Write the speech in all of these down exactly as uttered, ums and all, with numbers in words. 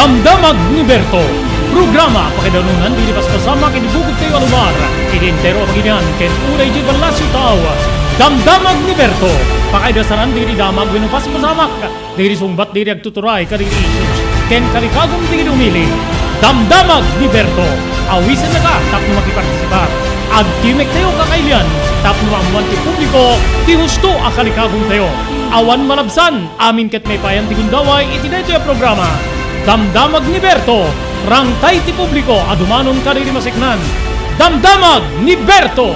Damdamag ni Berto. Programa pakaidanunan dagiti paspasamak iti bukod tayo a lugar, iti entero a pagilian, ken unay iti ballasiw tao. Damdamag ni Berto. Pakaidasaran dagiti damag wenno paspasamak, dagiti sungbat dagiti agtuturay kadagiti issues, ken kalikagum dagiti umili. Damdamag ni Berto. Awisennaka tapno makipartisipar. Agtimek tayo kakailian tapno maammuan ti publiko ti husto a kalikagum tayo. Awan malabsan, amin ket maipayan ti gundaway iti daytoy a programa. Damdamag ni Berto, rangtay ti publiko a dumanon kadagiti maseknan. Damdamag ni Berto!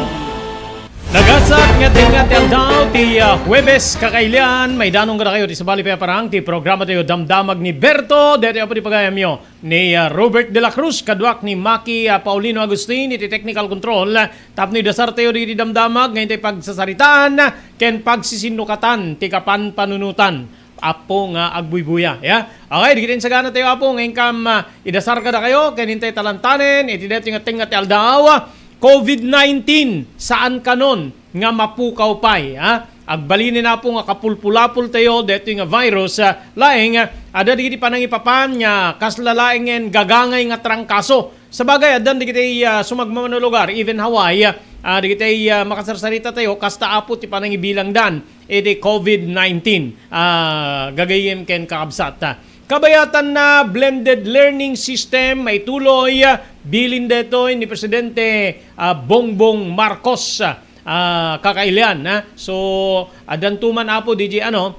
Nagasat nga tengnga ti aldaw ti, ah, Huwebes, kakailian, maidanong kadakayo ti sabali pay a parang ti programa tayo, Damdamag ni Berto, daytoy apo ti pagayamyo ni, ah, Robert de la Cruz, kaduak ni Maki, ah, Paulino Agustin iti technical control. Tapno idasar tayo dagiti damdamag nga intay pagsasaritaan ken pagsisinnukatan ti kapanpanunotan, Apo, nga agbuybuya, ya. Okay, dagiti insagana tayo, Apo, nga inkam, ah, idasar kadakayo ken intay talantanen iti daytoy nga tengnga ti aldaw, covid nineteen, saan kanon nga mapukaw pay, ha? Agbalinen, Apo, nga kapulpulapol tayo daytoy nga virus, ah, laeng, ah, adda dagiti panangipapan nga kasla laengen gagangay nga trangkaso. Sabagay, addan dagiti, ah, sumagmamano lugar, even Hawaii, ah, dagiti, ah, makasarsarita tayo, kasta, Apo, ti panangibilangdan iti covid nineteen, ah, gagayyem ken kakabsat. Kabayatanna, blended learning system, maituloy, ah, bilin daytoy ni Presidente, ah, Bongbong Marcos, ah, kakailian, ah. So, addanto man, Apo, D J, ano,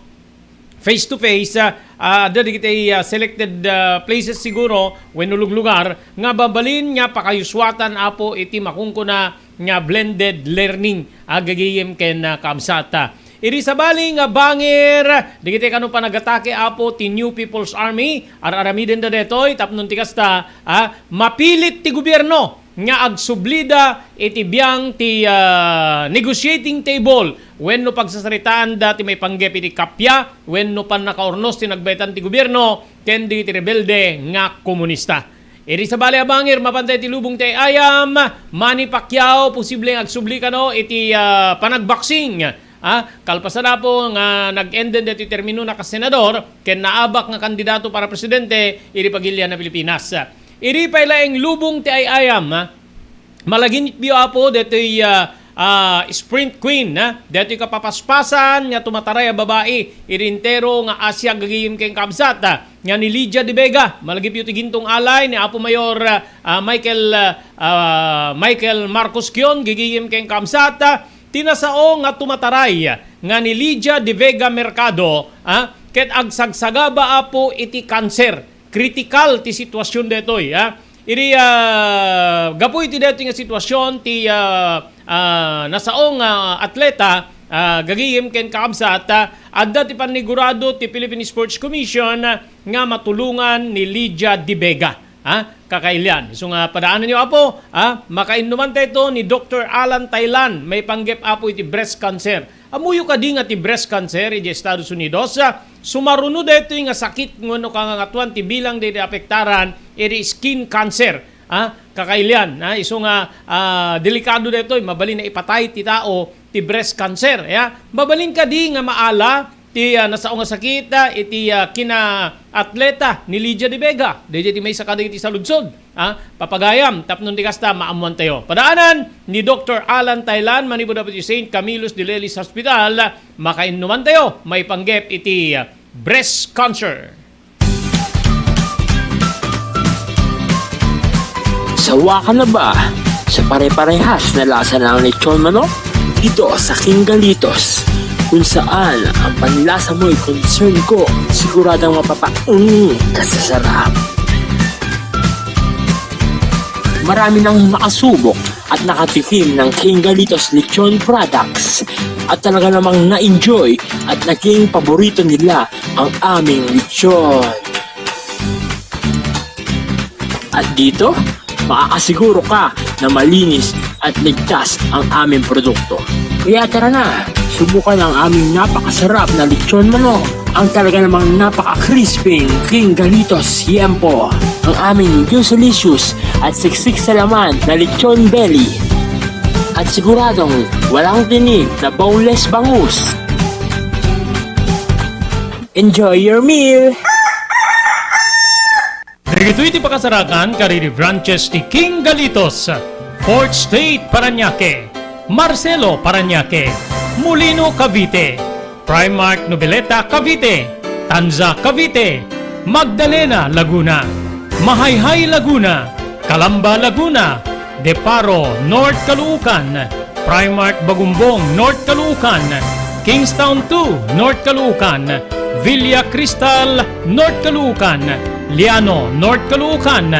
face to face, ah, ah, adda dagiti, ah, selected, ah, places siguro wenno luglugar nga mabalin nga pakayuswatan, Apo, iti makunkuna nga blended learning, ah, gagayyem ken, ah, kabsat. Idi sabali nga bangir dagiti kano panagatake, Apo, ti New People's Army, ar-aramidenda daytoy tapno ti kasta, ah, mapilit ti gobierno nga agsublida iti biang ti, ah, negotiating table wenno pagsasaritaanda ti maipanggep iti kappia wenno pannakaurnos ti nagbaetan ti gobierno ken dagiti rebelde nga komunista. Idi sabali a bangir, mapantay ti lubong ti ay-ayam, Manny Pacquiao, posible nga agsubli kano iti, ah, panagboxing. Ah, kalpasan, Apo, nga nag-enden daytoy terminona kas senador ken naabak nga kandidato para presidente iti pagilian a Pilipinas. Idi pay laeng lubong ti ay-ayam, ah, malagipyo, Apo, daytoy, ah, ah, sprint queen, ah, daytoy kapapaspasan nga tumataray a babai iti entero nga Asia gagayyem ken kabsat, ah, nga ni Lydia de Vega, malagipyo ti gintong alay ni Apo Mayor, ah, ah, Michael, ah, ah, Michael Marcos Kion, gagayyem ken kabsat, ah, ti nasao nga tumataray nga ni Lydia de Vega Mercado, ah, ket agsagsagaba, Apo, iti kanser. Kritikal ti situasion daytoy, ha. Idi, ah, gapu iti daytoy nga situasion ti, ah, ah, nasao nga atleta, ah, gagayyem ken kakabsat, ah, adda ti pannigurado ti Philippine Sports Commission, ah, nga matulongan ni Lydia de Vega, ha, kakailian. Isu nga padaananyo, Apo, ha, makainnuman daytoy ni Doktor Alan Thailan, maipanggep, Apo, iti breast cancer. Ammoyo kadi nga ti breast cancer idiay Estados Unidos, ah, sumaruno daytoy nga sakit wenno kangangatuan ti bilang daytoy apektaran iti skin cancer, ah, kakailian, ah, isu nga, ah, delikado daytoy, mabalin nga ipatay ti tao ti breast cancer, ya. Mabalin kadi nga maala ti, ah, nasao nga sakit, ah, iti, ah, kina-atleta ni Lydia de Vega, daydiay ti maysa kadagiti saludsod. Ah, papagayam, tapno ti kasta, maammuantayo. Padaanan ni Doktor Alan Thailan, manipud dapiti Saint Camillus de Lelis Hospital, makainnumantayo, maipanggep iti breast cancer. Sawa ka na ba sa pare-parehas na lasa ng lechon manok? Dito sa King Galitos, kung saan ang panlasa mo'y concern ko, siguradong mapapauni ka sa sarap. Marami nang nakasubok at nakatikim ng King Galitos Lechon Products at talaga namang na-enjoy at naging paborito nila ang aming lechon. At dito, makakasiguro ka na malinis at ligtas ang aming produkto. Kaya tara na, subukan ang aming napakasarap na lechon manok, ang talaga namang napaka-crispy King Galitos Siempo, ang aming juicy-licious at siksik sa laman na lechon belly. At siguradong walang tinik na boneless bangus. Enjoy your meal! Dagitoy ti pakasarakan kadagiti branches ti King Galitos, Fourth State Parañaque, Marcelo Parañaque, Molino Cavite, Primark Noveleta Cavite, Tanza Cavite, Magdalena Laguna, Mahayhay Laguna, Calamba Laguna, De Paro North Caloocan, Primark Bagumbong North Caloocan, Kingstown two North Caloocan, Villa Cristal North Caloocan, Liano North Caloocan,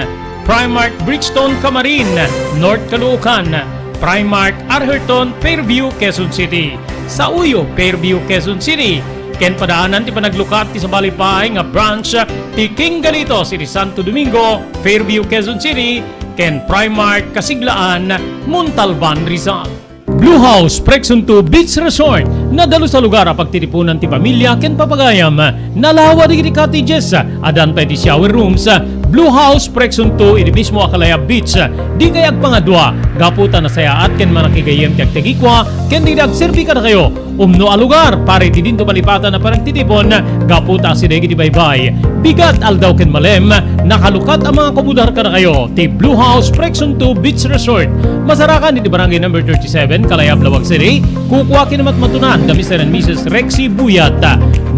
Primark Brixton Camarin, North Caloocan, Primark Arherton, Fairview, Quezon City, Sauyo, Fairview, Quezon City, ken padaanan ti panaglukat ti sabali pay nga branch ti King Galitos iti Santo Domingo, Fairview, Quezon City, ken Primark Kasiglaan, Montalban, Rizal. Blue House Prexon two Beach Resort, nadalus a lugar a pagtitipunan ti pamilya ken papagayam. Nalawa dagiti cottages, addan pay ti shower rooms. Blue House Prexon two iti mismo a Kalayab Beach. Dikay agpangadua, gapu ta nasayaat ken manakigayyem ti agtagikua ken dagiti agserbi kadakayo. Umno a lugar, para iti dinto malipatan a panagtitipon, gapu ta asideg iti baybay. Bigat, aldaw ken malem, nakalukat a mga komodar kadakayo ti Blue House Prexon two Beach Resort. Masarakan iti Barangay Number thirty-seven, Kalayab, Laoag City. Kukua ken matmatunan da Mister and Missus Rexy Buyat.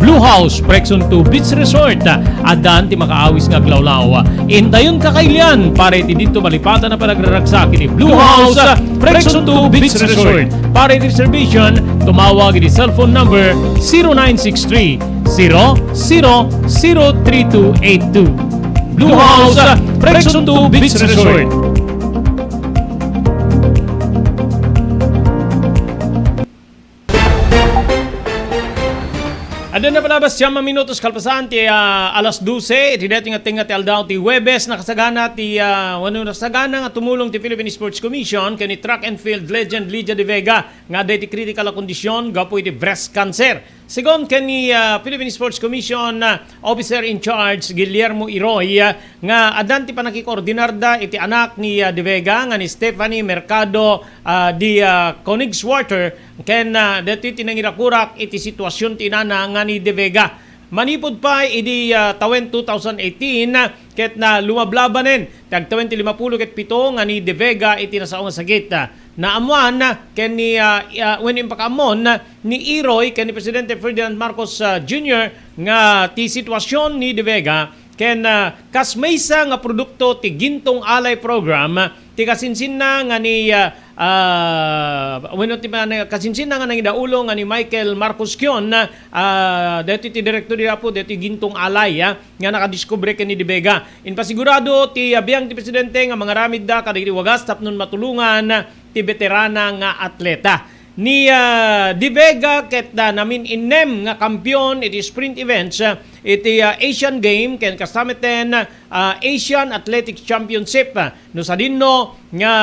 Blue House Prexon two Beach Resort. Addan ti makaawis nga aglawlaw. Intayon kakailian para iti dinto malipatan a panagraragsak iti Blue House Prexon two Beach Resort. Para iti reservation, tumawag iti cellphone number zero nine six three, zero zero zero three two eight two. Blue House, Prexon two Beach Resort. Adda na palabas siyam a minutos kalpasan ti, ah, alas dose, iti daytoy nga tengnga ti aldaw ti Huwebes, nakasagana ti, ah, wenno nakasagana nga tumulong ti Philippine Sports Commission ken ni track and field legend Lydia De Vega nga adda iti critical a kondisyon gapu iti breast cancer. Segun ken ni, ah, Philippine Sports Commission, ah, Officer in Charge Guillermo Iroy, ah, nga addan ti pannakikoordinarda iti anak ni, ah, De Vega nga ni Stephanie Mercado, ah, di, ah, Koenigswarter, ken, ah, daytoy ti nangirakurak iti sitwasion ti inana nga ni De Vega. Manipud pay idi, ah, tawen two thousand eighteen, ket na lumablabanen ti agtawen ti limapulo ket pito nga ni De Vega iti nasao nga sakit. Naammuan ken ni, ah, ah, wenno impakaammon ni Iroy ken ni Presidente Ferdinand Marcos, ah, Junior nga ti sitwasion ni De Vega ken, ah, kas maysa nga produkto ti Gintong Alay Program, ti kasinsinna nga ni, ah, ah, wenno ti man-, kasinsinna nga nangidaulo nga ni Michael Marcos Kion, ah, daytoy ti direktor di Apo, daytoy Gintong Alay, ah, nga nakadiskubre ken ni De Vega. Impasigurado ti, ah, biag ti presidente nga mangaramidda kadagiti wagas tapno matulongan ti beterana nga atleta. Ni, ah, De Vega ket, ah, namin-innem nga kampiyon iti sprint events, ah, iti, ah, Asian Game ken kasta metten, ah, Asian Athletics Championship, ah, no sadino nga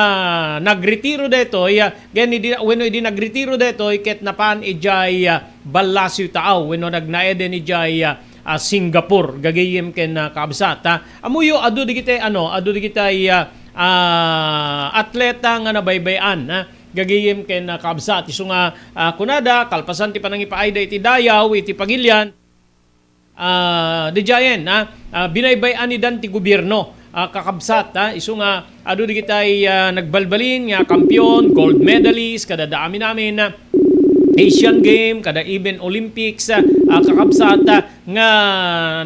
nagretiro daytoy, ah, ken idi, wenno idi nagretiro daytoy ket napan idiay, ah, Ballasio Taaw wenno nagnaeden idiay, ah, ah, Singapore, gagayem ken, ah, kabsat, ah. Ammoyo, adu dagiti, ano, adu dagiti, ah, ah, atleta nga nabaybay-an, ah, gagayem ken, ah, kabsat. Isu nga, ah, kunada, kalpasan ti panangipaayda iti dayaw, iti pagilian, ah, didiayen, ah, ah, binaybay-anidan ti gobierno, ah, kakabsat, ah, isu nga adu dagiti, ah, nagbalbalin nga kampiyon, gold medalist, kada amin-amin, ah, Asian Game, kada even Olympics, ah, ah, kakabsat, ah, nga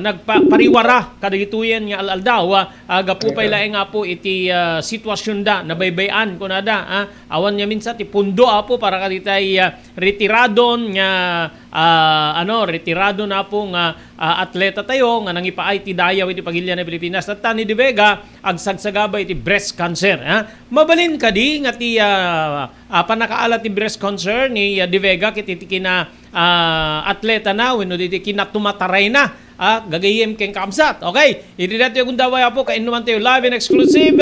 nagpa-, pariwara kadagitoyen nga al-aldaw, ah, ah, gapu pay laeng, Apo, iti, ah, sitwasionda, nabaybay-an, kunada, ah, awan ngamin sa ti pundo, Apo, para kadagiti, ah, retiradon nga, ah, ano, retirado na, Apo, nga, ah, atleta tayo nga nangipaay ti dayaw iti pagilian a Pilipinas. Tatta ni De Vega, agsagsagaba iti breast cancer, ha? Mabalin kadi nga ti, ah, ah, pannakaala ti breast cancer ni, ah, De Vega ket iti kina, ah, atleta na wenno iti kinatumatarayna, ah, gagayem ken kakabsat. Okay, iti daytoy a gundaway, Apo, kainnuman tayo live and exclusive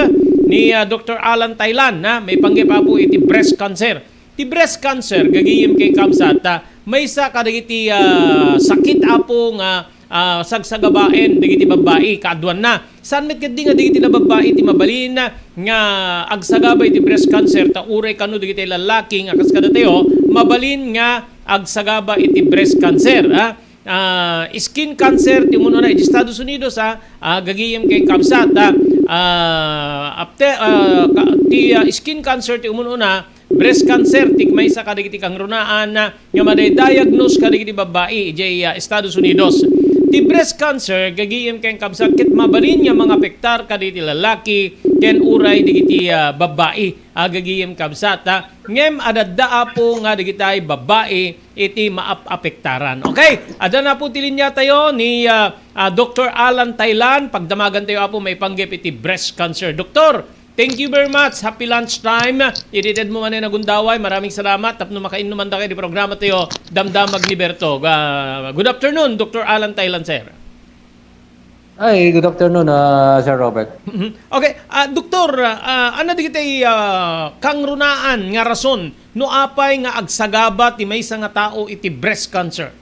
ni, ah, Doktor Alan Thailan, ha? Maipanggep, Apo, iti breast cancer. Ti breast cancer, gagayem ken kakabsat, ah, maysa kadagiti, ah, sakit, Apo, nga, ah, sagsagabaen dagiti babbai. Kaaduanna, saan met ketdi nga dagiti babbai ti mabalin nga agsagaba iti breast cancer, ta uray kano dagiti lallaki nga kas kadatayo, mabalin nga agsagaba iti breast cancer, ha? ah, skin cancer ti umun-una iti Estados Unidos, ah, ah, gagayem ken kabsat, ah, ah, apte-, ah, ka-, ti, ah, skin cancer ti umun-una, breast cancer ti maysa kadagiti kangrunaan, ah, nga madi-diagnose kadagiti babbai idiay, ah, Estados Unidos. Ti breast cancer, gagayem ken kabsat, ket mabalin nga mangapektar kadagiti lalaki ken uray dagiti, ah, babbai. Agagayem kabsat, ha? Ngem adda, Apo, nga dagitay babbai iti maap-apektaran. Okay? Adda na po ti linya tayo ni, ah, ah, Doktor Alan Thailan. Pagdamagan tayo, Apo, maipanggep iti breast cancer. Doktor, thank you very much. Happy lunch time. Iti tedmo manen a gundaway. Maraming salamat. Tapno makainnuman da kayo di programa tayo, Damdamag ni Berto. Ah, good afternoon, Doktor Alan Thailan, sir. Ay, good afternoon, ah, Sir Robert. Mhm. Okay, ah, Doktor, ah, ano dagiti, ah, kangrunaan nga rason no apay nga agsagaba ti maysa nga tao iti breast cancer?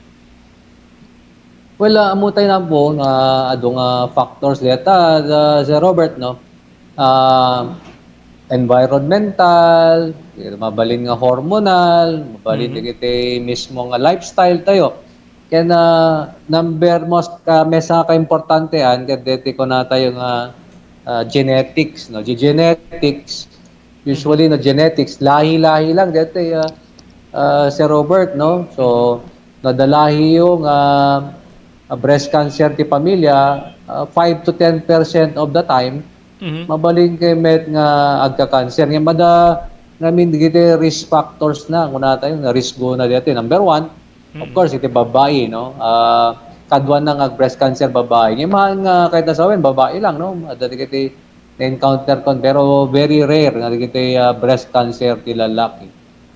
Well, ah, ammo tayo na po nga adu nga factors deta, ah, Sir Robert, no? Ah, environmental, mabalin nga hormonal, mabalin Mhm. dagiti mismo nga lifestyle tayo. Ken, ah, number most ka, maysa nga kaimportantean, ket deti kuna tayo nga, ah, genetics, no? Di genetics, usually, no, genetics, lahi-lahi lang deti, ah, ah, Sir Robert, no? So, no, adda lahiyo nga, ah, breast cancer ti pamilya, ah, five to ten percent of the time, Mhm. mabalin kay met nga agka-cancer. Nga mada, I mean, dagiti risk factors na, kuna tayo, nga risgo na deti. Number one, of Mhm. course, iti babai, no? Ah, kaduan na nga breast cancer babai. Ngem haan nga kahit na sawen, babai lang, no? Adda dagiti na-encounter kon, pero very rare nga dagiti, ah, breast cancer ti lalaki.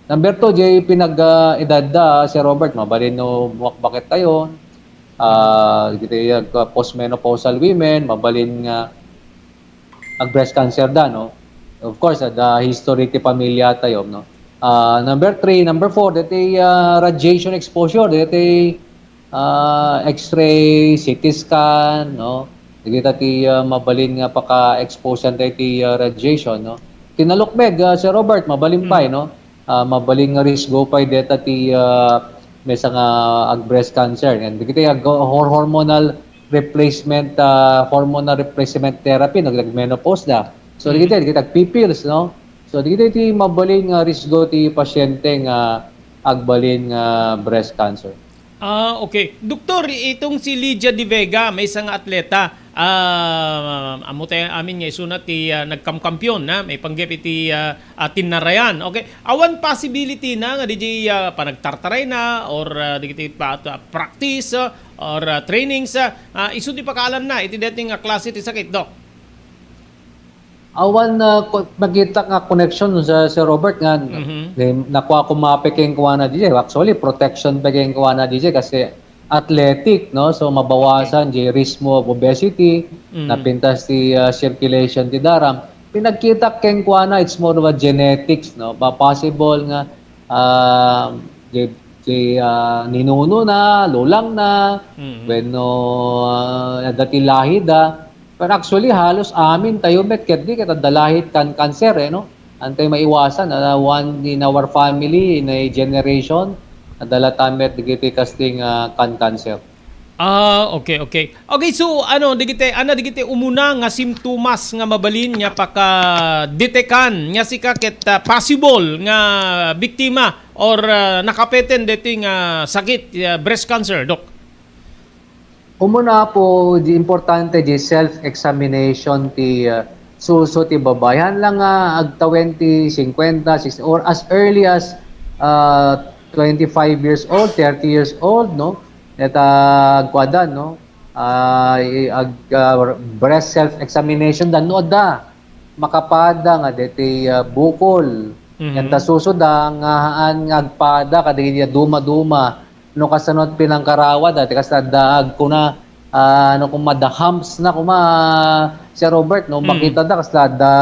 Number two, jay pinag, ah, edadda, Sir Robert, mabalin no bumakbaket tayo. Ah, dagiti, ah, postmenopausal women, mabalin nga ag-breast cancer da, no? Of course, ah, the history ti pamilya tayo, no? Ah, number three, number four, dagiti, ah, radiation exposure, dagiti, ah, X-ray, C T scan, no? Dagita ti, ah, mabalin nga paka-expose tayo ti, ah, radiation, no? Kinalukmeg, ah, Sir Robert, mabalin pay, Mm. no? Ah, mabalin nga risgo pay deta ti, ah, maysa nga ag-breast cancer. Yan, dagiti ag-, hor-, hormonal replacement, ah, hormonal replacement therapy, nag-, nag-menopause da. So, Mm. dagiti, dagiti agpipills, no? So, dagiti ti mabalin nga risgo ti pasyente nga agbalin nga breast cancer. Ah, okay. Doktor, itong si Lydia De Vega, maysa nga atleta, ah, ammo tayo amin nga isuna ti, ah, nagkamkampiyon na, maipanggep iti, ah, ah, tinnarayan. Okay. Awan possibility na nga di, ah, panagtartaray na or, ah, di, di pa, ah, practice, ah, or, ah, trainings, ah, ah, isu ti pakaalan na iti dating nga klase ti sakit, Doc? Awan, ah, ko-, makita nga connection sa Sir Robert nga Mhm. ni-, nakua ko mape kenkuana D J. Actually, protection pa kenkuana D J kasi athletic, no? So, mabawasan Okay. the risk mo of obesity, Mm. napintas ti, ah, circulation ti daram. Pinagkita kenkuana, it's more of a genetics, no? Pa-, possible nga, ah, the, the, ah, ninuno na, lulang na, Mm. wenno, ah, adda ti lahi da. Pero actually, halos amin tayo met ketdi ket adda lahi ti kan-, cancer, eh, no? Antay maiwasan, ah, one in our family, in a generation, adda latta met dagiti kasting, ah, kan-, cancer. Ah, okay, okay. Okay, so, ano, dagiti, ano, dagiti umuna nga simptomas nga mabalin nga pakadetekan nga sika ket, ah, possible nga biktima or, ah, nakapeten deti nga sakit, ah, breast cancer, Doc? Umuna po, di importante di self-examination ti, ah, suso ti babayan lang nga agtawen ti singkwenta, sixty, or as early as, ah, twenty-five years old, thirty years old, no? Neta agkuadan, no? Ah, i-, ag-, ah, breast self-examination dan no adda makapada nga deti, ah, bukol. Mhm. Enta suso da nga haan nga agpada kadagiti duma-duma. No kasano ti pinangkarawad, ah, ti kasta adda agkuna, ah, no, koma adda humps na koma, Sir Robert, no, Mm. makita da kasta adda,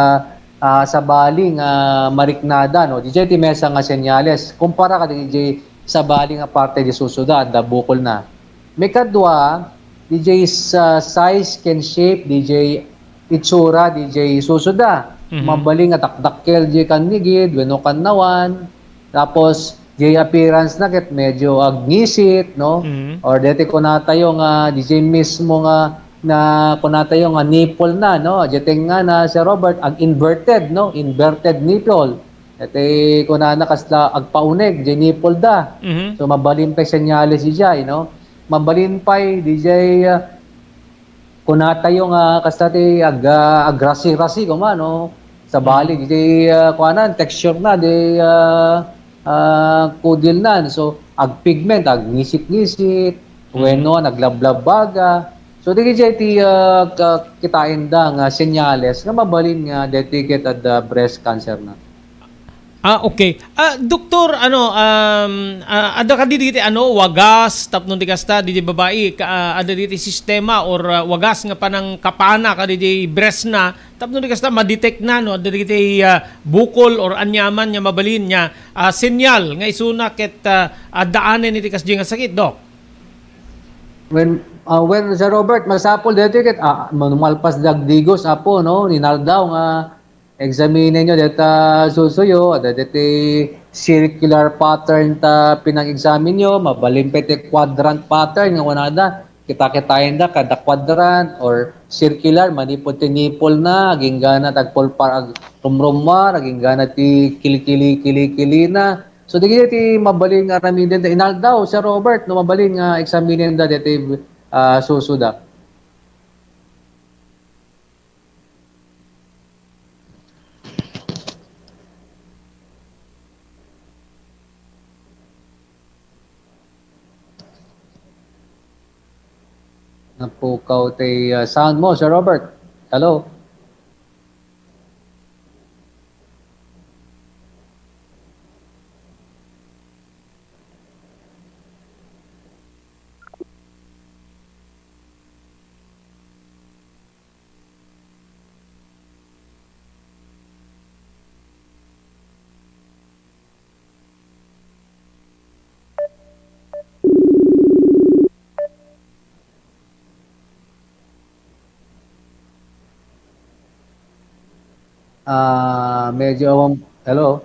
ah, sabali nga mariknada, no. Diay ti maysa nga senyales. Kumpara kadagiti sabali nga parte di suso da, adda bukol na. Maikadua, diay sa size ken shape, diay itsura, diay suso da. Mhm. Mabalin nga dakdakkel diay kannigid, wenno kannawan. Tapos, Diay appearance na ket medyo agngisit, no? Mhm. Or deti kunatayo nga, diay mismo nga, na kunatayo nga nipple na, no? Diay tengnga na, Sir Robert, ag-inverted, no? Inverted nipple. Deti kunana kasla agpauneg, diay nipple da. Mhm. So, mabalin pay senyales diay, no? Mabalin pay, diay, ah, kunatayo nga kasta ti ag-, ah, agrasi-rasi koma, no? Sabali, mm, diay, ah, kuanan, texture na, diay, ah, ah, kudilnan. So, agpigment, agngisit-ngisit, mm, wenno, naglablabbaga. So, diay ti, ah, ka-, kitaenda nga senyales nga mabalin nga deti ket adda breast cancer na. Ah, okay. Ah, doktor, ano, um, ah, adda kadi diti, ano, wagas, tapno di kasta, di, di babai, ka, ah, adda diti sistema or, ah, wagas nga panangkapana kadi di breast na, tapno di kasta, ma-detect na, no, adda diti, ah, bukol or anyaman nga mabalin nga, ah, senyal nga isuna ket, ah, addaanen iti kasdi nga sakit, Doc? When, ah, when, Sir Robert, masapul dito ket, ah, manumalpas dagdigos, apo, no, ninaldaw nga Eksaminenyo deta susuyo, adda deti circular pattern ta pinang-examinenyo, mabalin pay ti quadrant pattern nga kunada. Kita-kitaenda kada quadrant or circular, manipud ti nipple na, aginggana ti agpulpar-, agrumrummuar, aginggana ti kilikili-kilikilina. So, dagiti ti mabalin nga aramiden da inaldaw, Sir Robert, no, mabalin nga eksaminenda deti, ah, susuda. Napukaw ti, ah, sound mo, Sir Robert. Hello? Ah, medyo awan, hello?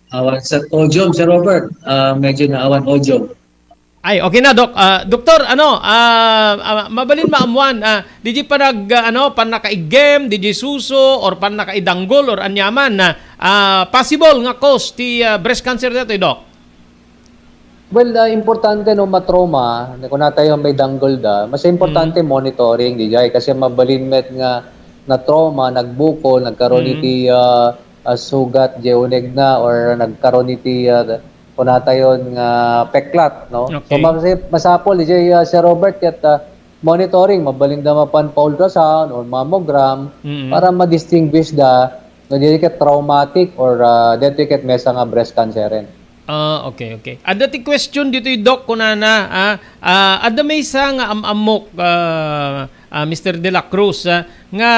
Awan sa audio, Sir Robert. Ah, medyo naawan audio. Ay, okay na, Doc. Ah, Doktor, ano, ah, ah, mabalin maammuan, ah, diay panag-, ah, ano, pannakaiggem, diay suso, or pannakaidanggol, or anyaman, ah, ah, possible nga cause ti, ah, breast cancer daytoy, Doc? Well, ah, importante, no, matrauma, kunatayo may danggol da, mas importante, mm, monitoring, diay, kasi mabalin met nga na-trauma, nagbukol, nagkaroon, mm, iti, ah, ah, sugat, diay uneg na, or nagkaroon iti, ah, kunatayon nga peklat, no? So, okay, mas-, masapul, diay, ah, Sir Robert, ket, ah, monitoring, mabalin da mapan pa-ultrasound or mammogram, mm, para ma-distinguish da no diay ket traumatic or, ah, daytoy ket maysa nga breast cancer. Ah, okay, okay. Adda ti question ditoy, Doc, kunana, ah, ah, adda maysa nga am-ammok, ah, ah, Mister De La Cruz, ah, nga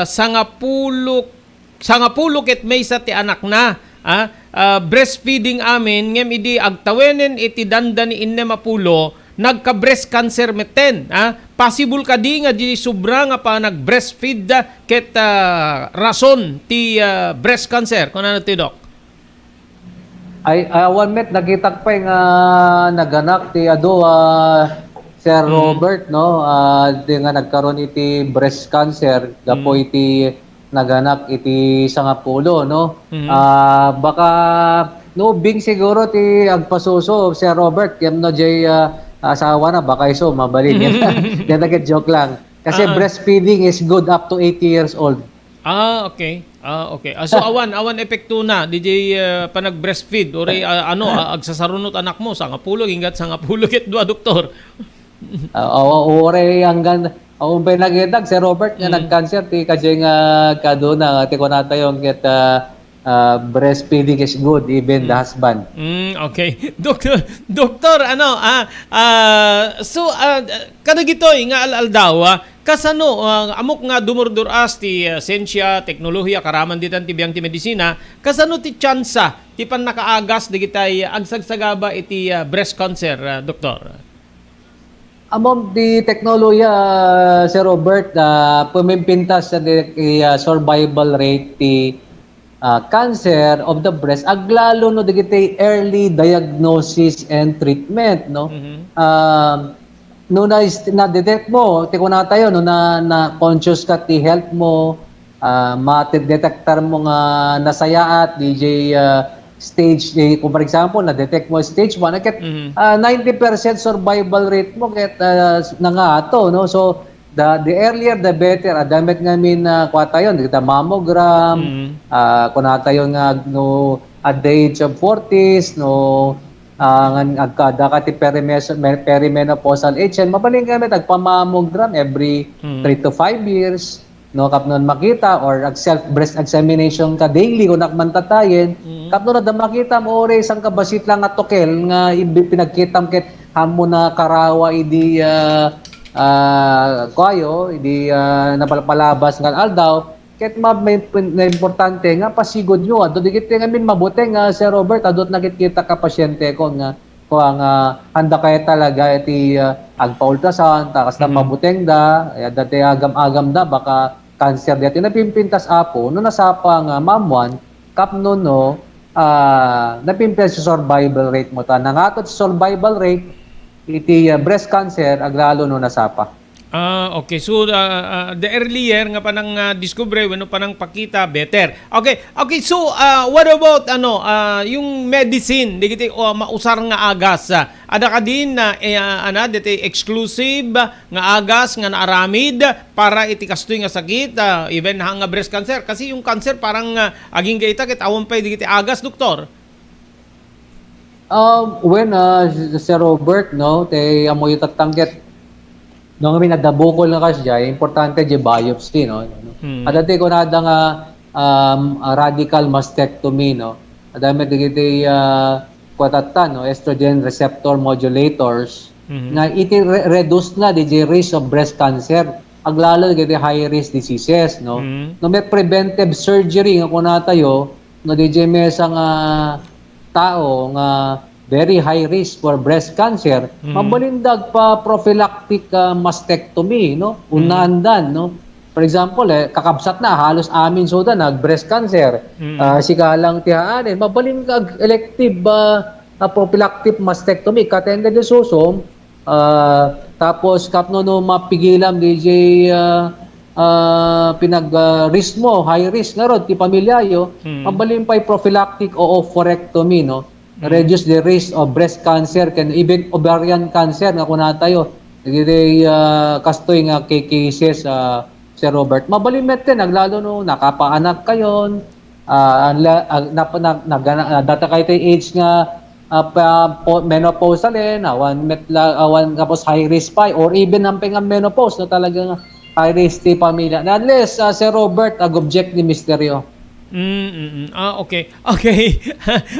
sangapulo, sangapulo ket maysa ti anakna, ah, ah, breastfeeding amin, ngem idi agtawenen iti danda ni innem a pulo, nagka-breast cancer metten, ah. Possible kadi nga di sobra nga panag-breastfeed, ah, ket, ah, rason ti, ah, breast cancer? Kunana ti, Doc. Ay, awan met, nakitak pay nga naganak ti adu, ah, Sir, mm, Robert, no? Ah, di nga nagkaroon iti breast cancer, gapu, mm, iti naganak iti sangapulo, no? Mm. Ah, baka, no, ubing siguro ti agpasuso, Sir Robert, ngem no diay, ah, asawana, baka isu, mabalin. Dayta ket joke lang. Kasi, ah, breastfeeding is good up to eighty years old. Ah, okay. Ah, okay. Ah, so, awan, awan epektona, diay, ah, panag-breastfeed, uray, ah, ano, ah, agsasarunot anakmo, sangapulo, ingat sangapulo ket dua, doktor. Ah, oo, uray hanggang, Awan pay nakitak, Sir Robert, nga Mm. nag-cancer, ti kadiay nga kaduna, ti kunatayo ket, ah, ah, breastfeeding is good, even the Mm. husband. Mm, okay. Doktor, doktor, ano, ah, ah, so, ah, kadagitoy nga al-aldaw, ah, kasano, ah, ammok nga dumurdur-as ti, ah, siensia, teknolohiya, karaman ditan ti biang ti medisina, kasano ti tsansa ti pannakaagas dagitay agsagsagaba iti, ah, breast cancer, ah, doktor? Ammom ti teknolohiya, Sir Robert, ah, pumimpintas sa di-, ah, survival rate ti, ah, cancer of the breast, aglalo no dagiti early diagnosis and treatment, no? Mhm. Ah, no na-, na-detect mo, ti kunatayo, no, na, na-conscious ka ti health mo, ah, ma-detectar mo nga nasayaat, D J, ah, stage, eh, kung for example, na-detect mo stage one, ket, Mhm. ah, ninety percent survival rate mo, ket, ah, nangato, no? So, the, the earlier, the better. Adda met ngamin, ah, kuatayo, dagita mammogram, Mhm. ah, kunatayo nga, no, at the age of forties, no, ah, ngan agkada ka ti perimes-, me-, perimenopausal age, and mabalin kami, tagpa-mammogram every Mhm. three to five years. No, kapnon makita or ag self breast examination ka daily, kunak man tatayen, Mm. Kapnon adda makita mo, uray sangkabassit lang nga tukel nga ibi-, pinagkitam ket ammo na karawa idi, ah, ah, kuayo, idi, ah, napalpalabas nga aldaw, ket ma-, may pin-, na importante nga pasigud yo. Adu dagiti ngamin mabuteng nga, Sir Robert, adu nakitkitak a pasiente ko nga Kua nga, anda kaya talaga iti, ah, agpa-ultrasound, ta kasla Mm. mabutengda, ay, adda ti agam-agamda, baka cancer daytoy. Napimpintas, Apo, no nasapa nga maammuan, tapno no, ah, napimpintas ti survival rate mo. Ta nangato ti survival rate iti, ah, breast cancer, aglalo no nasapa. Ah, okay. So, ah, ah, the earlier nga panang, ah, diskubre wenno panang pakita, better. Okay, okay. So, ah, what about, ano, ah, yung medicine, dagiti, o, mausar nga agas, ah, adda kadin, ah, eh, ah, ana, dagiti exclusive, ah, nga agas nga naaramid para iti kastoy nga sakit, ah, even ha nga breast cancer? Kasi yung cancer parang, ah, agingga ita ket awan pay dagiti agas, doktor. Um, when, ah, Sir Robert, no, ti ammoyo tattangket, no, ngamin adda bukol nga kasdiay, importante diay biopsy, no? Mm. Adda ti kunada nga, um, ah, radical mastectomy, no? Adda met dagiti, ah, kuatatta, no, estrogen receptor modulators, Mhm. nga iti re-, reduce na diay risk of breast cancer, aglalo dagiti high risk diseases, no? Mhm. No, may preventive surgery nga kunatayo, no, diay mesa nga tao nga very high risk for breast cancer, Mhm. mabalinda agpa-prophylactic, ah, mastectomy, no? Mhm. Unaandan, no? For example, eh, kakabsat na, halos amin suda nag-breast cancer. Mhm. Ah, sika lang ti haanen, mabalin ka ag-, elective, ah, ah, prophylactic mastectomy, katenda di susum, ah, tapos kapno no mapigilam diay, ah, ah, pinag, ah, risk mo, high risk ngarud ti pamilyayo, Mhm. mabalin pay prophylactic o oophorectomy, no? Mm. Reduce the risk of breast cancer, ken even ovarian cancer nga kunatayo. Dagiti, ah, kastoy nga ca-, cases, ah, Sir Robert. Mabalin met ti, aglalo no nakapaanak kayon, ah, anla-, ah, nap-, na-, nagana-, ah, data kayo ti age nga, ah, pa-, po-, menopausal, eh, awan met la-, awan tapos high risk pa, or even ampay nga menopause, no, talaga nga high risk ti pamilya. Na unless, ah, Sir Robert, ag-object ni misteryo. Mm, mm, mm. Ah, okay. Okay.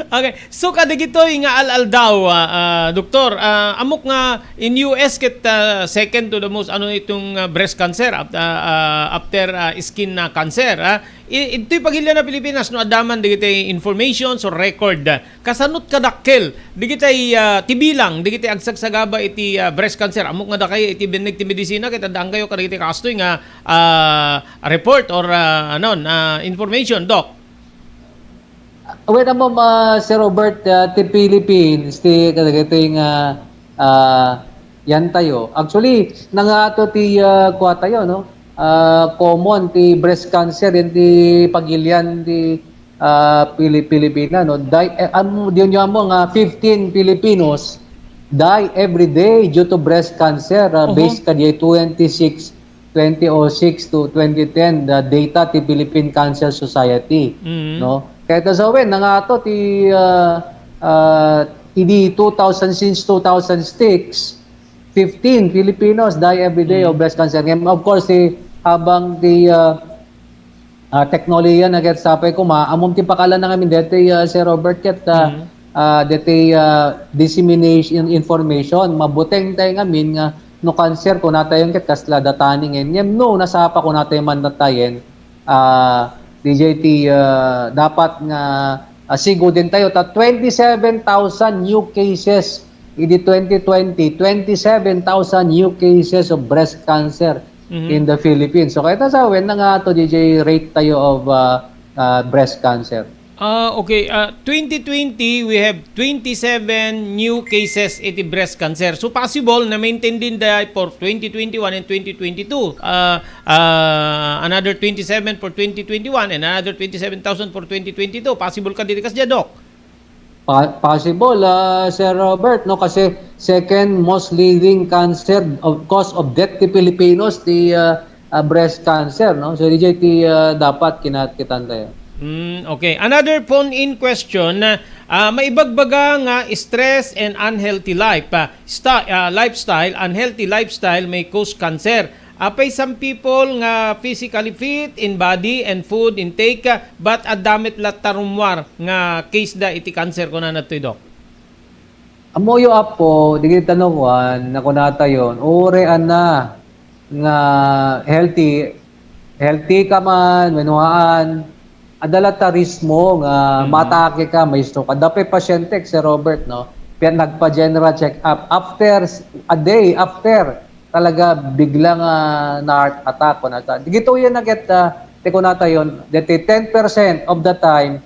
Okay. So, kadagitoy nga al-aldaw, ah, ah, doktor, ah, ammok nga in U S ket, ah, second to the most, ano itong, ah, breast cancer, ap-, ah, ah, after, ah, skin, ah, cancer, ah. I-, itoy pagilian a Pilipinas, no, adda man dagiti information, so record, ah, kasanot kadakkel dagitay, ah, ti bilang dagiti agsagsagaba iti, ah, breast cancer. Ammok nga dakay iti binneg ti medisina, ket addaan kayo kadagiti kastoy nga, ah, report or, ah, ano, ah, information, Doc? Wait, amo, ah, Sir Robert, ah, ti Philippines, ti kadagitoy nga, ah, yan tayo. Actually, nangato ti, ah, kuha tayo, no? Ah, common ti breast cancer, yan ti pagilian ti, ah, Pili-, Pilipina, no? Di-, eh, am-, di nyo amo nga fifteen Filipinos die every day due to breast cancer, ah, Oho. Based kadi twenty-six twenty oh six to twenty ten, the data ti Philippine Cancer Society, Mm. no? Kaya ta sa wen, nangato ti, ah, ah, idi two thousand, since two thousand six, fifteen Filipinos die every day of breast cancer. Ngem, of course, ti, habang ti, ah, ah, teknolohiya na ket sapay koma, ammom ti pakalan na ngamin deti, ah, Sir Robert, ket, ah, ah, deti, ah, dissemination information, mabuteng tayo ngamin nga no cancer, kunatayon ket kasla datani ngamin. Ngem no nasapa, kunatayo man datayen, ah, D J T, ah, dapat nga, ah, siguden tayo ta twenty-seven thousand new cases idi twenty twenty, twenty-seven thousand new cases of breast cancer in the Philippines. So, kaya ta sa, wen na nga to, D J, rate tayo of, ah, ah, breast cancer. Ah, okay. Ah, twenty twenty, we have twenty-seven new cases iti breast cancer. So, possible na maintain din da for twenty twenty-one and twenty twenty-two. Ah, ah, another twenty-seven for twenty twenty-one and another twenty-seven thousand for twenty twenty-two. Possible kadi ti kasdiay, Doc? Pa-, possible, ah, Sir Robert, no? Kasi second most leading cancer of, cause of death ti Filipinos, ti, ah, ah, breast cancer, no? So, D J, ti, ah, dapat kinatkitan tayo. Mm, okay. Another phone-in question, ah, ah, maibagbaga nga stress and unhealthy life, ah, sta-, ah, lifestyle, unhealthy lifestyle may cause cancer. Apay, some people nga physically fit in body and food intake, ah, but adda met latta rummuar nga case da iti cancer, kunana ditoy, Doc. Ammoyo, Apo, digita no kuan, nakunatayon, uray anna nga healthy, healthy ka man, wenno haan, adda latta risk mo nga maatake ka, ma-stroke. Adda pay pasyente, Sir Robert, no? Pian nagpa-general check-up. After s-, a day after, talaga bigla nga na-heart attack, kunata. Digitoy na ket, ah, ti kunatayon, deti ten percent of the time,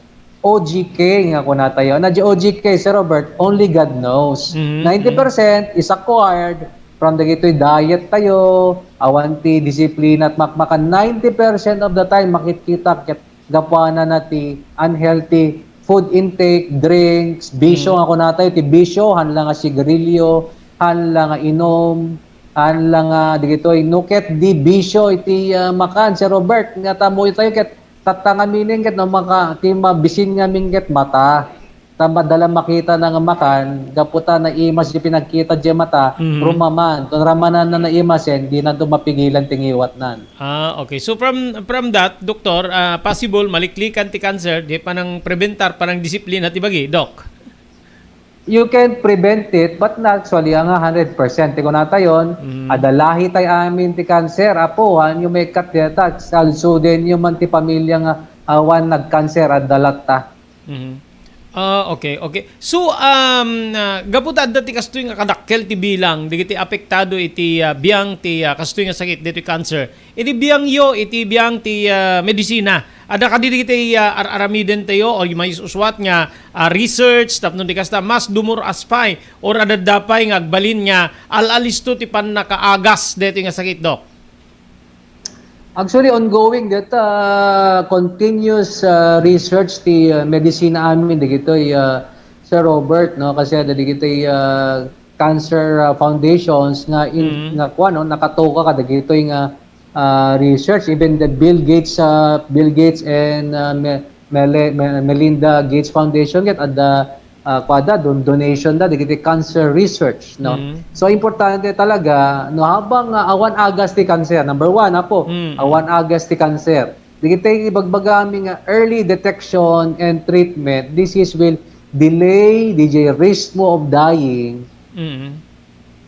O G K nga kunatayo. Na di O G K, Sir Robert, only God knows. Mhm, mhm. Ninety percent is acquired from dagitoy diet tayo, awan ti disiplina at makmakan. Ninety percent of the time, makitkitak ket gapuanan na ti unhealthy food intake, drinks, bisyo nga kunatayo, ti bisyo, haan la nga sigarilyo, haan la nga inom, haan la nga dagitoy. No ket di bisyo iti, ah, makan, Sir Robert, nga ta ammoyo tayo ket tatta ngamin ket no maka-, ti mabisin ngamin ket mata. Ta madala makita na nga makan, gapu ta naimas ti pinagkita diay mata, mhm, rumaman. Kun ramanan na naimasen, dinanto mapigilan ti ngiwatnan. Ah, okay. So from, from that, Doktor, ah, possible maliklikan ti cancer, di panangprebentar, panangdisiplina ti bagi, Doc? You can prevent it, but not actually nga hundred percent. Ti kunatayon, mm, adda lahi tay amin ti cancer. Apo, haan yo maikkat deta, salsuden yo man ti pamilya nga awan nagkanser, adda latta. Mhm. Ah, okay, okay. So, um, ah, gapu ta adda ti kastoy nga kadakkel ti bilang dagiti apektado iti, ah, biang ti, ah, kastoy nga sakit, ditoy cancer. Iti biangyo, iti biang ti, ah, medisina, adda kadi dagiti, ah, ar-aramidentayo or mayus-uswat nga, ah, research tapno di kasta mas dumuras pay or adda pay nga agbalin nga al-alisto ti pannakaagas daytoy nga sakit, Doc? Actually, ongoing dita, ah, continuous, ah, research ti, ah, medisina amin dagitoy, ah, Sir Robert, no? Kasi adda dagitoy, ah, cancer, ah, foundations nga in-, mm, nga kuan, no, nakatoka kadagitoy nga, ah, research. Even the Bill Gates, ah, Bill Gates and, ah, Me-, Mele-, Me-, Melinda Gates Foundation ket adda, ah, kuada, don-, donation da dagiti cancer research, no? Mm. So, importante talaga, no, habang, ah, awan agas ti cancer, number one, apo, mm, mm, awan agas ti cancer. Dagiti ibagbagami nga early detection and treatment, this is will delay the risk mo of dying, mm,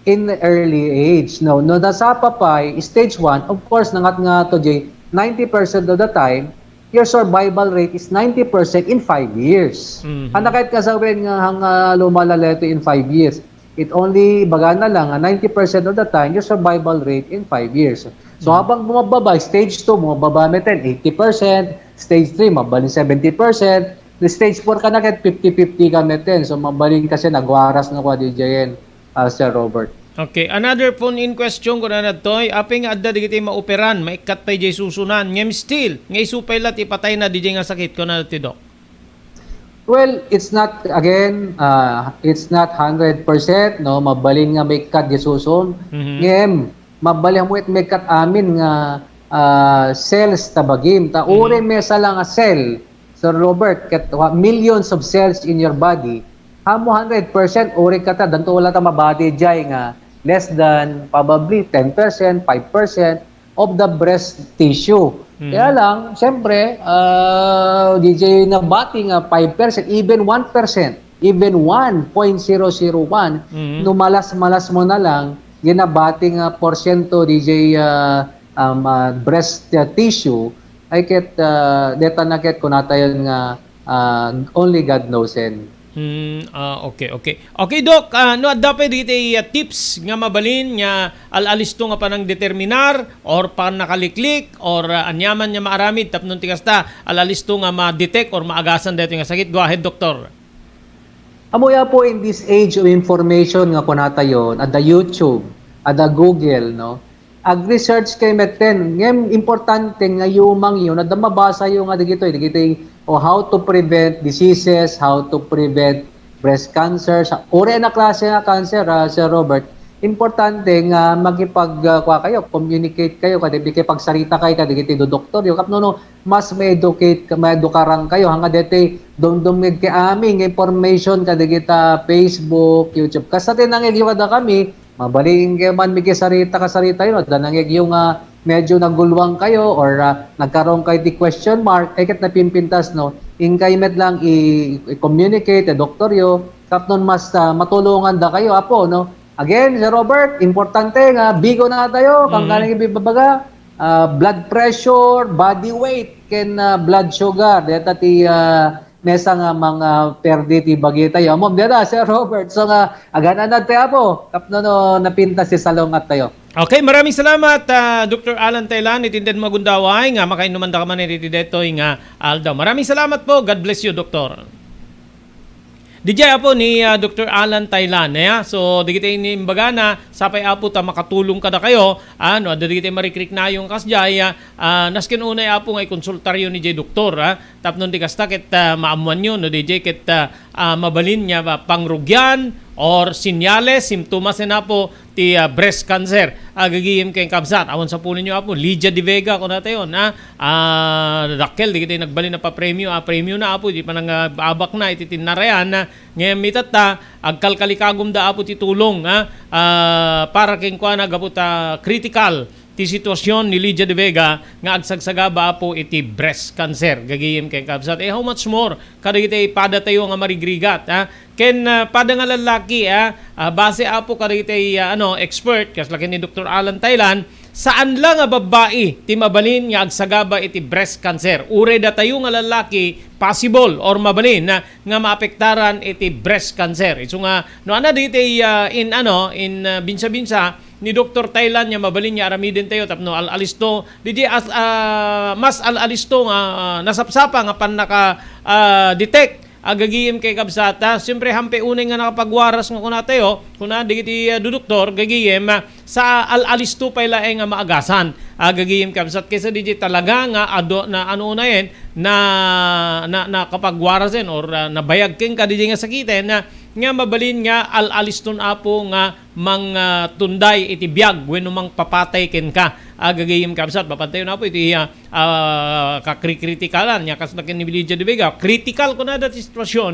in early age. No, no, nasapa pay, stage one, of course, nangat nga to, Jay, ninety percent of the time, your survival rate is ninety percent in five years. Mhm. Haan na ket kasawen nga, nga lumala leto in five years. It only, baga na lang, nga ninety percent of the time, your survival rate in five years. So, mhm, habang bumababa, stage two, bumababa meten, eighty percent, stage three, mabalin seventy percent, stage four ka na ket fifty fifty ka meten. So, mabalin kasi nagwaras na kwa di J N. Ah, Sir Robert. Okay, another phone-in question, kunana ditoy, apay nga adda dagiti maoperan, maikkat pay jay susunan, ngem still, nga isu pay la ti ipatayna diay nga sakit, kunana ditoy, Doc. Well, it's not, again, ah, it's not hundred percent, no, mabalin nga maikkat jay susun, mhm, ngem, mabalin mo it maikkat amin nga, ah, cells ta bagim, ta, mhm, uray maysa la nga cell, Sir Robert, ket wa-, millions of cells in your body, haan mo hundred percent, uray kata, danto wala ta mabati jay nga, less than probably ten percent, five percent of the breast tissue. Mhm. Kaya lang, siyempre, ah, D J, nabati nga five percent, even one percent, even one point zero zero one, Mhm. no malas-malas mo na lang, ginabati nga porsyento, D J, ah, um, ah, breast, ah, tissue, ay ket, ah, deta na ket kunatayon nga, ah, only God knows, and Hmm, ah, okay, okay. Okay, Doc, ah, no adda pay dagiti, ah, tips nga mabalin nga al-alisto nga panangdeterminar or pannakaliklik or, ah, aniaman nga maaramid tapno ti kasta, al-alisto nga ma-detect or maagasan daytoy nga sakit? Go ahead, Doktor. Amoya po, in this age of information nga kunatayon, adda YouTube, adda Google, no? Ag-research kay metten. Ngem importante nga yumang yun, adda mabasa yo nga digitoy, digitoy, o how to prevent diseases, how to prevent breast cancer, sa uri na klase nga cancer, ah, Sir Robert. Importante nga makipag, ah, kwa kayo, communicate kayo, kadi pagsarita kayo, kadi kiti doktor yo. Kap no, no, mas ma-educate ka, ma-edukaran kayo. Hanga deti, dumdumngeg kay amin nga information, kadi kita Facebook, YouTube. Kasta ti nangegyo kada kami, mabalin kayo man mikisarita, kasarita yun. Adda nangegyo nga medyo naguluhan kayo or, ah, nagkaroon kayo ti question mark, ay ket napimpintas, no? Inkay met lang i-, i-communicate, eh, doktor yo, tapno mas, ah, matulungan da kayo, apo, no? Again, Sir Robert, importante nga bigo na tayo, Mhm. kangkanang ibibabaga, ah, blood pressure, body weight, ken, ah, blood sugar. Deta ti, ah, mesa nga mga perdi ti bagi tayo. Ammom deta, Sir Robert. So nga, agan-anad tayo, apo. Tapno no napintas ti salungat tayo. Okay, maraming salamat, ah, Doktor Alan Taylan, iti inted magundaway nga makainnuman da ka man iti detoy nga aldaw. Maraming salamat po. God bless you, Doktor. D J apo ni, ah, Doktor Alan Taylan, ya. So, dagiti ni imbagana, sapay apo ta makatulong kada kayo, ah, no, adda dagiti marikriknayo nga kasdiay, ah, ah, nasken unay apo nga ikonsultaryo ni jay doktor, ah, tapno di kasta ket, ah, maammuanyo, no, di jay ket, ah, ah, mabalin nga, ah, pangrugian or senyales, simptomas na apo, ti, ah, breast cancer. Agagiyem ken kabsat, awan sapulinyo apo, Lydia de Vega, kunatayon, ah, ah, dakkel, di kita nagbalin a papremyo, ah, premyo na apo, di pa nang, ah, abak na, iti tinarayan, ah, ngem itatta, agkalkalikagum da apo ti tulong, ah, ah, para kenkuana gapu ta critical ti sitwasyon ni Lydia de Vega nga agsagsagaba apo iti breast cancer. Gagiyem ken kabsat, eh, how much more kadagiti padatayo nga marigrigat, ah? Ken, ah, pada nga lallaki, ah, ah, base apo kadagiti, ah, ano, expert, kas laki ni Doktor Alan Thailand, saan la nga babbai ti mabalin nga agsagaba iti breast cancer. Uray datayo nga lallaki, possible or mabalin na nga maapektaran iti breast cancer. Isu nga, no, ana diti, ah, in, ano, in, ah, binsa-binsa ni Doktor Thailand nga mabalin nga aramiden tayo tapno al-alisto, didi as-, ah, mas al-alisto nga, ah, nasapsapa nga pannaka, ah, detect agagiyem kay kabsata. Siyempre, hampe unay nga nakapagwaras nga kuna tayo, kuna digiti, ah, dudoktor, gagiyem, ah, sa al-alisto pay laeng nga maagasan. Agagiyem kabsat, kaysa didi talaga nga adu-, na ano unayen, na, na, nakapagwarasen or, ah, nabayag kenka didi nga sakiten, na, nga mabalin nga al-aliston apo nga mang, ah, tunday iti biag wenno mangpapatay kenka. Agagiyem kabsat, papantayon apo iti, ah, ah, kakrikritikalan, nya kas na ken ni Lydia de Vega. Critical kunada ti sitwasyon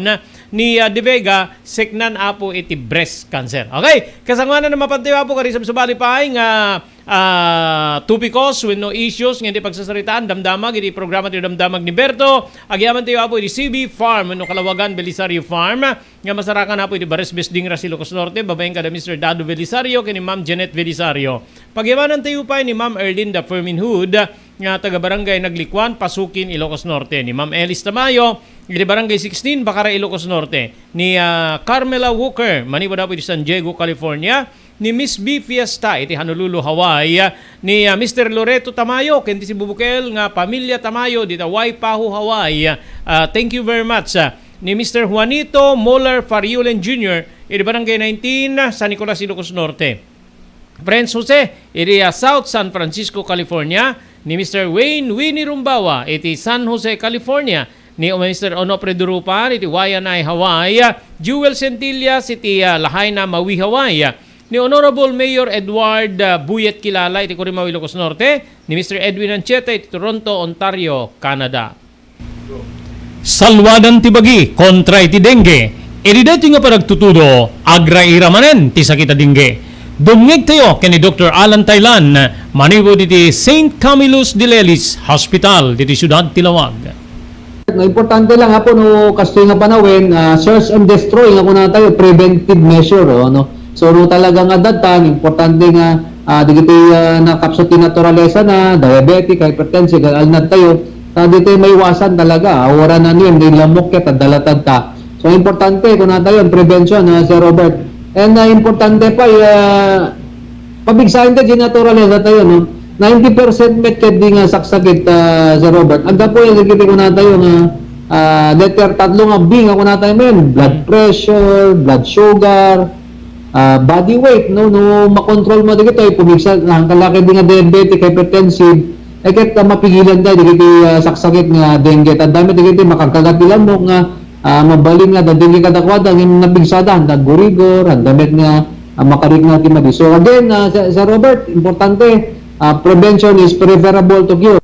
ni, ah, de Vega, seknan apo iti breast cancer. Okay, kasangoanan a mapantayo apo, kadi sabsabali pay nga, ah, topikos wenno issues nga iti pagsasaritaan, damdamag iti programa ti Damdamag ni Berto. Agyaman tayo apo iti C B Farm wenno Kalawagan Belisario Farm nga masarakan apo iti Bares Besding, Ilocos Norte, babaen kada Mister Dado Belisario ken ni Ma'am Janet Belisario. Pagyamanan tayo pay ni Ma'am Erlinda Fermin Hood, nga taga Barangay Naglikuan, Pasukin, Ilocos Norte, ni Ma'am Elis Tamayo, iti Barangay sixteen, Bacara, Ilocos Norte, ni, ah, Carmela Walker, manipud apo iti San Diego, California, ni Miss B Fiesta iti Honolulu, Hawaii, ni, ah, Mister Loreto Tamayo, ken ti sibubukel nga pamilya Tamayo, dita Waipahu, Hawaii. Ah, thank you very much, ah, ni Mister Juanito Moller Fariulen Junior, iti Barangay nineteen, San Nicolas, Ilocos Norte. Prince Jose, iti, ah, South San Francisco, California, ni Mister Wayne Winnie Rumbawa, iti San Jose, California, ni Mister Onofre Durupan, iti Waianae, Hawaii, Jewel Centillas, iti, ah, Lahaina, Maui, Hawaii, ni Honorable Mayor Edward, ah, Buyet Kilala, iti Curimaw, Ilocos Norte, ni Mister Edwin Anchieta, iti Toronto, Ontario, Canada. Salwadan ti bagi kontra iti dengue. Iti daytoy nga panagtutudo, agraira manen ti sakit a dengue. Dumngegtayo ken ni Doktor Alan Taylan manipud iti Saint Camillus de Lelis Hospital diti siudad ti Laoag. No, importante lang, Apo, no, kastoy nga panawen, ah, search and destroy nga kunatayo, preventive measure, oh, no? So, no, talaga nga adda, importante nga, ah, dagiti, ah, nakapsut ti naturalesa na, diabetic, hypertensive, alnad tayo, ta ditoy maiwasan talaga, ah, wala na niyan, di lamok ket, adda latad ta. So, importante, kunatayo, ang prevention, ah, Sir Robert. And, ah, importante pa, ah, pabigsaen ta, di naturalesa tayo, no? Ninety percent met ket di nga saksakit, ah, Sir Robert. Aggapu iti kunatayo nga, ah, letter tatlo nga B nga kunatayo men, blood pressure, blood sugar, ah, body weight, no? No makontrol mo dagitoy, pumigsa, ang kalaki di nga diabetic, hypertensive, ay ket, ah, mapigilan tayo dagiti, ah, saksakit nga dengue. Tandami dagiti makagkagat ti lamok nga, ah, mabalin nga dengue kadakuada, ngem napigsada, handa gurigor, handa met nga, ah, makarikna ti madi. So again, ah, Sir, Sir Robert, importante, ah, prevention is preferable to cure.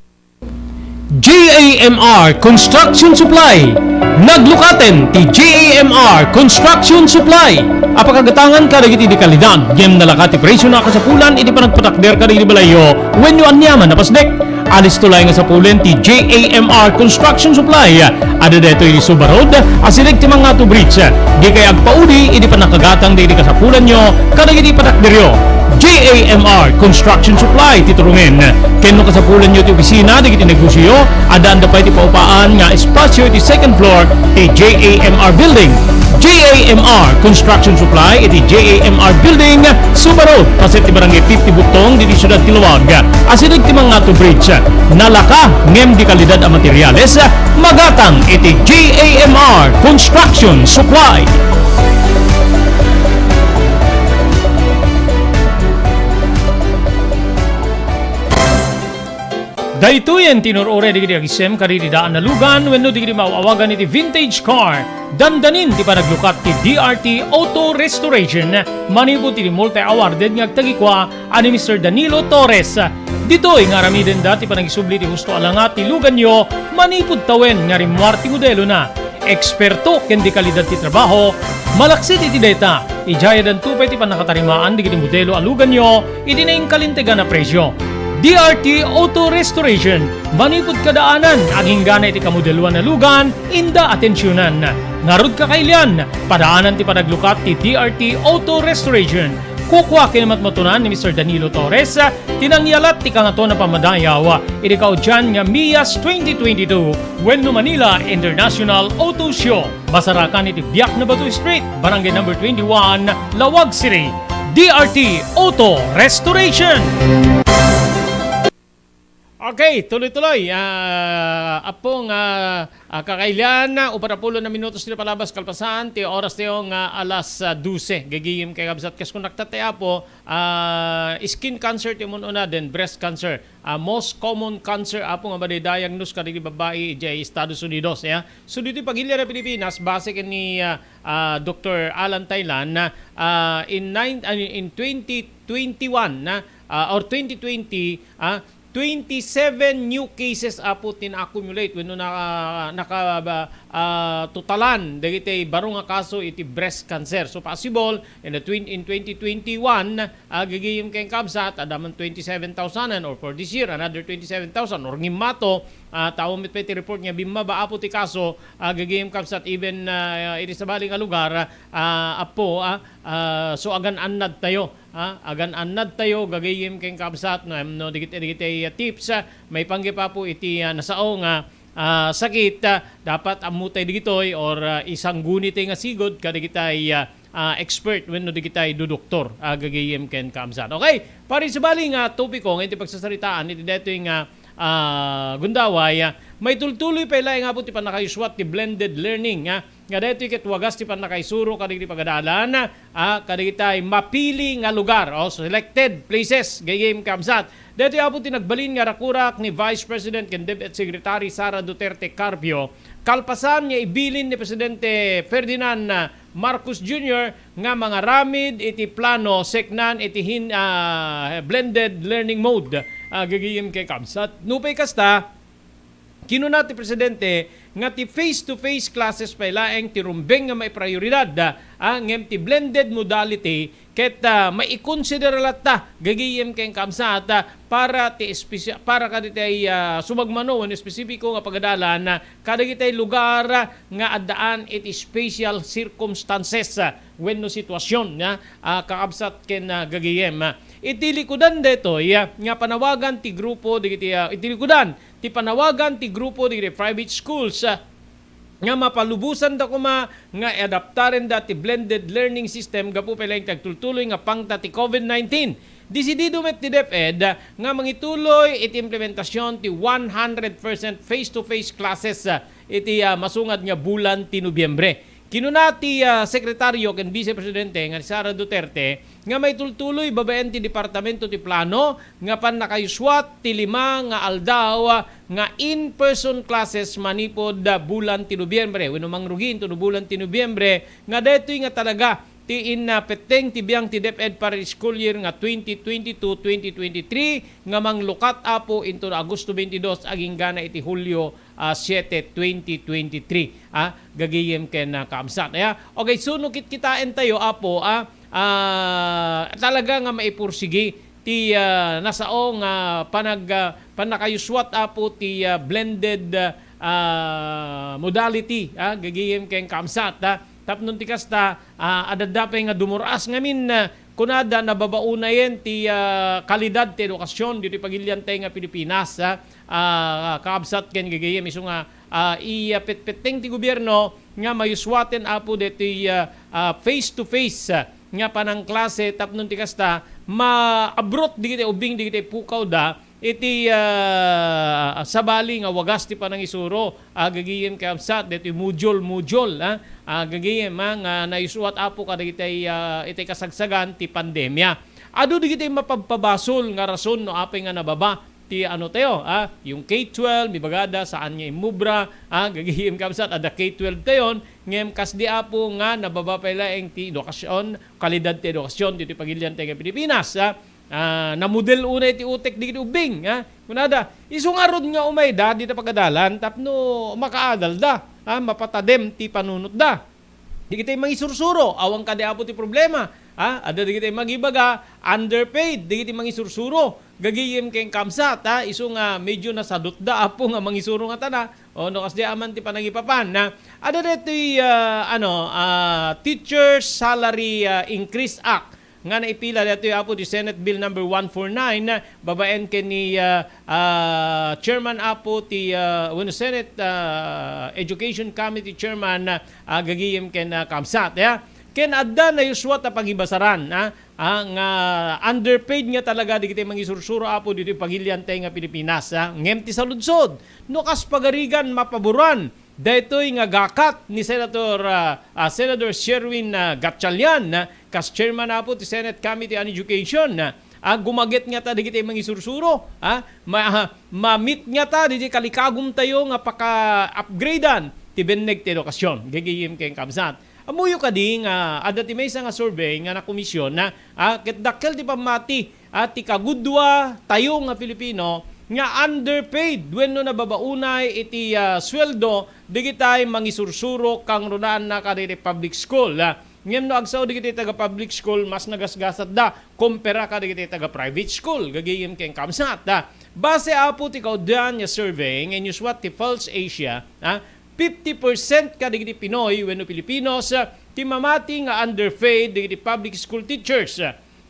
J A M R Construction Supply. Naglukaten ti J A M R Construction Supply. Apakagatangan kadagiti di kalidad, ngem nalaka ti presyo na kasapulan iti panagpatakder kadagiti balayyo wenno aniaman a pasdek. Alisto laeng nga sapulen ti J A M R Construction Supply. Adda daytoy iti Suba Road, asideg ti Mangato Bridge. Dikay agpaudi iti pannakagatang dagiti kasapulanyo kadagiti patakderyo. J A M R Construction Supply ti turongen. Ken no kasapulanyo ti opisina dagiti negosyo, addaanda pay ti paupaan nga espasyo iti second floor ti J A M R Building. J A M R Construction Supply iti J A M R Building, Suba Road, paset ti Barangay fifty Butong, diti siudad ti Laoag. Asideg ti Mangato Bridge. Nalaka ngem di kalidad a materials, magatang iti J A M R Construction Supply. Daytoyen ti inur-uray dagiti agisem kadagiti daan a lugan wenno dagiti maaw-awagan iti vintage car. Dandanin ti panaglukat ti D R T Auto Restoration manipud iti multi-awarded nga agtagikua a ni Mister Danilo Torres. Ditoy nga aramidenda ti panagisubli ti husto a langa ti luganyo manipud tawen nga rimmuar ti modelona. Eksperto ken di kalidad ti trabaho, malaksid iti dayta, idiay addanto pay ti pannakatarimaan dagiti modelo a luganyo iti naingkalintegan a presyo. D R T Auto Restoration, manipud kadaanan, aginggana iti kamodeloan a lugan, inda atensionan. Ngarud, kakailian, padaanan ti panaglukat ti D R T Auto Restoration. Kukua ken matmatunan ni Mister Danilo Torres ti nangyalat ti Kangatoan a Pammadayaw iti kaudian nga MIAS twenty twenty-two wenno Manila International Auto Show. Masarakan iti Biak na Bato Street, Barangay Number twenty-one, Laoag City. D R T Auto Restoration. Okay, tuloy-tuloy. Ah, apong, ah, ah, kakailian, upat a pulo na minutos ti palabas kalpasan ti oras tayo nga alas, ah, dose. Gagayem ken kabsat, kas kun naktat ti Apo, ah, skin cancer ti umun-una, then breast cancer. Ah, most common cancer, Apo, nga madi-diagnose kadagiti babbai idiay Estados Unidos, ya. So, ditoy pagilian a Pilipinas, base ken ni, ah, ah, Doktor Alan Thailand, ah, in nine, ah, in twenty twenty-one, ah, or twenty twenty, ah, twenty-seven new cases, Apo, ti na-accumulate wenno naka-, naka-, ah, totalan dagiti baro nga kaso iti breast cancer. So, possible, in the twen-, in twenty twenty-one, ah, gagayem ken kabsat, adda man twenty-seven thousand, and or for this year, another twenty-seven thousand, or ngimmato, ah, ta awan met pay ti report nga bimmaba, Apo, ti kaso, ah, gagayem kabsat, even, ah, iti sabali nga lugar, ah, Apo, ah, ah, so agan-annad tayo, ah, agan-annad tayo, gagayem ken kabsat, no, no, dagiti, dagiti, ah, tips, ah, maipanggep, Apo, iti, ah, nasao nga, ah, sakit, ah, dapat ammo tay dagitoy or, ah, isangguni tay nga sigud kadagitay, ah, ah, expert wenno dagitay dudoktor, ah, gagayem ken kabsat. Okay, pay iti sabali nga topiko nga iti pagsasaritaan iti daytoy nga, ah, gundaway, ah, maitultuloy pay laeng, Apo, ti pannakaisuat ti blended learning, ah, nga daytoy ket wagas ti pannakaisuro kadagiti pagadalan, ah, kadagitay mapili nga lugar, o selected places, gagayem kabsat. Daytoy, Apo, ti nagbalin nga rakurak ni Vice President ken DepEd Secretary Sara Duterte Carpio, kalpasan nga ibilin ni Presidente Ferdinand Marcos Junior nga mangaramid iti plano seknan iti hin-, ah, blended learning mode, ah, gagayem ken kabsat. Nupay kasta, kinuna ti Presidente nga ti face-to-face classes pay laeng ti rumbeng nga maiprioridad, ah, ngem ti blended modality ket, ah, maikonsidera latta, gagayem ken kaabsat, ah, para ti espesia-, para kaditay, ah, sumagmano wenno espesipiko nga pagadalan, ah, kadagitay lugar, ah, nga addaan iti special circumstances, ah, wenno sitwasyon, ah, ah, kaabsat ken, ah, gagayem. Ah, iti likudan daytoy, ah, nga panawagan ti grupo dagiti, ah, iti likudan ti panawagan ti grupo dagiti private schools, ah, nga mapalubosanda koma nga adaptarenda ti blended learning system gapu pay laeng ti agtultuloy nga pangta ti COVID nineteen. Desidido met ti DepEd nga mangituloy iti implementasyon ti one hundred percent face-to-face classes, ah, iti, ah, masungad nga bulan ti Nobyembre. Kinuna ti, ah, Sekretaryo ken Vice Presidente nga ni Sara Duterte nga maitultuloy babaen ti Departamento ti Plano nga pannakayuswat ti lima nga aldaw, ah, nga in-person classes manipud, ah, bulan ti Nobyembre wenno mangrugi intono bulan ti Nobyembre, nga daytoy nga talaga ti innapetteng ti biang ti DepEd para school year nga twenty twenty-two twenty twenty-three nga manglukat, Apo, intono Agosto twenty-dos agingga na iti Hulio, ah, siete, twenty twenty-three, ah, gagayem ken, ah, kaabsat. Aya, okay, so no kitkitaentayo, Apo, ah, ah, talaga nga maipursigi ti, ah, nasao nga panag-, ah, pannakayuswat, Apo, ti, ah, blended, ah, ah, modality, ah, gagayem ken kaabsat, ah, tapno ti kasta, ah, adda pay nga dumur-as ngamin, ah, kunada nababaonayen ti, ah, kalidad ti edukasyon ditoy pagiliantay nga Pilipinas, ah, ah, kaabsat ken gagayem isu nga, ah, ipetpetteng ti gobierno nga mayuswaten, Apo, ditoy, ah, ah, face to face, ah, nga panangklase tapno ti kasta maabrot dagiti ubbing dagiti pukawda iti, ah, sabali nga wagas ti panangisuro, ah, gagayem kaabsat, ditoy module, module, ah, ah, gagayem, ah, nga naisuat, Apo, kadagitay, ah, itay kasagsagan ti pandemia. Adu dagitay mapabpabasol nga rason no apay nga nababa ti ano tayo, ah, yung K twelve, mibagada, saan nga immubra, ah, gagayem kaabsat, adda K twelve tayon, ngem kasdi, Apo, nga nababa pay laeng ti edukasyon, kalidad ti edukasyon ditoy pagiliantay nga Pilipinas, ah. Ah, namudel unay ti utek dagiti ubbing, ha? Kunada, isu ngarud nga umayda dita pagadalan tapno makaadalda, ha? Mapatadem ti panunotda. Dagiti mangisursuro, awan kadi, Apo, ti problema, ha? Adda dagiti magibaga, underpaid dagiti mangisursuro. Gagayem ken kaabsat, ha? Isu nga medyo nasadutda, Apo, nga mangisuro nga tana. O, no, kasdi aman ti panangipapan, ha? Adda ditoy, ah, ano, ah, Teachers Salary, ah, Increase Act nga naipila daytoy, Apo, ti Senate Bill number one four nine, babaen ken ni, ah, ah, Chairman, Apo, ti, ah, wenno Senate, ah, Education Committee Chairman, ah, gagayem ken, ah, kaabsat, ya. Ken adda nayuswat a pagibasaran, ah, ah, nga underpaid nga talaga dagiti mangisursuro, Apo, ditoy pagiliantay nga Pilipinas, ah. Ngem ti saludsod, no kas pagarigan mapaboran daytoy nga gakat ni Senator, ah, ah, Senator Sherwin, ah, Gatchalian, ah, kas chairman, Apo, ti Senate Committee on Education, ah, ah, gumaget ngata dagiti mangisursuro, ah, ma-, ah, ma-meet ngata dagiti kalikagumtayo nga paka-upgradean ti benneg ti edukasyon. Gagayem ken kaabsat. Ammoyo kadi nga adda ti maysa nga survey nga nakomision na, ah, ket dakkel ti pammati a ti kagudua tayo nga Filipino nga underpaid wenno nababaunay iti, ah, sueldo dagitay mangisursuro kangrunaanna kadagiti public school, ah. Ngem no agsao dagiti taga public school, mas nagasgasatda kumpara kadagiti taga private school. Gagayem ken kaabsat, ah. Base, Apo, ti kauddian nga survey nga inyuswat ti Pulse Asia, ah, fifty percent kadagiti Pinoy wenno Filipinos, ah, ti mamati nga underpaid dagiti public school teachers.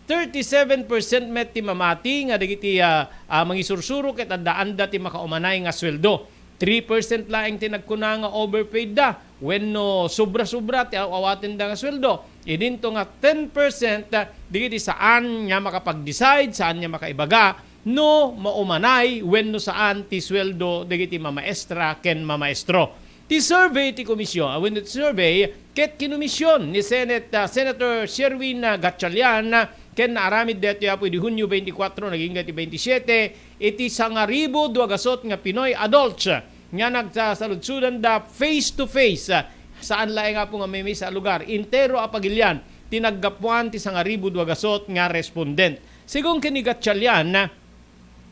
Thirty-seven percent met ti mamati nga dagiti, ah, ah, mangisursuro ket addaanda ti makaumanay nga sueldo. Three percent laeng ti nagkuna nga overpaid da wenno sobra-sobra ti aw-awatenda nga sueldo. Idinto nga ten percent, ah, dagiti saan nga makapag-decide, saan nga makaibaga no maumanay wenno saan ti sueldo dagiti mamaestra ken mamaestro. Ti survey ti komisyon, ah, wenno ti survey ket kinomisyon ni Senate, ah, Senator Sherwin, ah, Gatchalian, ah, ken naaramid daytoy, Apo, idi Hunyo twenty-four nagingga ti twenty-seven, iti sangaribu dua gasut nga Pinoy adults nga nagsasaludsodanda face to face, ah, saan laeng, Apo, nga maymaysa a lugar, entero a pagilian ti naggapuan ti sangaribu dua gasut nga respondent. Sigun ken ni Gatchalian, ah,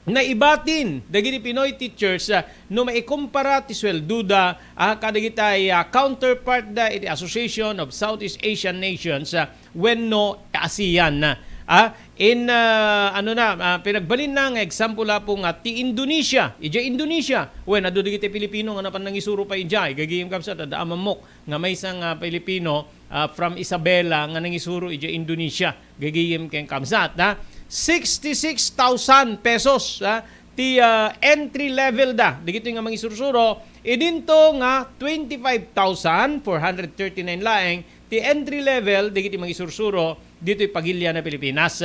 naibatin dagiti Pinoy teachers, ah, no maikumpara ti sueldoda, ah, kadagitay, ah, counterpartda iti Association of Southeast Asian Nations, ah, wenno ASEAN. Ah, in, ah, ano na, ah, pinagbalinna nga example, Apo, nga ti Indonesia. Idiay Indonesia, wen, adu dagiti Pilipino nga napan nangisuro pay idiay. Gagayem, kabsat, adda a mammok nga maysa nga Pilipino, ah, from Isabela nga nangisuro idiay Indonesia. Gagayem ken kabsat, ha? Sixty-six thousand pesos, ha? Ti, ah, entry level da dagitoy nga mangisursuro, idinto nga twenty-five thousand four hundred thirty-nine laeng ti entry level dagiti mangisursuro ditoy pagilian a Pilipinas.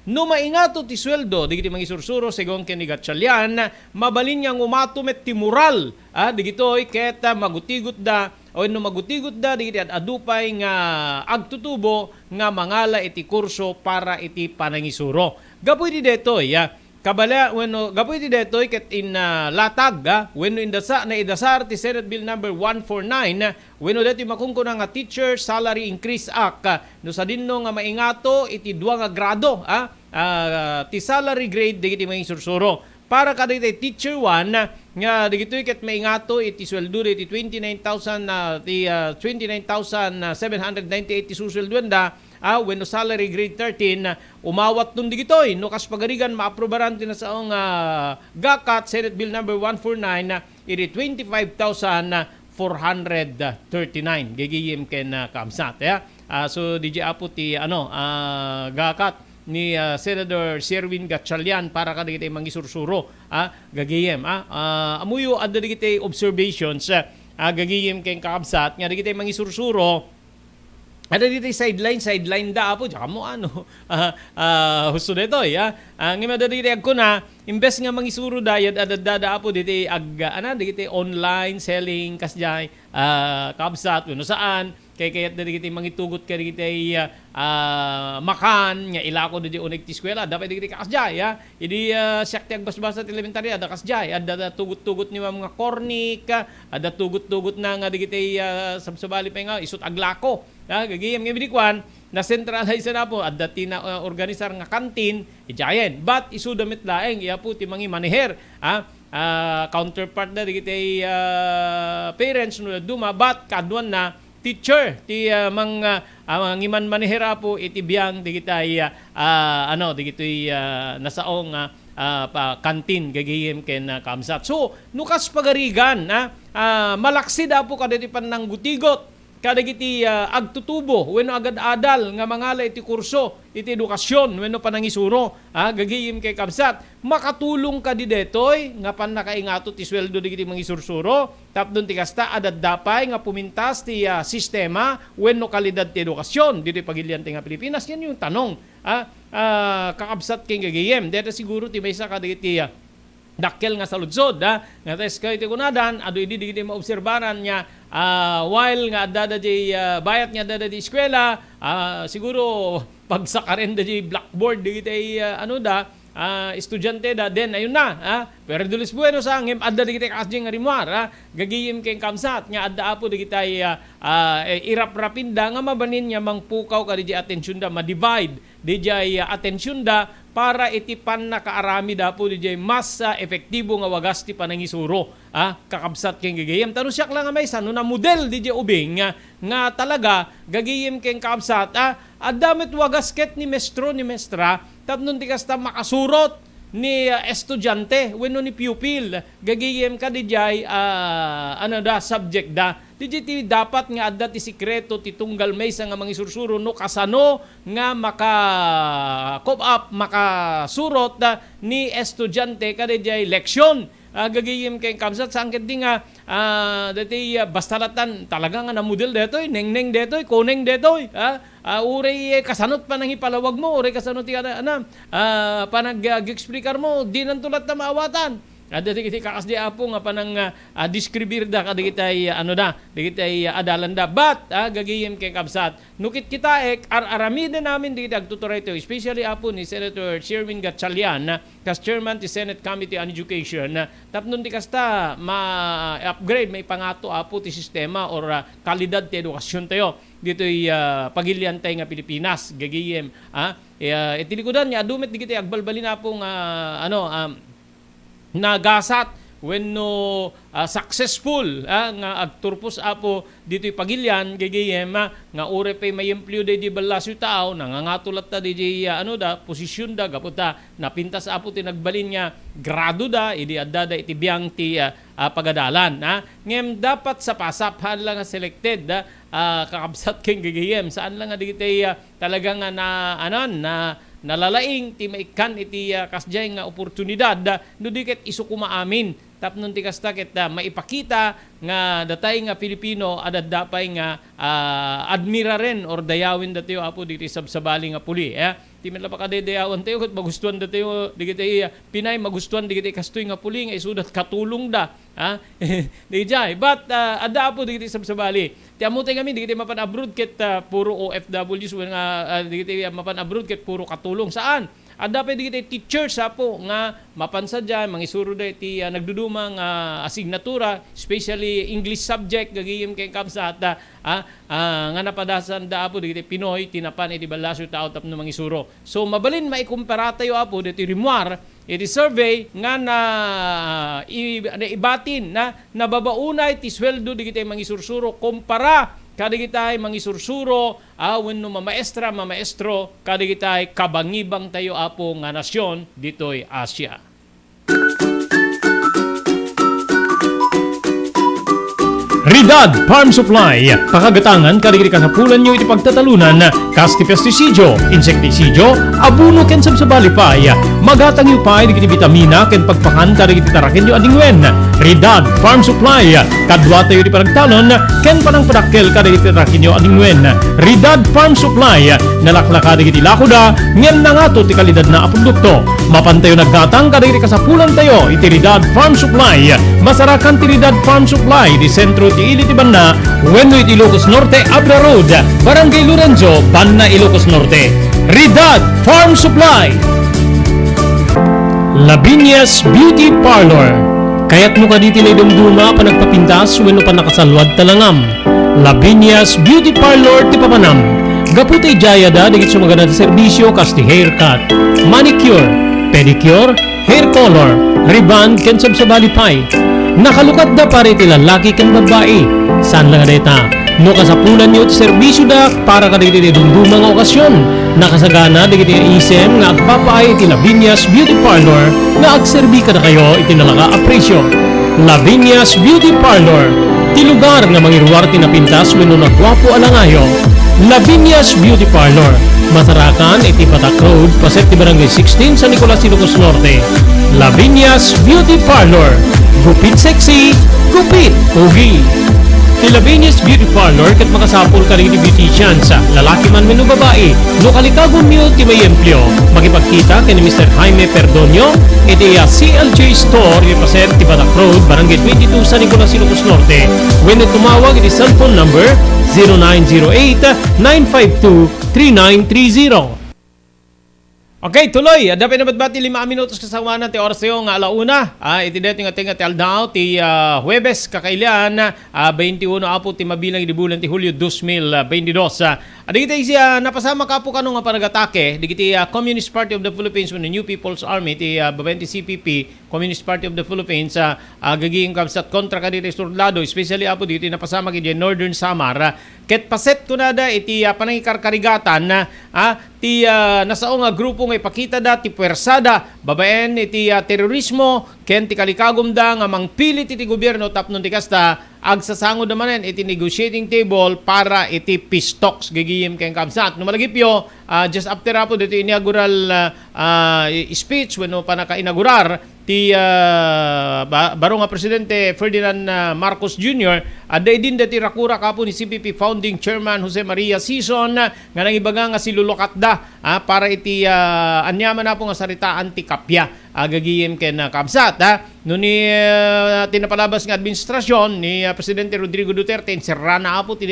No maingato ti sueldo dagiti mangisursuro, segun ken ni Gatchalian, mabalin nga ngumato met ti moral, ah, dagitoy ket, ah, magutigotda wenno magutigotda dagiti ad-adu pay nga agtutubo nga mangala iti kurso para iti panangisuro. Gapu iti daytoy, ah, kabala-, wenno gapu iti daytoy ket in, ah, latag, ah, wenno indasa-, naidasar ti Senate Bill number one four nine, ah, wenno daytoy makunkuna nga Teacher Salary Increase Act, ah, no sadinno nga maingato iti dua nga grado, ah, ah, ti salary grade dagiti mangisursuro. Para kadagiti teacher one, ah, nga dagitoy ket maingato iti sueldo dagiti twenty-nine thousand, ah, ti, ah, twenty-nine thousand seven hundred ninety-eight ti susueldoanda, ah, wenno salary grade thirteen, ah, umawatton dagitoy. No kas pagarigan, maaprubaran ti nasaong, ah, GACAT, Senate Bill number one four nine, ah, iti twenty-five thousand four hundred thirty-nine. Gagayem ken, ah, kabsat, ya. Ah, so, D J Apo ti, ano, ah, GACAT ni, ah, Senator Sherwin Gatchalian para kadagiti mangisursuro, ah, gagayem, ah. Ah, ammoyo, adda dagiti observations, ah, ah, gagayem ken kakabsat nga dagiti mangisursuro, adda dagiti sideline, sideline da, Apo, diak ammo, ano, ah, ah, husto daytoy, ah. Ah, ngem adda dagiti agkuna, imbes nga mangisuro da, yad-, adda da, Apo, diti ag-, ana, dagiti online selling, kasdiay, ah, kabsat, wenno saan, kay kayat da dagiti mangitugot kadagiti, ah, ah, makan nga ilako didi uneg ti eskuela, adda pay dagiti kasdiay, ah. Idi, ah, siak ti agbasbasa ti elementarya, adda kasdiay, adda da tugot-tugot ni Ma'am nga cornic, ah, adda tugot-tugot na nga dagiti, ah, sabsabali pay nga isut' aglako. Ah, gagayem nga idi kuan, na-centralize na, Apo, adda ti na, ah, organisar nga kantin, idiayen. But isuda met laeng, iya, Apo, ti mangimaneher, ah, ah, counterpart da dagiti, ah, parents no dadduma, but kaaduan na, teacher ti, ah, mang-, ah, ah, mangimanmaneher, Apo, iti biang dagitay, ah, ah, ano, dagitoy, ah, nasaong, ah, ah, pa-, kantin, gagayem ken, ah, kabsat. So, no kas pagarigan, ah, ah, malaksid, Apo, kadagiti pannanggutigot kadagiti, ah, agtutubo wenno agad-adal nga mangala iti kurso iti edukasyon wenno panangisuro, ah, gagayem ken kabsat, makatulong kadi daytoy nga pannakaingato ti sueldo dagiti mangisursuro? Tapno ti kasta, adda pay nga pumintas ti, ah, sistema wenno kalidad ti edukasyon ditoy pagilian ti nga Pilipinas. Yan yung tanong, ah, ah, kakabsat ken gagayem. Deta siguro ti maysa kadagiti, ah, dakkel nga saludsod, ah, nga ta iskay ti kunadan, adu idi dagiti maobserbaran nga, ah, while nga adda da di, ah, bayat nga adda da di eskuela, ah, siguro pagsakaren da di blackboard dagiti, ah, ano da, ah, estudiante da, then ayun na, ah, pero dulis bueno sa ngem adda dagiti kasdi nga rimmuar, ah, gagayem ken kabsat nga adda, Apo, dagiti, ah, ah, eh, iraprapin da nga mabalin nga mangpukaw kadi di atension da, ma-divide didiay, ah, atension da para iti pannakaaramid, Apo, didiay mas, ah, epektibo nga wagas ti panangisuro, ah, kakabsat ken gagayem. Ta no siak la nga maysa, no namudel didiay ubing, ah, nga talaga gagayem ken kakabsat, ah, adda met wagas ket ni mestro, ni mestra, tapno ti kasta makasurot ni, ah, estudiante wenno ni pupil, gagayem kadi diay, ah, ano da, subject da. Didiay ti dapat nga adda ti sekreto ti tunggal maysa nga mangisursuro no kasano nga maka-cope up, makasurot, ah, ni estudiante kadi diay leksyon. Ah, gagayem ken kabsat, saan ketdi nga, ah, daytoy, ah, basta latan talaga nga namudel daytoy, nengneng daytoy, koneng daytoy, ah, ah, uray, eh, kasano ti panangipalawag mo, uray kasano ti, ana, ana, ah, panag-, ah, ag-explikar mo, dinanto latta maawatan. Adda dagiti kakasdi, Apo, nga panang, ah, ah, describir da kadagitay, ah, ano da, dagitay, ah, adalan da. But, ah, gagayem ken kabsat, no kitkitaek, ar-aramiden amin dagiti agtuturay tayo, especially, Apo, ni Senator Sherwin Gatchalian, ah, kas chairman ti Senate Committee on Education, ah, tapno ti kasta ma-upgrade, maipangato, Apo, ti sistema or, ah, kalidad ti edukasyon tayo ditoy, ah, pagilian tayo nga Pilipinas, gagayem, ah, eh, ah, iti likudan nga adu met dagiti agbalbalin, Apo, nga, ano, um, nagasat wenno, ah, successful, ah, nga agturpos, Apo, ditoy pagilian, gagayyem, ah, nga uray pay maimplio daydi ballasiw tao, nangangato latta daydi, ah, ano da, posisyon da, gapu ta napintas, Apo, ti nagbalin nga grado da, idi adda da iti biang ti, ah, ah, pagadalan, ah. Ngem dapat sapasap, haan la nga selected, ah, ah, kakabsat ken gagayyem, saan la nga dagiti, ah, talaga nga na, anan, na, nalalaing ti maikkan iti, ah, kasdiay nga oportunidad, ah, no di ket isu koma amin. Tapno ti kasta ket, ah, maipakita nga datay nga Filipino, adda pay nga, ah, admiraren or dayawen datayo, Apo, diti sabsabali nga puli, eh. Ti met la pakadaydayawan tayo, ket magustuan datayo, dagiti, ah, Pinay, magustuan dagiti kastoy nga puli nga isudat katulong da. Ha? Dijay. But, ah, adda, Apo, dagiti sabsabali. Ti ammo tayo ngamin, dagiti mapan abroad ket, ah, puro O F Ws, nga, ah, dagiti mapan abroad ket puro katulong. Saan? Adda pay dagiti teachers, Apo, nga mapan sadiay, mangisuro da iti, ah, nagduduma nga asignatura, especially English subject, gagayyem ken kabsat, ah, ah, ah, nga napadasan da, Apo, dagiti Pinoy, ti napan iti ballasiw tao tapno mangisuro. So, mabalin maikumpara tayo, Apo, ditoy rimmuar, iti survey nga na, i-, naibatin na nababaonay ti sueldo dagiti mangisursuro kumpara kadagiti mangisursuro, ah, wenno mamaestra, mamaestro, kadagiti kabangibang tayo, Apo, nga nasion ditoy Asia. Ridad Farm Supply, pakagatangan kadagiti kasapulanyo iti pagtatalunan, kas ti pestisidio, insektisidio, abono ken sabsabali pay. Magatangyo pay dagiti bitamina ken pagpakan kadagiti tarakenyo a dingwen. Ridad Farm Supply, kaduatayo ti panagtalon ken panangpadakkel kadagiti tarakenyo a dingwen. Ridad Farm Supply, nalaklaka dagiti lakoda ngem nangato ti kalidadna a produkto. Mapantayo naggatang kadagiti kasapulantayo iti Ridad Farm Supply. Masarakan ti Ridad Farm Supply iti sentro ti ili ti banna wenno iti Ilocos Norte, Abra Road, Barangay Lorenzo, Banna, Ilocos Norte. Ridad Farm Supply. Lavinia's Beauty Parlor. Kayatmo kadi ti naidumduma a panagpapintas wenno pannakasalluad ta langam? Lavinia's Beauty Parlor ti papanam. Gapu ta idiay adda dagiti sumagana ti serbisio kas ti haircut, manicure, pedicure, hair color, rebond, ken sabsabali pay. Nakalukatda para iti lallaki ken babbai. Saan la nga dayta, no kasapulanyo ti serbisioda para kadagiti naidumduma nga okasion, nakasagana dagiti isem nga agpapaay iti Lavinia's Beauty Parlor nga agserbi kadakayo iti nalaka a presio. Lavinia's Beauty Parlor, ti lugar nga mangiruar ti napintas wenno naguapo a langayo. Lavinia's Beauty Parlor, masarakan iti Batak Road, paset ti Barangay sixteen, San Nicolas, Ilocos Norte. Lavinia's Beauty Parlor, gupit sexy, gupit pogi. Ti Lavinia's Beauty Parlor ket makasapul kadagiti beauticians, lalaki man wenno babai. No kalikagumyo ti maiempleo, makipagkita ken ni Mister Jaime Perdonio iti, ah, C L J Store, iti paset ti Batak Road, Barangay twenty-two, San Nicolas, Ilocos Norte, wenno tumawag iti cellphone number zero nine zero eight, nine five two, three nine three zero. Okay, tuloy. Adda pay nabatbati lima a minutos kasawanan ti oras tayo nga ala una. Ah, iti daytoy nga tenga ti aldaw, ti, ah, Huwebes, kakailian, ah, twenty-uno, Apo, ti mabilang idi bulan ti Hulio, dos mil veintidos. Ah, adda iti, ah, napasamak, Apo, kano nga panagatake, digiti, ah, Communist Party of the Philippines wenno New People's Army, ti, ah, babaen ti C P P, Communist Party of the Philippines, ah, ah, gaging kabsat kontra kaditi surdlado, especially, Apo, diti napasamak iti Northern Samar, ah, ket paset kunada iti, ah, panangikarkarigatan, ah, ti, ah, nasao nga grupo nga ipakitada ti puersada babaen iti, ah, terorismo ken ti kalikagumda nga mangpilit iti gobierno tapno ti kasta, agsasangoda manen iti negotiating table para iti peace talks, gagayem ken kabsat. No malagipyo, ah, just after, Apo, dito inaugural, ah, ah, speech wenno pannakainaugurar ti, ah, ba-, baro nga Presidente Ferdinand, ah, Marcos Junior, adda idin dati rakurak, Apo, ni C P P Founding Chairman Jose Maria Sison, ah, nga nangibaga nga silulukatda, ah, para iti, ah, aniaman, Apo, nga saritaan ti kappia, ah, gagayem ken, ah, kabsat, ah. No ni, ah, ti napalabas nga administrasyon ni, ah, Presidente Rodrigo Duterte, inserrana, Apo, ti,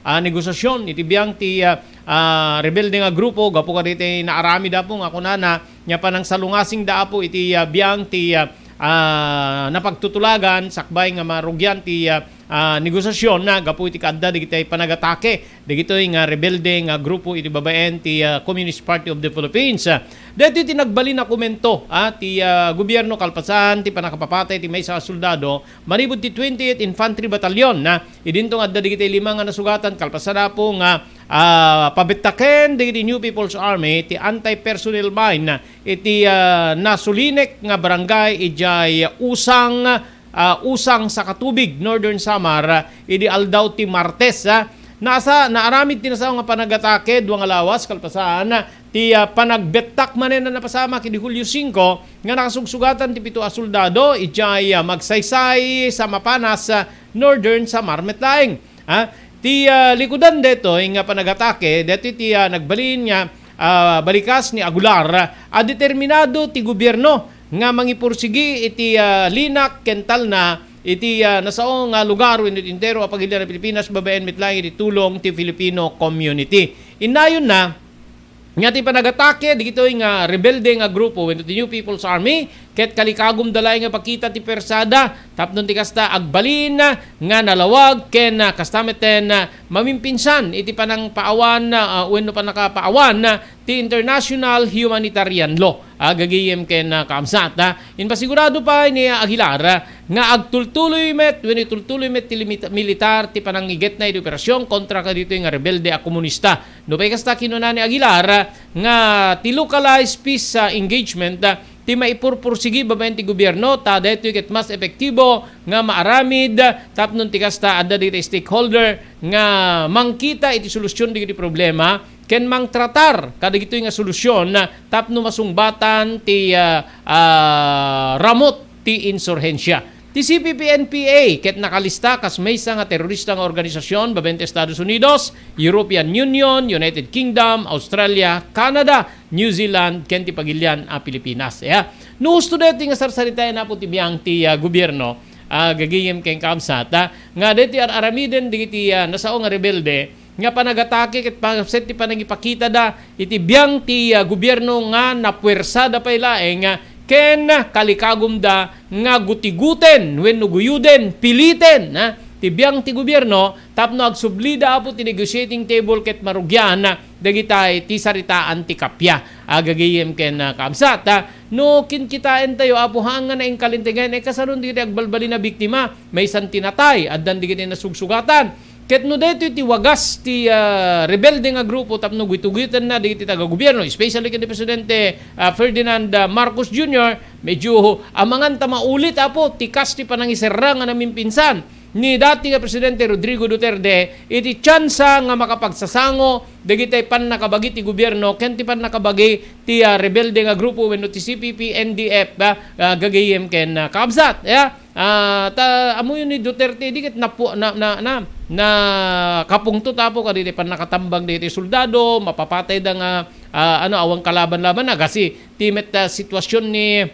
ah, negosasyon iti biang ti, ah, ah, rebelde nga grupo gapu kaditi naaramid, Apo, nga kunana, nga panangsalungasingda, Apo, iti, ah, biang ti, ah, ah, napagtutulagan sakbay nga marugian ti, ah, ah, negosasyon na gapu iti kaadda dagiti panagatake dagitoy nga rebelde nga grupo iti babaen ti, ah, Communist Party of the Philippines. Ah, daytoy ti nagbalin a komento, ah, ti, ah, gobierno kalpasan ti pannakapapatay ti maysa a soldado manipud ti twenty-eighth Infantry Battalion, ah, idinto nga adda dagiti lima nga nasugatan kalpasan apo nga, ah, pabettaken dagiti New People's Army ti anti-personnel mine iti, ah, nasulinek nga barangay idiay Usang, ah, Usang, Sakatubig, Northern Samar, ah, idi aldaw ti Martes, ah. Nasa-, naaramid ti nasao nga panagatake, dua nga lawas, kalpasan, ah, ti, ah, panagbettak manen a napasamak idi Hulyo singko nga nakasugsugatan ti pito a soldado idiay, ah, Magsaysay, Samapanas, ah, Northern Samar met laeng. Ah, ti, ah, likudan daytoy nga panagatake, daytoy ti, ah, nagbalin nga, ah, balikas ni Aguilar, ah, determinado ti gobierno nga mangipursigi iti, ah, linak ken talna iti, ah, nasao nga lugar wenno iti entero a pagilian a Pilipinas babaen met laeng iti tulong ti Filipino community. Innayonna, nga ti panagatake dagitoy nga rebelde nga grupo wenno ti New People's Army, ket kalikagumda laeng nga pakita ti puersada tapno ti kasta agbalin nga nalawag ken, ah, kasta metten, ah, mamimpinsan iti panangpaawan, ah, wenno pannakapaawan, ah, ti international humanitarian law. Ah, gagayem ken, ah, kaabsat, ah. Impasigurado pay ni Aguilar, ah, nga agtultuloy met wenno itultuloy met ti limita-, militar ti panangigetna iti operasyon kontra kaditoy nga rebelde a komunista. Nupay kasta, kinuna ni Aguilar nga ti localized peace, ah, engagement, ah, ti maipurpursigi babaen ti gobierno, ta daytoy ket mas epektibo nga maaramid, ah, tapno ti kasta adda dagiti stakeholder nga mangkita iti solusyon dagiti problema ken mangtratar kadagitoy nga solusyon, ah, tapno masungbatan ti, ah, ah, ramut ti insurhensya. Ti C P P N P A ket nakalista kas maysa nga terorista nga organisasyon babaen ti Estados Unidos, European Union, United Kingdom, Australia, Canada, New Zealand, ken ti pagilian a Pilipinas. Ya. No husto daytoy nga sarsaritaen apo ti biang ti, ah, gobierno, ah, gagayem ken kaabsat, ah, nga daytoy ar-aramiden dagiti, ah, nasao nga rebelde, nga panagatake ket paset ti panangipakitada iti biang ti, ah, gobierno nga napuersada pay laeng, ah, ken kalikagumda nga gutiguten wenno guyuden, piliten, ah, ti biang ti gobierno tapno agsublida apo ti negotiating table ket marugian, ah, dagitay ti saritaan ti kappia. Agagayem ken, ah, kaabsat, ah, no kinkitaentayo apo haan nga naingkalintegan, eh, kasano dagiti agbalbalin a biktima? Maysan ti natay, addan dagiti nasugsugatan. Ket no daytoy ti wagas ti, ah, rebelde nga grupo tapno guytugitenna dagiti taga-gobierno, especially ken ni Presidente, ah, Ferdinand, ah, Marcos Junior, medyo amangan ta maulit apo ti kas ti panangiserra nga namimpinsan ni dati nga Presidente Rodrigo Duterte iti tsansa nga makapagsasango dagiti pannakabagi ti gobierno ken ti pannakabagi ti, ah, rebelde nga grupo wenno ti C P P N D F, ah, ah, gagayem ken, ah, kaabsat, ya. Ah, ta, ammoyo ni Duterte, di ket napu-, na, na, na, nakapungtot apo kadagiti pannakatambag dagiti soldado, mapapatayda nga, ah, ano, awan kalaban-laban na, gasi ti met, ah, sitwasyon ni,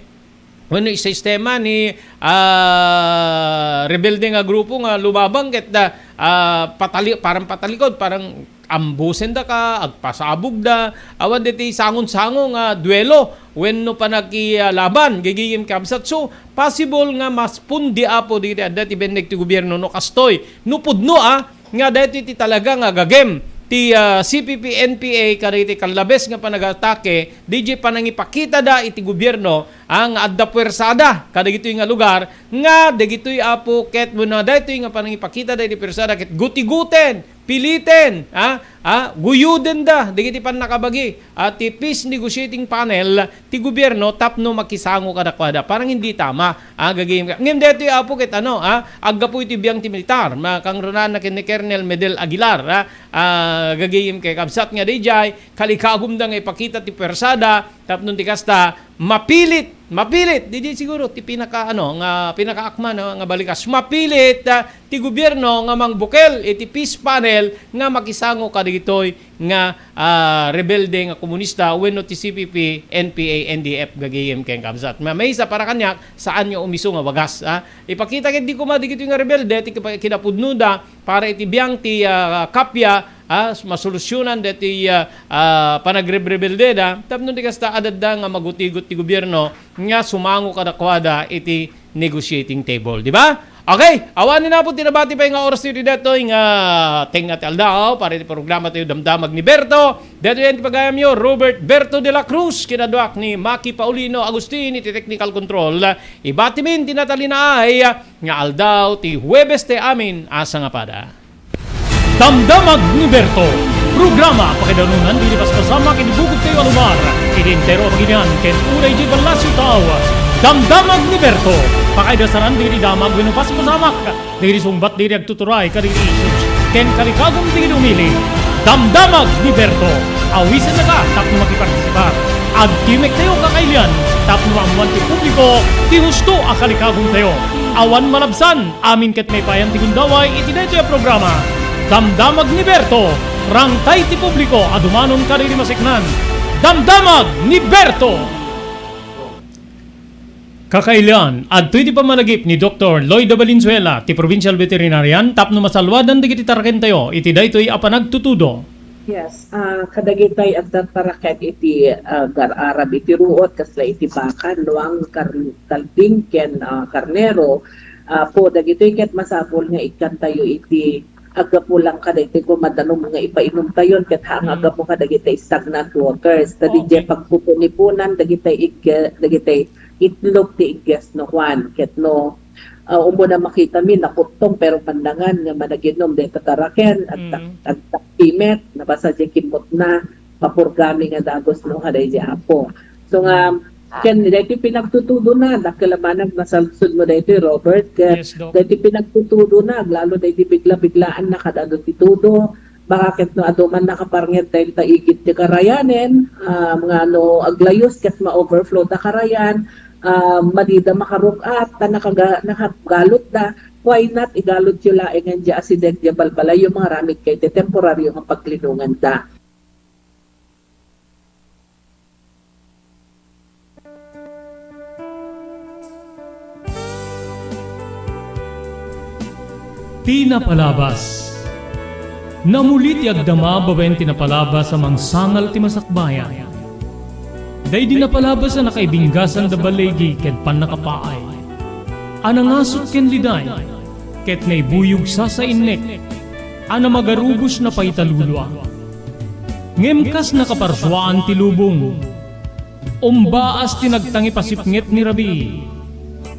wenno sistema ni, ah, rebelde nga grupo nga lumabang ket, ah, ah, patali-, parang patalikod, parang ambusenda ka, agpasabogda, awan daytoy sangon-sango nga duelo wenno panakilaban, gagayem kaabsat. So, possible nga mas pundi apo dagiti adda ti benneg ti gobierno no kastoy. No pudno, ah, nga daytoy ti talaga nga agagem ti, ah, C P P N P A kadagiti kallabes nga panagatake, diay panangipakitada iti gobierno, ah, nga adda puersada kadagitoy nga lugar, nga dagitoy apo ket wenno daytoy nga panangipakitada iti puersada ket gutiguten, piliten, ah, ah, guyudenda dagiti pannakabagi, ah, ti peace negotiating panel ti gobierno tapno makisango kadakuada. Parang hindi tama, ah, gagayem ka. Ngem daytoy apo ket ano, ah, aggapu iti biang ti militar, makangrunaan ken ni Colonel Medel Aguilar, ah, ah, gagayem ken kabsat nga diay, kalikagumda nga ipakita ti puersada, tapno ti kasta, mapilit, mapilit, diay siguro ti pinaka, ano, nga pinakaakma, no, nga balikas. Mapilit, ah, ti gobierno nga mangbukel iti peace panel nga makisango kadagitoy nga, ah, rebelde nga komunista wenno ti C P P, N P A, N D F, gagayem ken kabsat. Ma-, maysa para kaniak, saan nga umiso nga wagas, ah. Ipakita ket di koma dagitoy nga rebelde ti kapa-, kinapudnoda para iti biang ti, ah, kappia ah, masolusyonan daytoy, ah, ah, panagrebrebelde da, tapno di kasta, adda nga magutigot ti gobierno nga sumango kadakuada iti negotiating table, di ba? Okay, awan ni napod ti nabati pay nga oras ti detoy nga tengnga ti aldaw para iti programa tayo Damdamag ni Berto. Detoy ti pagayamyo, Robert Berto de la Cruz, kinaduak ni Maki Paulino Agustin iti technical control. Ibatimin ti natalinaay nga aldaw ti Huwebes ti amin a sangapada. Damdamag ni Berto, programa pakaidarunan dagiti paspasamak iti bukod tayo a lugar, iti entero a pagilian ken uray iti ballasiw tao. Damdamag ni Berto, pakaidasaran dagiti damag wenno paspasamak, dagiti sungbat dagiti agtuturay kadagiti issues, ken kalikagum dagiti umili. Damdamag ni Berto, awisennaka tapno makipartisipar. Agtimek tayo kakailian tapno maammuan ti publiko ti husto a kalikagum tayo. Awan malabsan, amin ket maipayan ti gundaway iti daytoy a programa. Damdamag ni Berto, rangtay ti publiko a dumanon kadagiti maseknan. Damdamag ni Berto! Kakailian, adtoy ti pammalagip ni Doktor Lloyda Valenzuela, ti provincial veterinarian, tapno masalwadan dagiti tarakentayo iti daytoy a panagtutudo. Yes, ah, kadagitay agtartaraken iti, ah, agar-arab iti ruot, kasla iti baka, nuang, kar-, kalding, ken, ah, karnero. Ah, po, dagitoy ket masapul nga ikkantayo iti aggapu lang kadagitoy koma danum nga ipainumtayon ket haan nga aggapu kadagitoy stagnant waters. Ta didiay pagpupunipunan dagitoy igge-, dagitoy itlog ti igges no Juan. Ket no, ah, umuna makitami, nakuttong, pero pandangan nga managinom dayta taraken, agtak-, agtaktimek, nabasa diay kimmotna, papurgami nga dagus no kadaydi Apo. So nga, ken daytoy pinagtutudona, dakkel a banag nasalsod mo daytoy, Robert, ket daytoy pinagtutudona, aglalo daydi bigla-biglaan na kadado ti tudo, baka ket no adu man nakaparnged dayta igid ti karayanen, ah, nga no aglayus ket ma-overflow da karayan, ah, madida makaruk-at, ta nakaga-, nakagalutda, why not igalutyo laengen diay asideg diay balbalayyo, mangaramidkayo iti temporario nga paglinonganda. Ti napalabas. Namuli ti agdama babaen ti napalabas a mangsangal ti masakbayan. Daydi napalabas a nakaibinggasan da baligi ken pannakapaay, a nangasut ken liday, ket naibuyog sasainnek, a namagarubos na pay talulua. Ngem kas nakaparsuaan ti lubong, umbaas ti nagtangipasipnget ni rabii.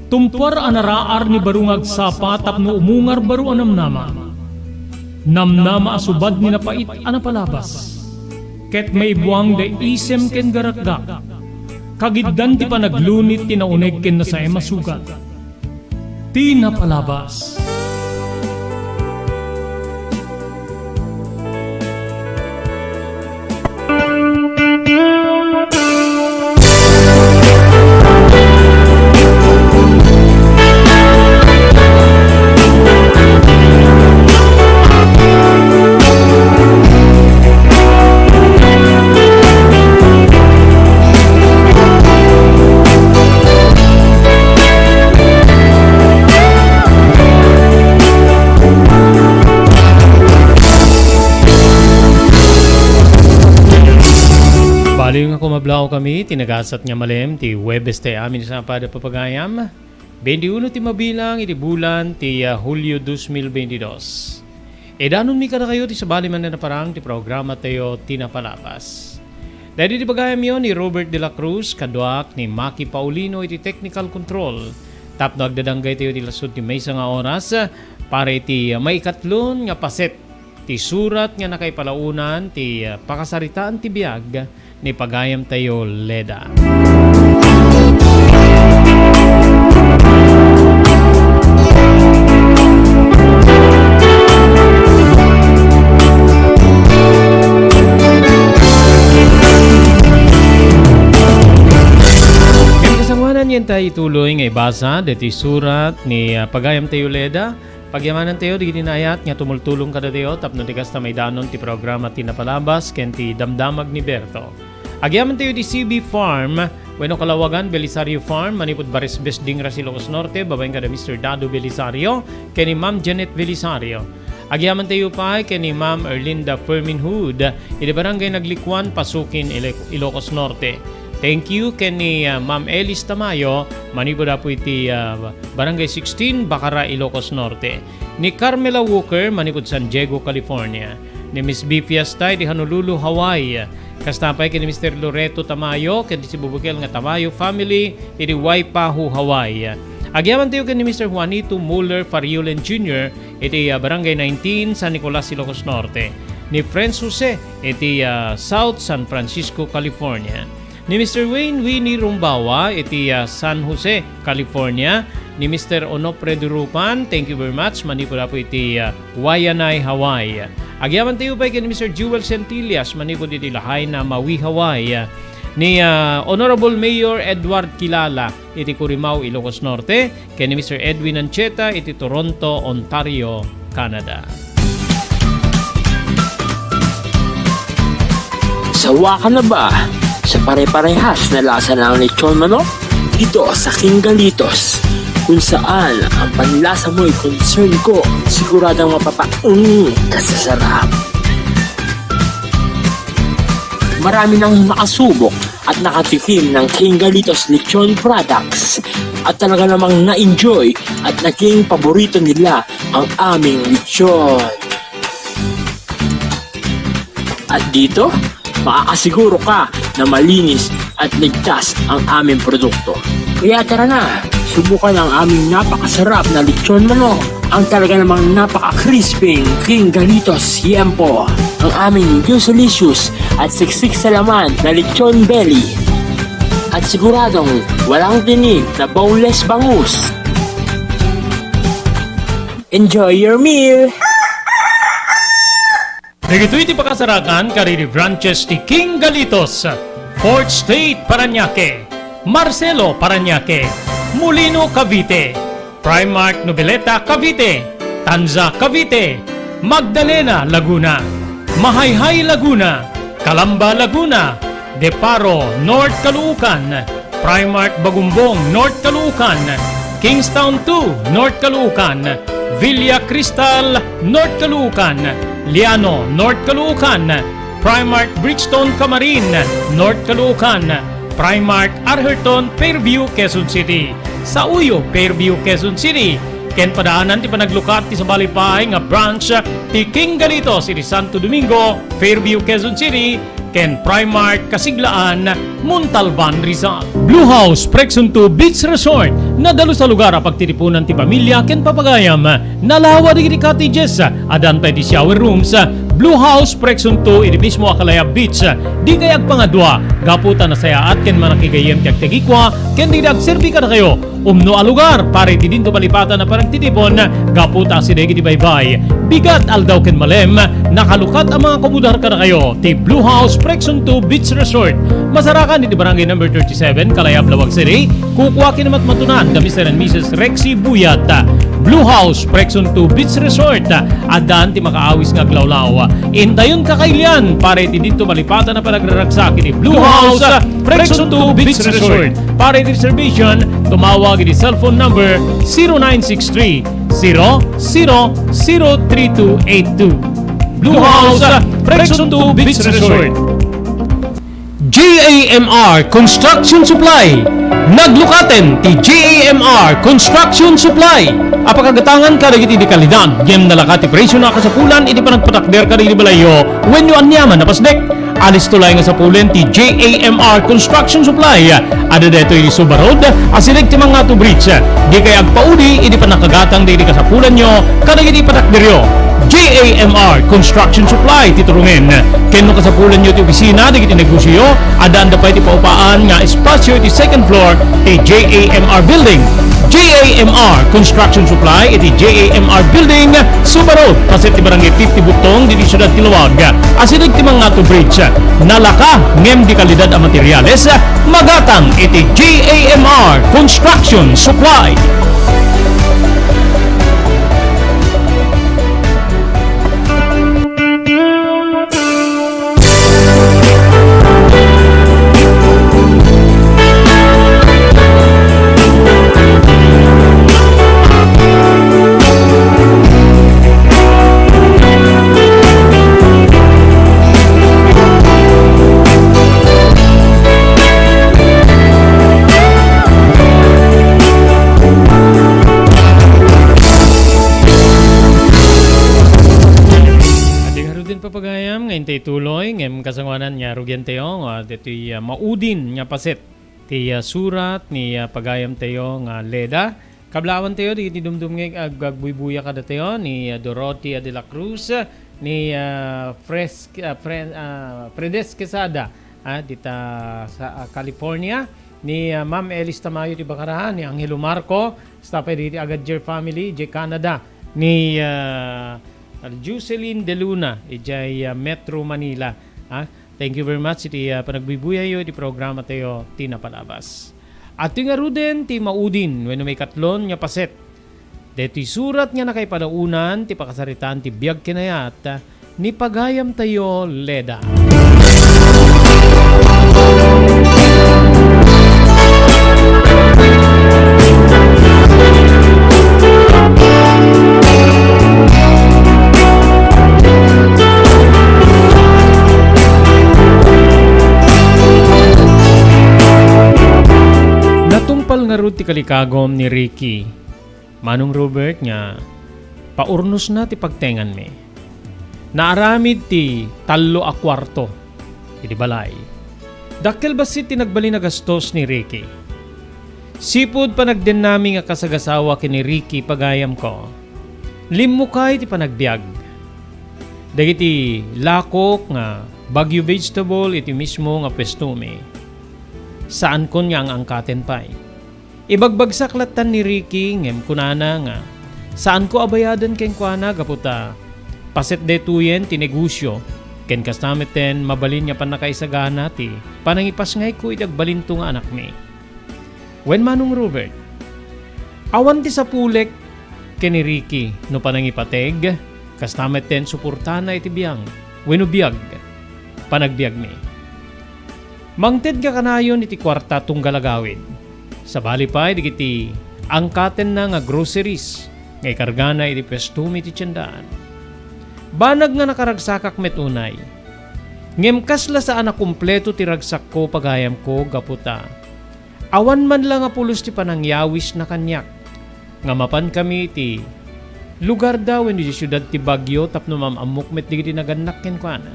Tumpuar a naraar ni baro nga agsapa tapno umungar baro a namnama. Namnama a subad ni napait a napalabas. Ket maibuang da isem ken garakgak. Kagiddan ti panaglunit ti nauneg ken nasaem a sugat. Ti napalabas. Baliw nga kumablaw kami, ti nagasat nga malem, ti Huwebes ti amin a sangapada a pagayam. Beintiuno ti mabilang iti bulan ti, ah, Hulio dos mil beintidos. Idanonmi kadakayo ti sabali manen a parang ti programa tayo ti napalabas. Daydi ti pagayamyo ni Robert de la Cruz, kaduak ni Maki Paulino iti technical control. Tapno agdadanggay tayo ti lasud ti maysa nga oras para iti, ah, maikatlon nga paset ti surat nga nakaipalaonan ti, ah, pakasaritaan ti biag ni pagayam tayo Leda. Ken kasangoanan, yen tayo ituloy nga ibasa deti surat ni, ah, pagayam tayo Leda. Pagyamanantayo dagiti naayat nga tumultulong kadatayo tapno di kasta maidanon ti programa ti napalabas ken ti damdamag ni Berto. Agyamantayo di C B Farm wenno Kalawagan Belisario Farm, manipud Bares Besding, Ilocos Norte, babaen kada Mister Dado Belisario ken ni Ma'am Janet Belisario. Agyamanen tayo pay ken ni Ma'am Erlinda Fermin Hood, iti Barangay Naglikuan, Pasukin, Ile-, Ilocos Norte. Thank you ken ni, ah, Ma'am Elis Tamayo, manipud apo iti, ah, Barangay sixteen, Bacara, Ilocos Norte. Ni Carmela Walker, manipud San Diego, California. Ni Miss B Fiesta, iti Honolulu, Hawaii. Kasta pay ken ni Mister Loreto Tamayo, ken ti sibubukel nga Tamayo family, iti Waipahu, Hawaii. Agyamanen tayo ken ni Mister Juanito Muller Fariulen Junior, iti, ah, Barangay nineteen, San Nicolas, Ilocos Norte. Ni Friends Jose, iti, ah, South San Francisco, California. Ni Mister Wayne Winnie Rumbawa, iti, ah, San Jose, California. Ni Mister Onofre Durupan, thank you very much, manipud apo iti, ah, Waianae, Hawaii. Agyamanen tayo pay ken ni Mister Jewel Centillas, manipud iti Lahaina, Maui, Hawaii. Ni, ah, Honorable Mayor Edward Kilala, iti Curimaw, Ilocos Norte, ken ni Mister Edwin Ancheta iti Toronto, Ontario, Canada. Sawa ka na ba sa pare-parehas na lasa ng lechon manok? Dito sa King Galitos, kung saan ang panlasa mo'y concern ko, siguradong mapapa-, mm, kasasarap. Marami nang nakasubok at nakatikim ng King Galitos Lechon Products at talaga namang na-enjoy at naging paborito nila ang aming lechon. At dito, makakasiguro ka na malinis at ligtas ang aming produkto. Kaya tara na, subukan ang aming napakasarap na lechon manok. Ang talaga namang napaka-crispy King Galitos Yempo. Ang aming juicy-licious at siksik sa laman na lechon belly. At siguradong walang tinik na boneless bangus. Enjoy your meal! Dagitoy ti pakasarakan kadagiti branches ti King Galitos, Fourth Street, Parañaque, Marcelo, Parañaque, Molino, Cavite, Primark Noveleta, Cavite, Tanza, Cavite, Magdalena, Laguna, Mahayhay, Laguna, Calamba, Laguna, Deparo, North Caloocan, Primark Bagumbong, North Caloocan, Kingstown two, North Caloocan, Villa Cristal, North Caloocan, Liano, North Caloocan, Primark Bridgestone Camarin, North Caloocan, Primark Arherton, Fairview, Quezon City. Sauyo, Fairview, Quezon City. Ken padaanan ti panaglukat ti sabali pay nga branch ti King Galitos iti Santo Domingo, Fairview, Quezon City, ken Primark Kasiglaan, Montalban, Rizal. Blue House Prexon two Beach Resort, nadalus a lugar a pagtitipunan ti pamilia ken papagayam. Nalawa dagiti cottages, addan pay ti shower rooms. Blue House Prexon two iti mismo a Kalayab Beach. Dikay agpangadua, gapu ta nasayaat ken manakigayyem ti agtegikua, ken dagiti agserbi kadakayo. Umno a lugar para iti dinto malipatan a panagtitipon, gapu ta asideg iti baybay, bigat, aldaw ken malem, nakalukat a mangakomodar kadakayo ti Blue House Prexon two Beach Resort. Masarakan iti Barangay Number thirty-seven, Kalayab, Laoag City. Kukua ken matmatunan da Mister and Missus Rexy Buyat. Blue House Prexon two Beach Resort. Addan ti makaawis nga aglawlaw. Intayon kakailian para iti dinto malipatan a panagraragsak iti Blue House Prexon two Beach Resort. Para iti reservation, tumawag iti cellphone number zero nine six three, zero zero zero three two eight two. Blue House Prexon two Beach Resort. J A M R Construction Supply. Naglukaten ti J A M R Construction Supply a pakagatangan kadagiti di kalidad ngem nalaka ti presio a kasapulan iti panagpatakder kadagiti balayyo wenno aniaman a pasdek. Alisto laeng a sapulen ti J A M R Construction Supply. Adda daytoy iti Suba Road, asideg ti Mangato Bridge. Dikay agpaudi iti pannakagatang dagiti kasapulanyo kadagiti patakderyo. J A M R Construction Supply ti turongen. Ken no kasapulanyo ti opisina dagiti negosioyo, addaanda pay ti paupaan nga espasio iti second floor ti J A M R Building. J A M R Construction Supply iti J A M R Building, Suba Road, paset ti Barangay fifty Butong, ditoy siudad ti Laoag. Asideg ti Mangato Bridge. Nalaka ngem di kalidad a materiales, magatang iti J A M R Construction Supply. Ituloy ngem kasangoanan nga rugiantayo nga ditoy, ah, maudin nga paset ti, ah, surat ni, ah, pagayamtayo nga Leda. Kablawantayo dagiti dumdumngeg ag-, agbuybuya kadatayo ni, ah, Dorothea de la Cruz, ni, ah, Fres-, ah, Fren-, ah, Fredes Quesada, ah, dita sa, ah, California, ni, ah, Ma'am Elis Tamayo ti Bacara, ni Angelo Marco, kasta pay dagiti Agadjer family, idiay Canada, ni, ah, Jocelyn De Luna, idiay, ah, Metro Manila. Ah, thank you very much iti, ah, panagbuybuyayyo iti programatayo, Ti Napalabas. Ati ngaruden ti maudin wenno maikatlon nga paset daytoy surat nga nakaipanaonan ti pakasaritaan ti biag ken ayat ni pagayamtayo, Leda. Natungpal ngarud ti kalikagom ni Ricky, Manong Robert, nga paurnosna ti pagtenganmi. Naaramid ti tallo a kuarto iti balay. Dakkel bassit ti nagbalin a gastos ni Ricky. Sipud panagdennami nga kasagasawa ken ni Ricky pagayamko, limmukay ti panagbiag. Dagiti lakok nga Baguio vegetable iti mismo nga puestomi. Saankon nga ang-angkaten pay. Ibagbagsak lattan ni Ricky ngem kunana nga saanko a bayaden kenkuana gapu ta paset daytoyen ti negosio ken kasta metten mabalin nga pannakaisagana ti panangipasngayko iti agbalinto nga anakmi. Wen, Manong Robert, awan ti sapulek ken ni Ricky no panangipateg, kasta metten suportana iti biang wenno biag, panagbiagmi. Mangted nga kanayon iti kuarta tunggal agawid. Sabali pay dagiti angkatenna nga groceries nga ikargana iti puestomi iti tiendaan. Banag nga nakaragsakak met unay. Ngem kasla saan a kumpleto ti ragsakko pagayamko gapu ta awan man la nga pulos ti panangyawisna kaniak nga mapankami iti lugarda wenno iti siudad ti Baguio tapno maam-ammok met dagiti nagannak kenkuana.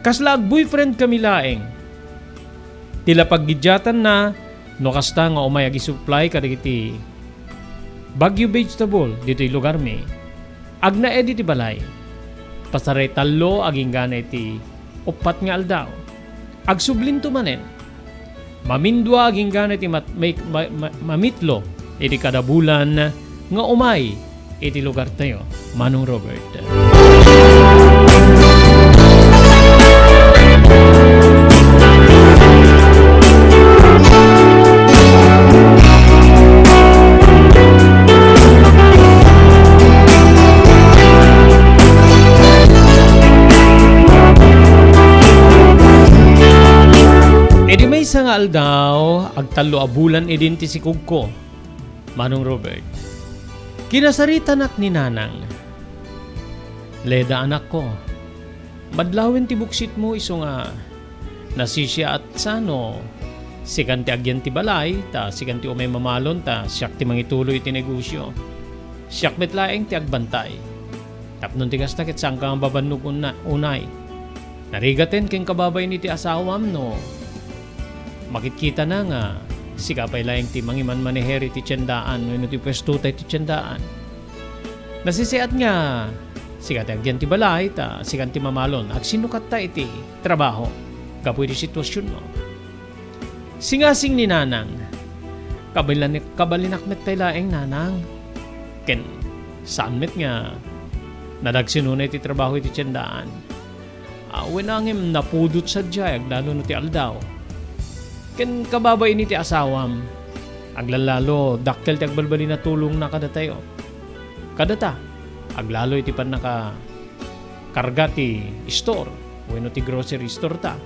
Kasla agboyfriendkami laeng ti la paggiddiatanna no kasta nga umay agisupply kadagiti Baguio vegetable ditoy lugarmi. Agnaed iti balay. Pasaray tallo agingga iti uppat nga aldaw. Agsublinto manen. Mamindua agingga iti mat-, may-, ma-, ma-, mamitlo iti kada bulan nga umay iti lugartayo, Manong Robert. Idi maysa nga aldaw, agtallo a bulan idin ti sikogko, Manong Robert. Kinasaritanak ni Nanang. Leda, anakko, madlawen ti buksitmo isu nga nasisiaat sa no sikan ti agyan ti balay, ta sikan ti umay mamalon, ta siak ti mangituloy iti negosio. Siak met laeng ti agbantay. Tapno ti kasta ket saanka nga babannog unna-, unay. Narigaten ken kababain iti asawam no makitkitana nga sika pay laeng ti mangimanmaneher iti tiendaan wenno ti puestota iti tiendaan. Nasisiat nga sika ti agyan ti balay, ta sikan ti mamalon. Agsinnukatta iti trabaho gapu iti situasionmo. Singasing ni Nanang, "Kabalan-, kabalinak met pay laeng, Nanang." Ken saan met nga nadagsinona iti trabaho iti tiendaan. Awen, ngem napudot sadiay, aglalo no ti aldaw. Ken kababain iti asawam, aglallalo, dakkel ti agbalbalin a tulongna kadatayo. Kadata, aglalo iti pannakakarga ti store wenno ti grocery store ta.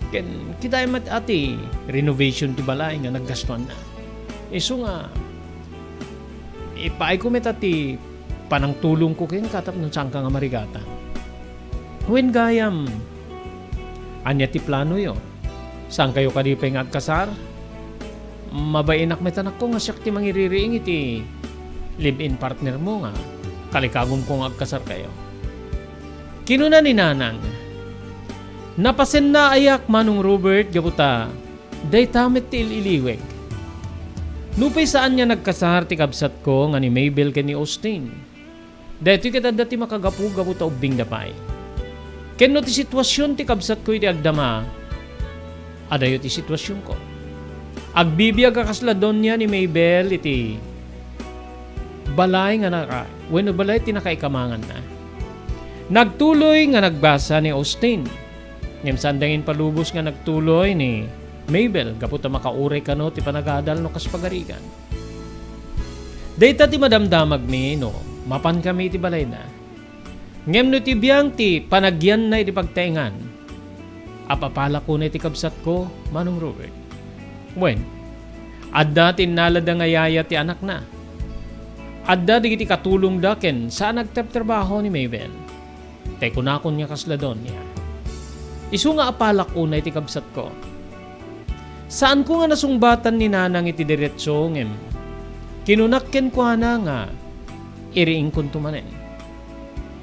Ken kitaem met a ti renovation ti balay nga naggastuanna. Isu nga, ipaayko met a ti panangtulongko kenka tapno saanka nga marigatan. Wen gayam, ania ti planoyo? Saankayo kadi pay nga agkasar? Mabainak met, anakko, nga siak ti mangiririing iti live-in partnermo nga kalikagumko nga agkasarkayo. Kinuna ni Nanang, Napasenna ayak, Manong Robert, gapu ta dayta met ti il-iliwek. Nupay saan nga nagkasar ti kabsatko nga ni Mabel ken ni Austin, daytoy ket adda ti makagapu gapu ta ubbingda pay. Ken no ti situasion ti kabsatko iti agdama, adayo ti situasionko. Agbibiag a kasla donia ni Mabel iti balay nga naka-, wenno balay ti nakaikamanganna. Nagtuloy nga nagbasa ni Austin. Ngem saan da nga impalubos nga nagtuloy ni Mabel gapu ta makauray kano ti panagadal no kas pagarigan. Dayta ti madamdamagmi no mapankami iti balayna. Ngem no iti biang ti panagyanna iti pagtaengan, apapalak unay ti kabsatko, Manong Robert. Wen, adda ti innalada nga yaya ti anakna. Adda dagiti katulongda ken saan a nagtrabtrabaho ni Mabel. Tay kunakon nga kasla donia. Isu nga apalak unay ti kabsatko. Saanko nga nasungbatan ni Nanang iti diretso ngem kinunak kenkuana nga iriingkonto manen.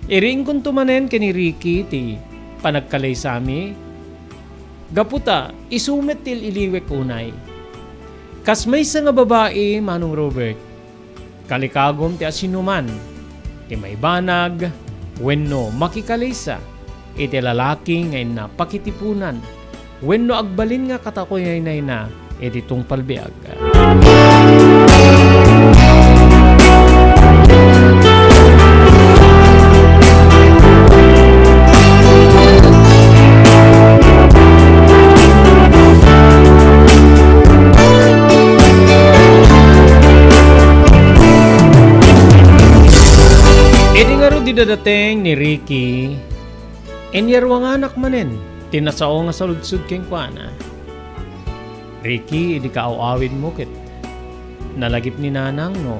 Iriingkonto manen ken ni Ricky ti panagkalaysami gapu ta isu met ti il-iliwek unay. Kas maysa nga babai, Manong Robert, kalikagum ti asinoman ti maibanag wenno makikalaysa iti lalaki nga inna pakitipunan wenno agbalin nga katakuyaynayna iti tungpal biag. Idi ngarud ti dadateng ni Ricky, inyaruanganak manen ti nasao nga saludsod kenkuana. Ricky, idi kaaw-awidmo ket nalagip ni Nanang no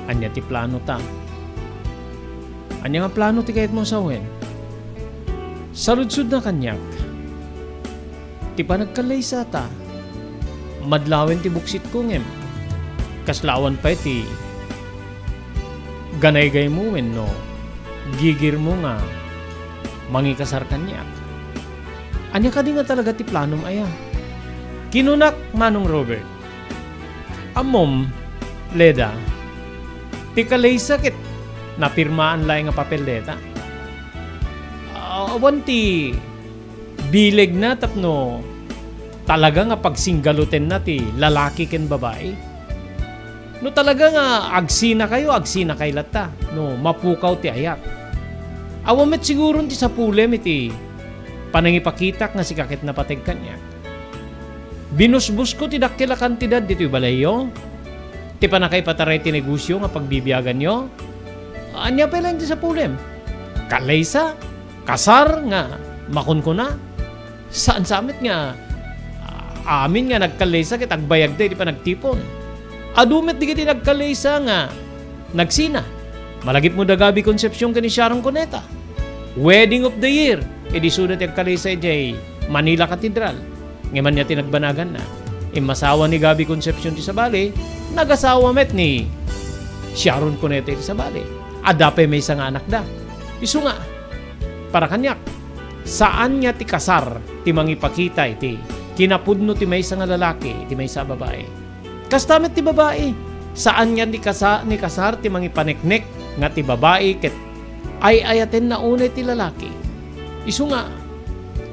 ania ti planota. Ania nga plano ti kayatmo sawen? Saludsodna kaniak ti panagkallaysata. Madlawen ti buksitko ngem kasla awan pay ti ganaygaymo wenno gigirmo nga mangikasar kaniak. Ania kadi nga talaga ti planom aya? Kinunak, Manong Robert. Ammom, Leda, ti kalaysa ket napirmaan laeng a papel dayta. Awan ti bilegna tapno talaga nga pagsinggalutenna ti lalaki ken babai. No talaga nga agsinakayo, agsinakay latta no mapukaw ti ayat. Awan met siguron ti sapulem iti panangipakitak nga sika ket napateg kaniak. Binusbosko ti dakkel a kantidad ditoy balayyo, ti pannakaipataray ti negosio nga pagbibiaganyo. Ania pay laeng ti sapulem? Kalaysa, kasar nga makunkuna. Saan sa met nga, ah, amin nga nagkalaysa ket agbayagda iti panagtipon. Adu met dagiti nagkalaysa nga nagsina. Malagipmo da Gabby Concepcion ken ni Sharon Cuneta. Wedding of the year. Idi isuda ti agkalaysa idiay Manila Cathedral. Ngem ania ti nagbanaganna? Immasawa ni Gabby Concepcion ti sabali, nagasawa met ni Sharon Cuneta iti sabali. Adda pay maysa nga anakda. Isu nga, para kaniak, saan nga ti kasar ti mangipakita iti kinapudno ti maysa nga lalaki iti maysa a babai. Kasta met ti babai, saan nga ni kasa-, ni kasar ti mangipaneknek nga ti babai ket ay-ayatenna unay ti lalaki. Isu nga,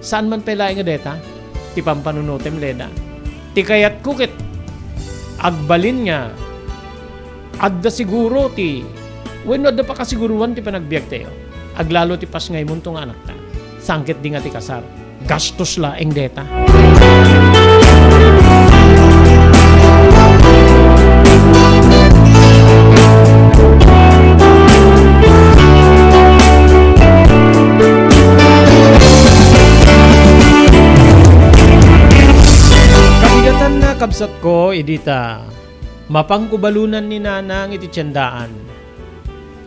saan man pay laeng a deta ti pampanunotem, Leda. Ti kayatko ket agbalin nga adda siguro ti, wenno adda pakasiguruan ti panagbiagtayo. Aglalo ti pasngaymonto nga anakta. Saan ket di nga ti kasar. Gastos laeng deta. Kabigatanna, kabsatko, idi ta mapanko balonan ni Nanang iti tiendaan.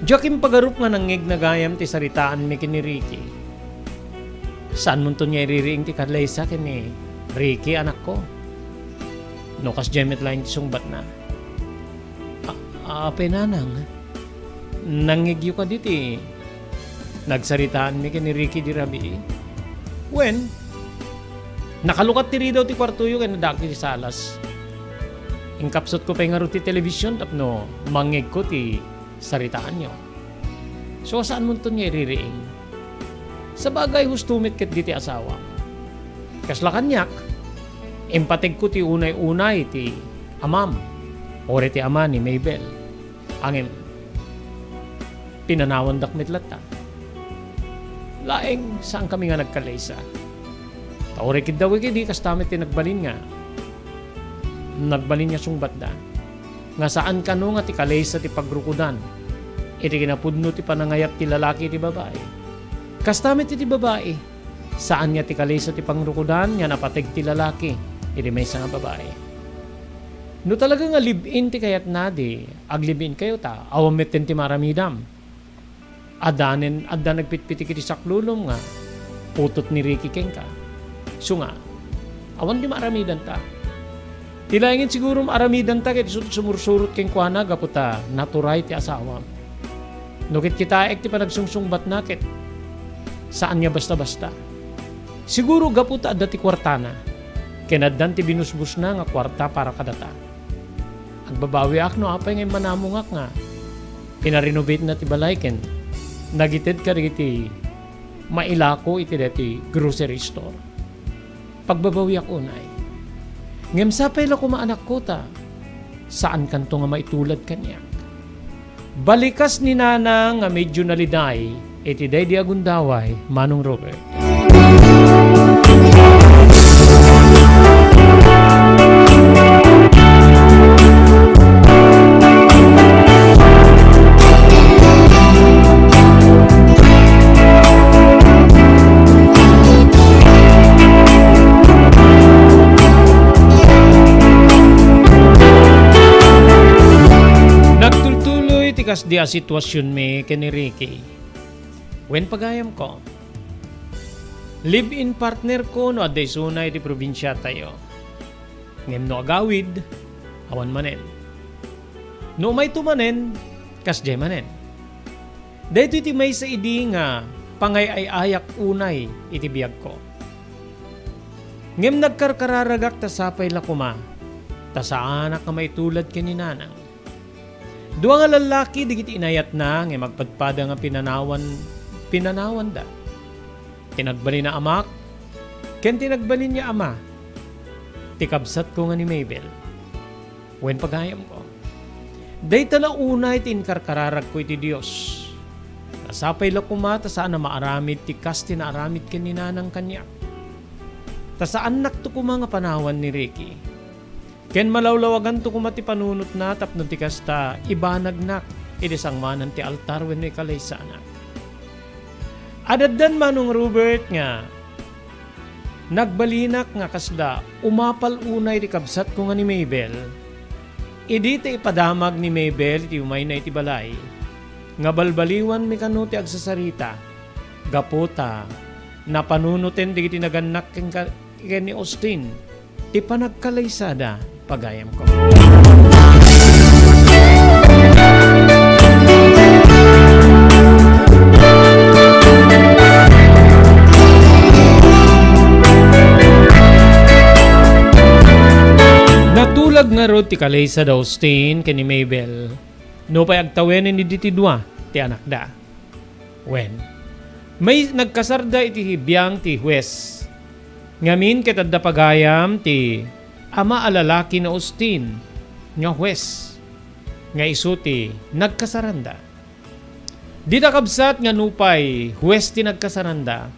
Diak impagarup nga nangngegna gayam ti saritaanmi ken ni Ricky. Saanmonton nga iririing ti kalaysa ken ni Ricky, anakko? No kasdiay met laeng ti sungbatna. A-, apay, Nanang, nangngegyo kadi ti nagsaritaanmi ken ni Ricky idi rabii? Wen, Nakalukat ti ridaw ti kuartoyo ken addaak iti salas. Inkapsutko pay ngarud ti television tapno mangngegko ti saritaanyo. So, saanmonton nga iririing? Sabagay, husto met ketdi ti asawam. Kasla kaniak, impategko ti unay-unay ti amam, uray ti ama ni Mabel. Ngem, pinanawandak met latta. Laeng, saankami nga nagkalaysa. Ta uray kidda wenno idi, kasta met ti nagbalin nga, nagbalin nga sungbatda, nga saan kano nga ti kalaysa ti pagrukodan iti kinapudno ti panangayat ti lalaki iti babai. Kasta met iti babai, saan nga ti kalaysa ti pangrukodan nga napateg ti lalaki iti maysa nga babai. No talaga nga live-in ti kayatna, di aglive-in kayo ta awan metten ti maaramidam. Adda nen, adda nagpitpitik iti saklulom nga putot ni Ricky kenka. Isu nga, awan ti maaramidanta. Ti laengen siguro maaramidanta ket isu ti sumursurot kenkuana gapu ta naturay ti asawam. No ket kitaek ti panagsungsungbatna ket saan nga basta-basta. Siguro gapu ta adda ti kuartana, ken addan ti binusbosna nga kuarta para kadata. Agbabawiak no apay nga immanamongak nga pinarenovatena ti balay ken nagited kadagiti mailako iti daytoy grocery store. Pagbabawiak unay. Ngem sapay la koma, anakko, ta saankanto nga maitulad kaniak. Balikas ni Nanang nga medyo naliday iti daydi a gundaway, Manong Robert. Nagtultuloy ti kasdi a situasionmi ken ni Ricky. Wen, pagayamko, live-in partnerko no adda isuna iti probinsiatayo. Ngem no agawid, awan manen. No umayto manen, kasdiay manen. Daytoy ti maysa idi nga pangay-ay-ayak unay iti biagko. Ngem nagkarkararagak ta sapay la koma, ta saanak nga maitulad ken ni Nanang. Dua nga lallaki dagiti inayatna ngem agpadpada nga pinanawan, pinanawanda. Ti nagbalin a amak ken ti nagbalin nga ama ti kabsatko nga ni Mabel. Wen, pagayamko, dayta la unay ti inkarkararagko iti Dios. Ta sapay la koma ta saan a maaramid ti kas ti naaramid ken ni Nanang kaniak. Ta saannakto koma nga panawan ni Ricky. Ken malawlawaganto koma ti panunotna tapno ti kasta ibanagnak idi sangmanan ti altar wenno ikalaysanak. Adaddan, Manong Robert, nga nagbalinak nga kasla umapal unay ti kabsatko nga ni Mabel, idi ta ipadamag ni Mabel iti umayna iti balay, nga balbaliwanmi kano ti agsasarita, gapu ta napanunoten dagiti nagannak ken ka-, ken ni Austin ti panagkalaysada, pagayamko. Natulag ngarud ti kalaysa da Austin ken ni Mabel, nupay agtawenen idi ti dua ti anakda. Wen, may nagkasarda iti biang ti hues. Ngamin, ket adda pagayam ti ama a lalaki ni Austin nga hues, nga isu ti nagkasaranda. Dita kabsat nga nupay hues ti nagkasaranda,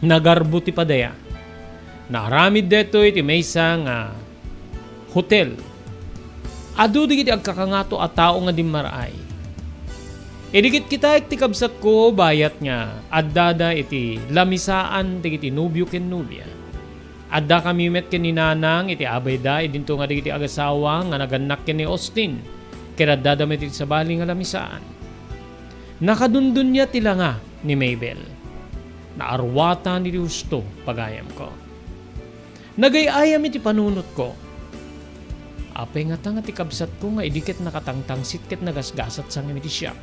nagarbo ti padaya. Naaramid daytoy ti maysa nga hotel. Adu dagiti agkakangato a tao nga dimmaraay. Idi kitkitaek ti kabsatko, bayat nga addada iti lamisaan dagiti nobio ken nobia. Addakami met ken ni Nanang iti abayda, idinto nga dagiti agasawa nga nagannak ken ni Austin, ket addada met iti sabali nga lamisaan. Nakadundunia ti langa ni Mabel. Naaruatan iti husto, pagayamko. Nagay-ayam iti panunotko. Apay ngata nga ti kabsatko nga idi ket nakatangtangsit ket nagasgasat sa ngem iti siak?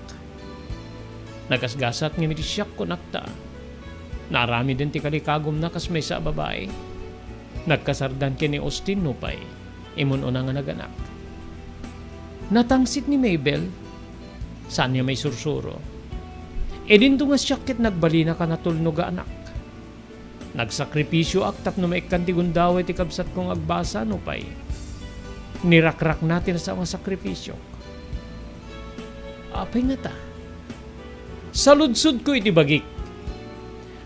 Nagasgasat ngem iti siak, kunak ta. Naaramiden ti kalikagumna kas maysa a babai. Nagkasardan ken ni Austin nupay imun-una nga naganak. Natangsit ni Mabel, saan nga maisursuro. Idinto nga siak ket nagbalinaka natulnog a anak. Nagsakripisioak tapno maikkan ti gundaway ti kabsatko nga agbasa nupay nirakrakna ti nasao nga sakripisio. Apay ngata? Saludsodko iti bagik.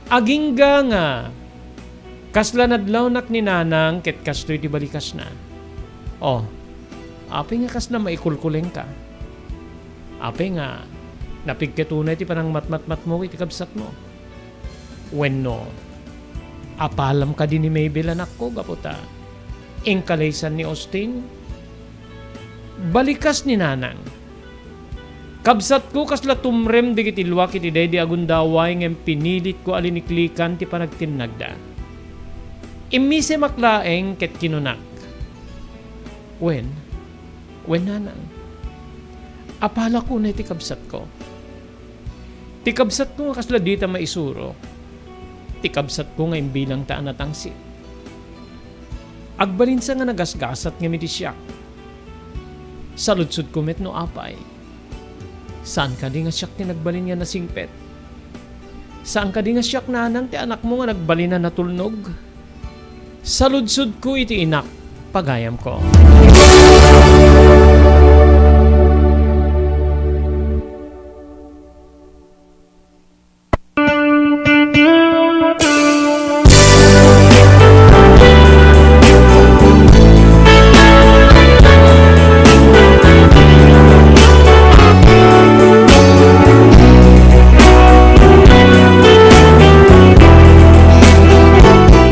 Agingga nga kasla nadlawnak ni Nanang ket kastoy ti balikasna. Oh, apay nga kasla maikulkulengka? Apay nga napigket unay ti panangmatmatmatmo iti kabsatmo? Wenno, apalam kadi ni Mabel, anakko, gapu ta inkalaysan ni Austin? Balikas ni Nanang. Kabsatko, kasla tumrem dagiti luak iti daydi a gundaway ngem pinilitko a liniklikan ti panagtinnagda. Immisemak laeng ket kinunak, "Wen, wen, Nanang, apalak unay ti kabsatko." Ti kabsatko nga kasla dita maisuro, ti kabsatko nga imbilangta a natangsit. Agbalinsa nga nagasgasat ngem iti siak. Saludsodko met no apay. Saan kadi nga siak ti nagbalin nga nasingpet? Saan kadi nga siak, Nanang, ti anakmo nga nagbalin a natulnog? Saludsodko iti inak, pagayamko.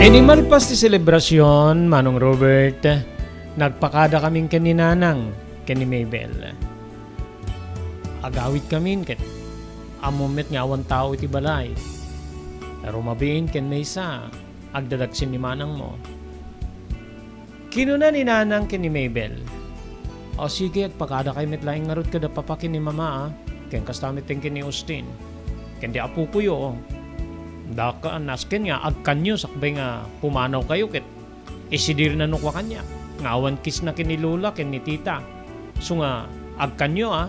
Idi malpas ti selebrasion, Manong Robert, nagpakadakamin ken ni Nanang ken ni Mabel. Agawidkamin ket ammom met nga awan tao iti balay. Rumabiin ken maysa, agdadagsen ni manangmo. Kinuna ni Nanang ken ni Mabel, "O sige, agpakadakay met laeng ngarud kada papa ken ni mama, a, ken kasta met ken ni Austin, ken di apokoyo, o. Daka, nasken nga agkanyo sakbay nga pumanawkayo ket isidirna no kua kaniak nga awan kisna ken ni Lola ken ni Tita. So nga, agkanyo, a."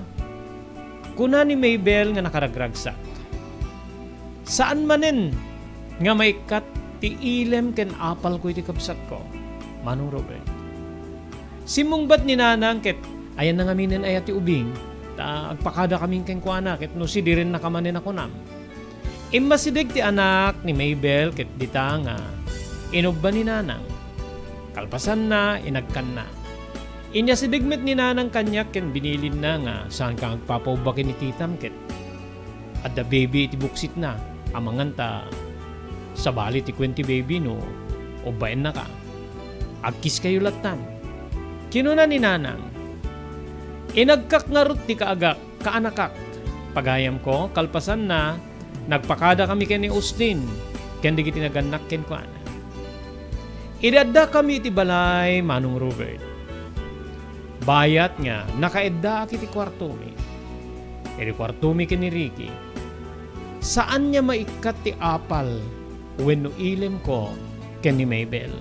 Kuna ni Mabel nga nakaragragsak, "Saan manen nga maikkat ti ilem ken apalko iti kabsatko, Manong Robert." Simmungbat ni Nanang ket ayanna ngaminen aya ti ubing, ta agpakadakamin kenkuana ket no sidirennaka manen a kunam. Immasideg ti anak ni Mabel ket dita nga inubba ni Nanang. Kalpasanna, inagkanna. Inyasideg met ni Nanang kaniak ken binilinna nga, "Saanka nga agpapaubba ken ni titam ket adda baby iti buksitna, amangan ta sabali ti kuen ti baby no ubbaennaka. Agkiskayo lattan." Kinuna ni Nanang, "Inagkak ngarud ti kaagak, kaanakak, pagayamko." Kalpasanna, nagpakadakami ken ni Austin ken dagiti nagannak kenkuana. Idi addakami iti balay, Manong Robert, bayat nga nakaeddaak iti kuartomi. Iti kuartomi ken ni Ricky, saan nga maikkat ti apal wenno ilemko ken ni Mabel.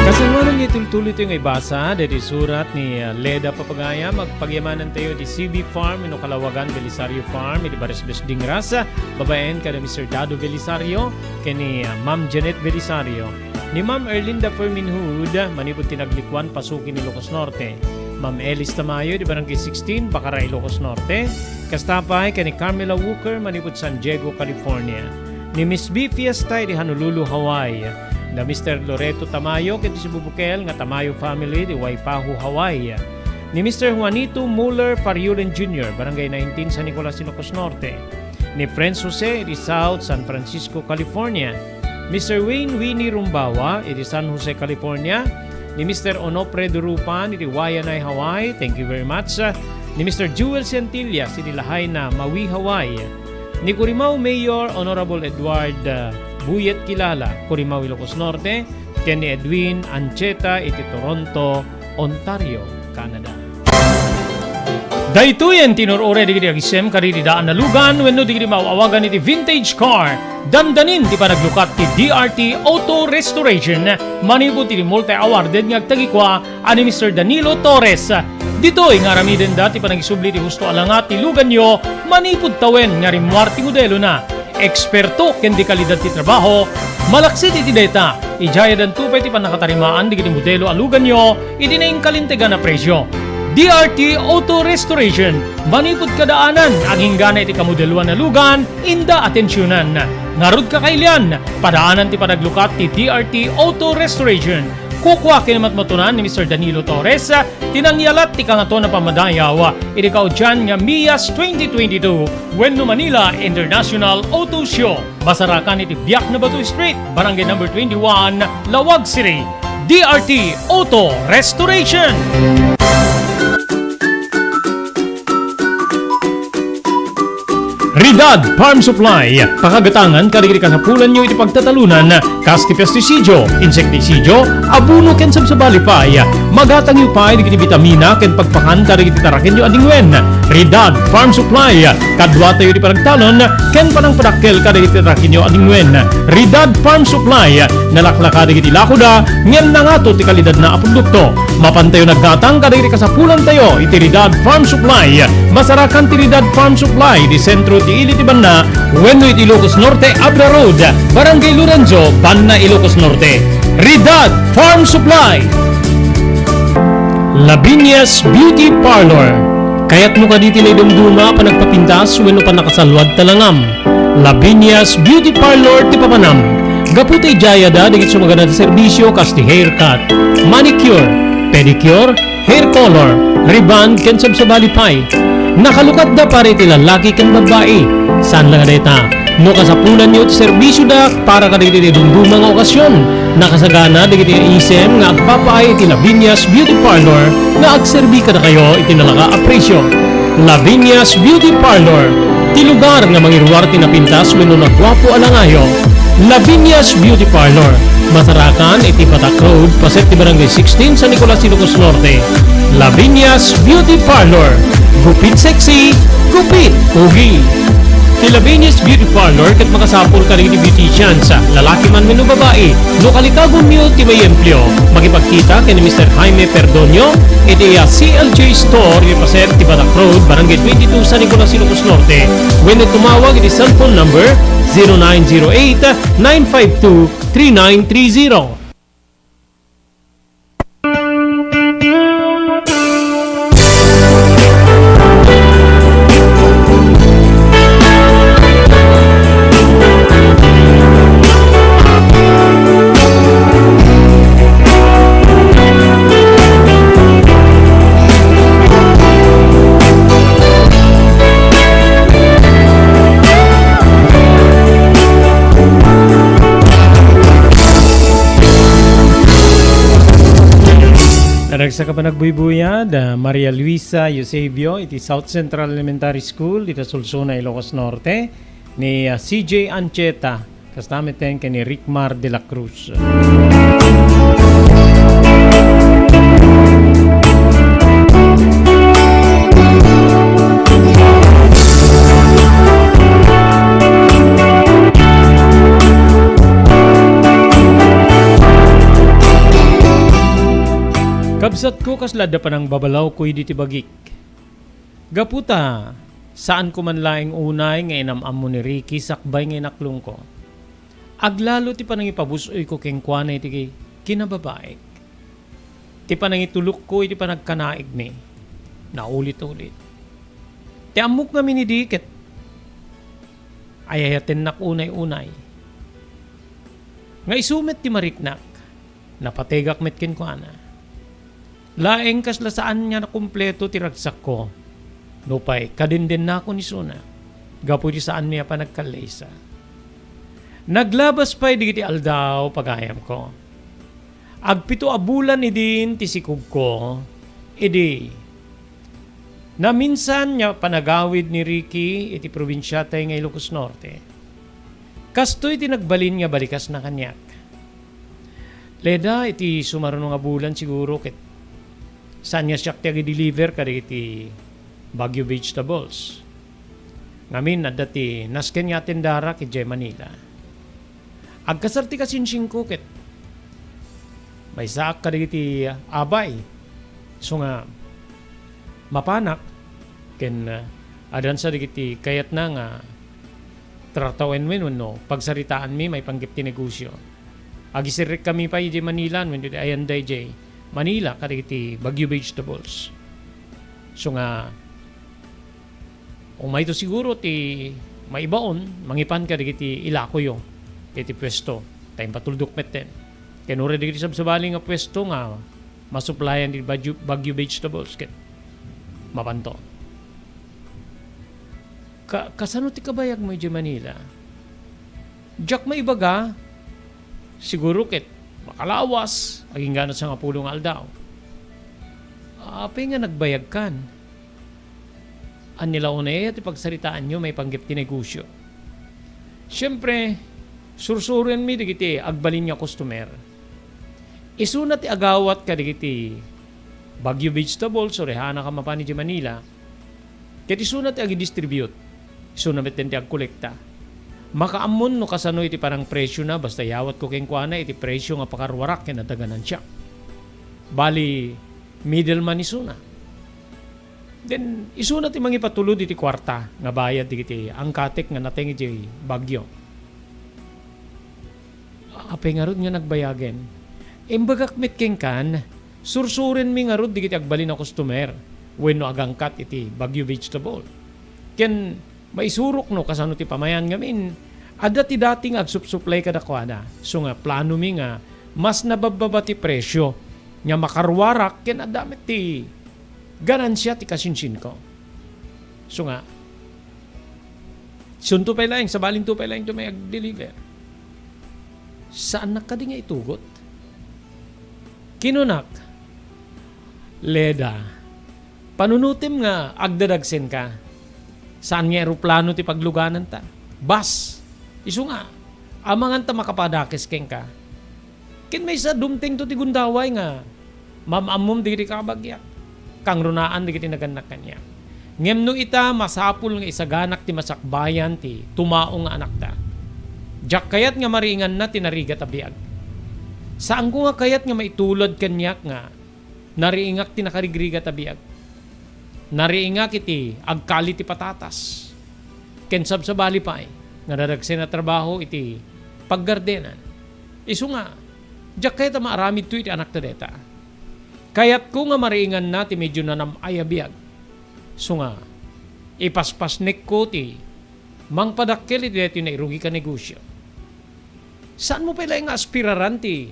Kasanwanan nga itultuloy tayo nga ibasa daydi surat ni, uh, Leda Papagayam. Agpagyamanantayo iti C B Farm, wenno Kalawagan Belisario Farm, iti Barisbes Dingras, babaen kada Mister Dado Belisario ken ni, uh, Ma'am Janet Belisario. Ni Ma'am Erlinda Fermin Hood, manipud ti Naglikuan, Pasuki, Ilocos Norte. Ma'am Elis Tamayo, di Barangay sixteen, Bacara, Ilocos Norte. Kasta pay ken ni Carmela Walker, manipud San Diego, California. Ni Miss B Fiesta, di Honolulu, Hawaii. Da Mister Loreto Tamayo, ken ti Sibubukel nga Tamayo family, di Waipahu, Hawaii. Ni Mister Juanito Muller Fariulen Junior, Barangay nineteen, San Nicolas, Ilocos Norte. Ni Prince Jose, di South San Francisco, California. Mister Wayne Winnie Rumbawa, iti San Jose, California. Ni Mister Onofre Durupan, iti Waianae, Hawaii. Thank you very much. Ni Mister Jewel Centillas, iti Lahaina, Maui, Hawaii. Ni Curimaw Mayor Honorable Edward, uh, Buyet Kilala, Curimaw, Ilocos Norte. ken ni Edwin Ancheta iti Toronto, Ontario, Canada. Daytoyen ti inur-uray dagiti agisem kadagiti daan a lugan wenno dagiti maaw-awagan iti vintage car. Dandanin ti panaglukat ti D R T Auto Restoration manipud iti multi-awarded nga agtagikua a ni Mister Danilo Torres. Ditoy nga aramidenda ti panangisubli ti husto a langa ti luganyo manipud tawen nga rimmuar ti modelona. Eksperto ken de kalidad ti trabaho, malaksid iti dayta, idiay adanto pay ti pannakatarimaan dagiti modelo a luganyo iti naingkalintegan a presio. D R T Auto Restoration, manipud kadaanan, aginggana iti kamodeloan a lugan, inda atensionan. Ngarud, kakailian, padaanan ti panaglukat ti D R T Auto Restoration. Kukua ken matmatunan ni Mister Danilo Torres ti nangyalat ti Kangatoan a Pammadayaw iti kaudian nga MIAS twenty twenty-two wenno Manila International Auto Show. Masarakan iti Biak na Bato Street, Barangay Number twenty-one, Laoag City. D R T Auto Restoration. Ridad Farm Supply, pakagatangan kadagiti kasapulanyo iti pagtatalunan, kas ti pestisidio, insektisidio, abono ken sabsabali pay. Magatangyo pay dagiti bitamina ken pagpakan kadagiti tarakenyo a dingwen. Ridad Farm Supply, kaduatayo ti panagtalon ken panangpadakkel kadagiti tarakenyo a dingwen. Ridad Farm Supply, nalaklaka dagiti lakoda ngem nangato ti kalidadna a produkto. Mapantayo naggatang kadagiti kasapulantayo iti Ridad Farm Supply. Masarakan ti Ridad Farm Supply iti sentro ti ili ti banna wenno iti Ilocos Norte, Abra Road, Barangay Lorenzo, Banna, Ilocos Norte. Ridad Farm Supply. Lavinia's Beauty Parlor. Kayatmo kadi ti naidumduma a panagpapintas wenno pannakasalluad ta langam? Lavinia's Beauty Parlor ti papanam. Gapu ta idiay adda dagiti sumaganada a serbisio kas ti haircut, manicure, pedicure, hair color, rebond, ken sabsabali pay. Nakalukatda para iti lallaki ken babbai. Saan la nga dayta, no kasapulanyo ti serbisioda para kadagiti naidumduma nga okasion, nakasagana dagiti isem nga agpapaay iti Lavinia's Beauty Parlor nga agserbi kadakayo iti nalaka a presio. Lavinia's Beauty Parlor, ti lugar nga mangiruar ti napintas wenno naguapo a langayo. Lavinia's Beauty Parlor, masarakan iti Batak Road, paset ti Barangay sixteen, San Nicolas, Ilocos Norte. Lavinia's Beauty Parlor, gupit sexy, gupit pogi. Ti Lavinia's Beauty Parlor ket makasapul kadagiti beauticians, lalaki man wenno babai. No kalikagonyo ti maiempleo, makipagkita ken ni Mister Jaime Perdonio iti, ah, C L J Store, iti paset ti Batak Road, Barangay twenty-two, San Nicolas, Ilocos Norte. Wenno tumawag iti cellphone number zero nine zero eight, nine five two, three nine three zero. Naragsak a panagbuybuyad, ah, Maria Luisa Eusebio iti South Central Elementary School, iti Solsona, Ilocos Norte, ni, ah, C J Ancheta, kasta met ken ni Rickmar de la Cruz. Kabsatko, kasla adda panangbabalawko idi ti bagik. Gapu ta, saanko man laeng unay nga inam-ammo ni Ricky sakbay nga inaklongko. Aglalo ti panangipabus-oyko kenkuana iti kinababaik. Ti panangitulokko iti panagkanaigmi, naulit-ulit. Ti ammok ngamin idi ket ayayatennak unay-unay. Nga isu met ti mariknak, napategak met kenkuana. Laeng kasla saan nga nakumpleto ti ragsakko, nupay kadendennakon isuna, gapu iti saanmi a panagkallisa. Naglabas pay dagiti aldaw, pagayamko. Agpito a bulan idin ti sikogko, idi naminsan nga panagawid ni Ricky iti probinsiatay nga Ilocos Norte. Kastoy ti nagbalin nga balikasna kaniak. Leda, iti sumaruno nga bulan siguro ket saan nga siak ti agi-deliver kadagiti Baguio vegetables. Ngamin, adda ti nasken nga atendara idiay Manila. Agkasar ti kasinsinko ket maysaak kadagiti abay. Isu nga mapanak ken, ah, adansa dagiti kayatna nga tratawen wenno pagsaritaanmi maipanggep ti negosio. Agisirrekkami pay idiay Manila wenno iti ayanda idiay Manila kadagiti Baguio vegetables. Isu nga umayto siguro ti maibaon, mangipan kadagiti ilakoyo iti puesto. Ta impatuldok metten. Ken uray dagiti sabsabali nga puesto nga masuplayan ti Baguio, Baguio vegetables ket mapanto. Ka-, kasano ti kabayagmo idiay Manila? Diak maibaga. Siguro ket makalawas, agingga na sangapulo nga aldaw. Apay nga nagbayagkan? Ania la unay ti pagsaritaanyo maipanggep ti negosio? Siempre, sursuroenmi dagiti agbalin nga customer. Isuna ti agawat kadagiti Baguio vegetables, urayhanak a mapan idiay Manila. Ket isuna ti agi-distribute. Isuna metten ti agkolekta. Makaammon no kasano iti panangpresiona, basta iyawatko kenkuana iti presio nga pakaruarak ken adda ganansiak. Bali, middleman isuna. Then, isuna ti mangipatulod iti kuarta nga bayad dagiti angkatek nga nateng idiay Baguio. Apay ngarud nga nagbayagen? Imbagak met kenkan, sursurenmi ngarud dagiti agbalin a customer wenno agangkat iti Baguio Vegetable. Ken maisurok no kasano ti pamayan ngamin, adda ti dati nga agsupsuplay kadakuada. Isu nga planomi nga mas nababbaba ti presio nga makaruarak ken adda met ti ganansia ti kasinsinko. Isu nga, isunto pay laeng, sabalinto pay laeng ti may ag-deliver. Saannak kadi nga itugot? Kinunak, Leda, panunutem nga agdadagsenka. Saan nga eroplano ti paglugananta. Bus. Isu nga, amangan ta makapadakes kenka. Ken maysa, dumtengto ti gundaway nga mam-ammom dagiti kabagiak. Kangrunaan dagiti nagannak kaniak. Ngem no ita, masapul nga isaganak ti masakbayan ti tumao nga anakta. Diak kayat nga mariinganna ti narigat a biag. Saanko nga kayat nga maitulod kaniak nga nariingak ti nakarigrigat a biag. Nariingak iti agkali ti patatas. Ken sabsabali pay nga nadagsen a trabaho iti paggardenan. Isu nga, diak kayat a maaramidto iti anakta dayta. Kayatko nga mariinganna ti medyo nanam-ay a biag. Isu nga, ipaspasnekko ti mangpadakkel iti daytoy nairugik a negosio. Saanmo pay laeng nga aspiraran ti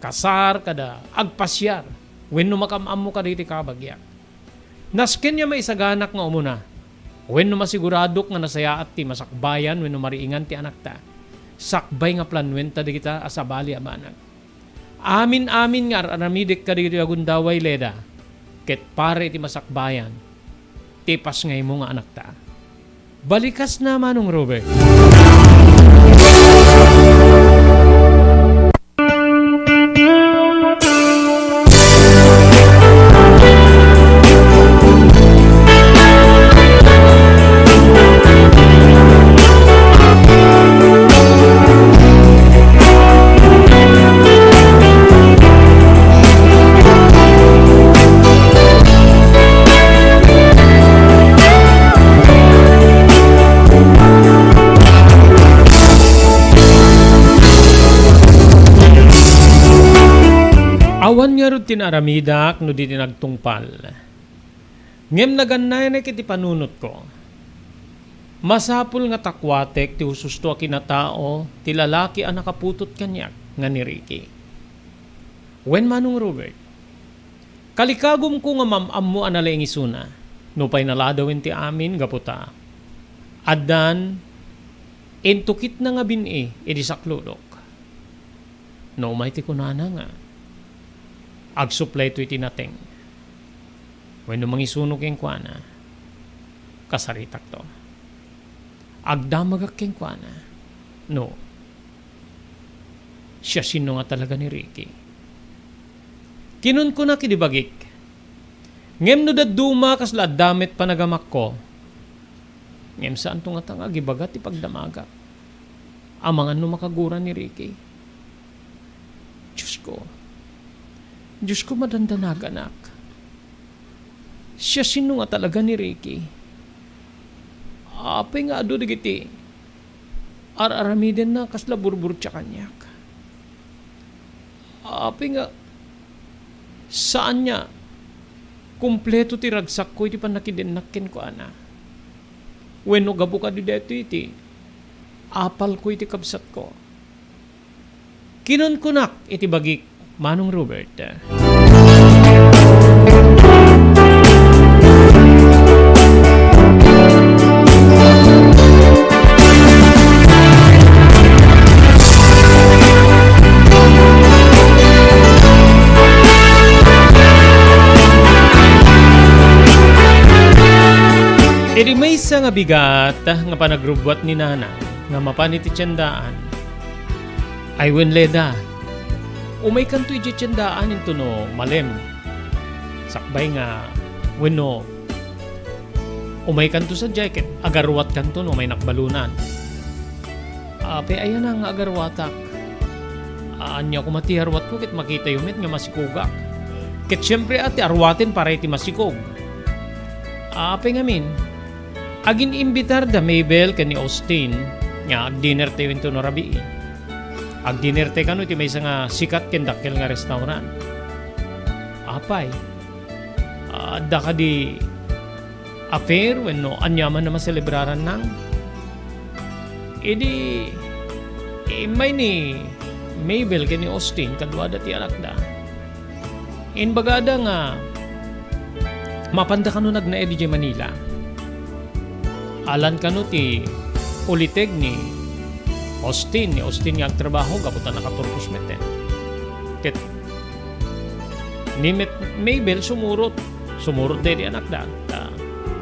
kasar kada agpasiar wenno makam-ammo kadagiti kabagiak. Nasken nga maisaganak nga umuna wenno masiguradok nga nasayaat ti masakbayan wenno mariingan ti anakta, sakbay nga planuenta dagita a sabali a banag. Amin-amin nga ar-aramidek kadagitoy a gundaway, Leda, ket para iti masakbayan ti ipasngaymo nga anakta. Balikasna, Manong Robert. Awan ngarud ti naaramidak no di ti nagtungpal. Ngem nagannayanek iti panunotko. Masapul nga takuatek ti hususto a kinatao ti lalaki a nakaputot kaniak nga ni Ricky. Wen, Manong Robert, kalikagumko nga mam-ammo a nalaing isuna, nupay naladawen ti amin gapu ta addan intukitna nga bin-i idi sakludok. No umay ti kunana nga, agsuplayto iti nateng wenno mangisuno kenkuana, kasaritakto. Agdamagak kenkuana. No, siasino nga talaga ni Ricky? Kinunkunak idi bagik, "Ngem no dadduma, kasla adda met panagamakko." Ngem saanto ngata nga agibaga ti pagdamagak. Amangan no makagura ni Ricky. Diosko, Diosko, madandanaganak. Siasino nga talaga ni Ricky? Apay nga adu dagiti ar-aramidenna kasla burburtia kaniak? Apay nga saan nga kompleto ti ragsakko iti pannakidennak kenkuana? Wenno gapu kadi daytoy iti apalko iti kabsatko? Kinunkunak iti bagik, Manong Robert. Idi maysa nga bigat nga panagrubbuat ni Nana nga mapan iti tiendaan, ay wen, Leda, umaykanto idiay tiendaan intono malem. Sakbay nga, wenno, umaykanto sadiay ket agaruatkanto no may nakbalunan. Apay, ayana nga agaruatak? Ania koma ti aruatko ket makitayo met nga masikogak? Ket siempre a, ti aruaten para iti masikog. Apay ngamin, agin-imbitar da Mabel ken ni Austin nga agdinertayo intono rabii. Agdinertayo kano iti maysa nga sikat ken dakkel nga restaurant. Apay, adda kadi affair wenno aniaman a maselebrarannang? Idi immay ni Mabel ken ni Austin, kaduada ti anakda, imbagada nga mapanda kano nagnaed idiay Manila. Alan kano ti uliteg ni Austin, ni Austin nga agtrabaho gapu ta nakaturpos metten. Ket ni met-, Mabel sumurot. Sumurot daydi anakda. Ta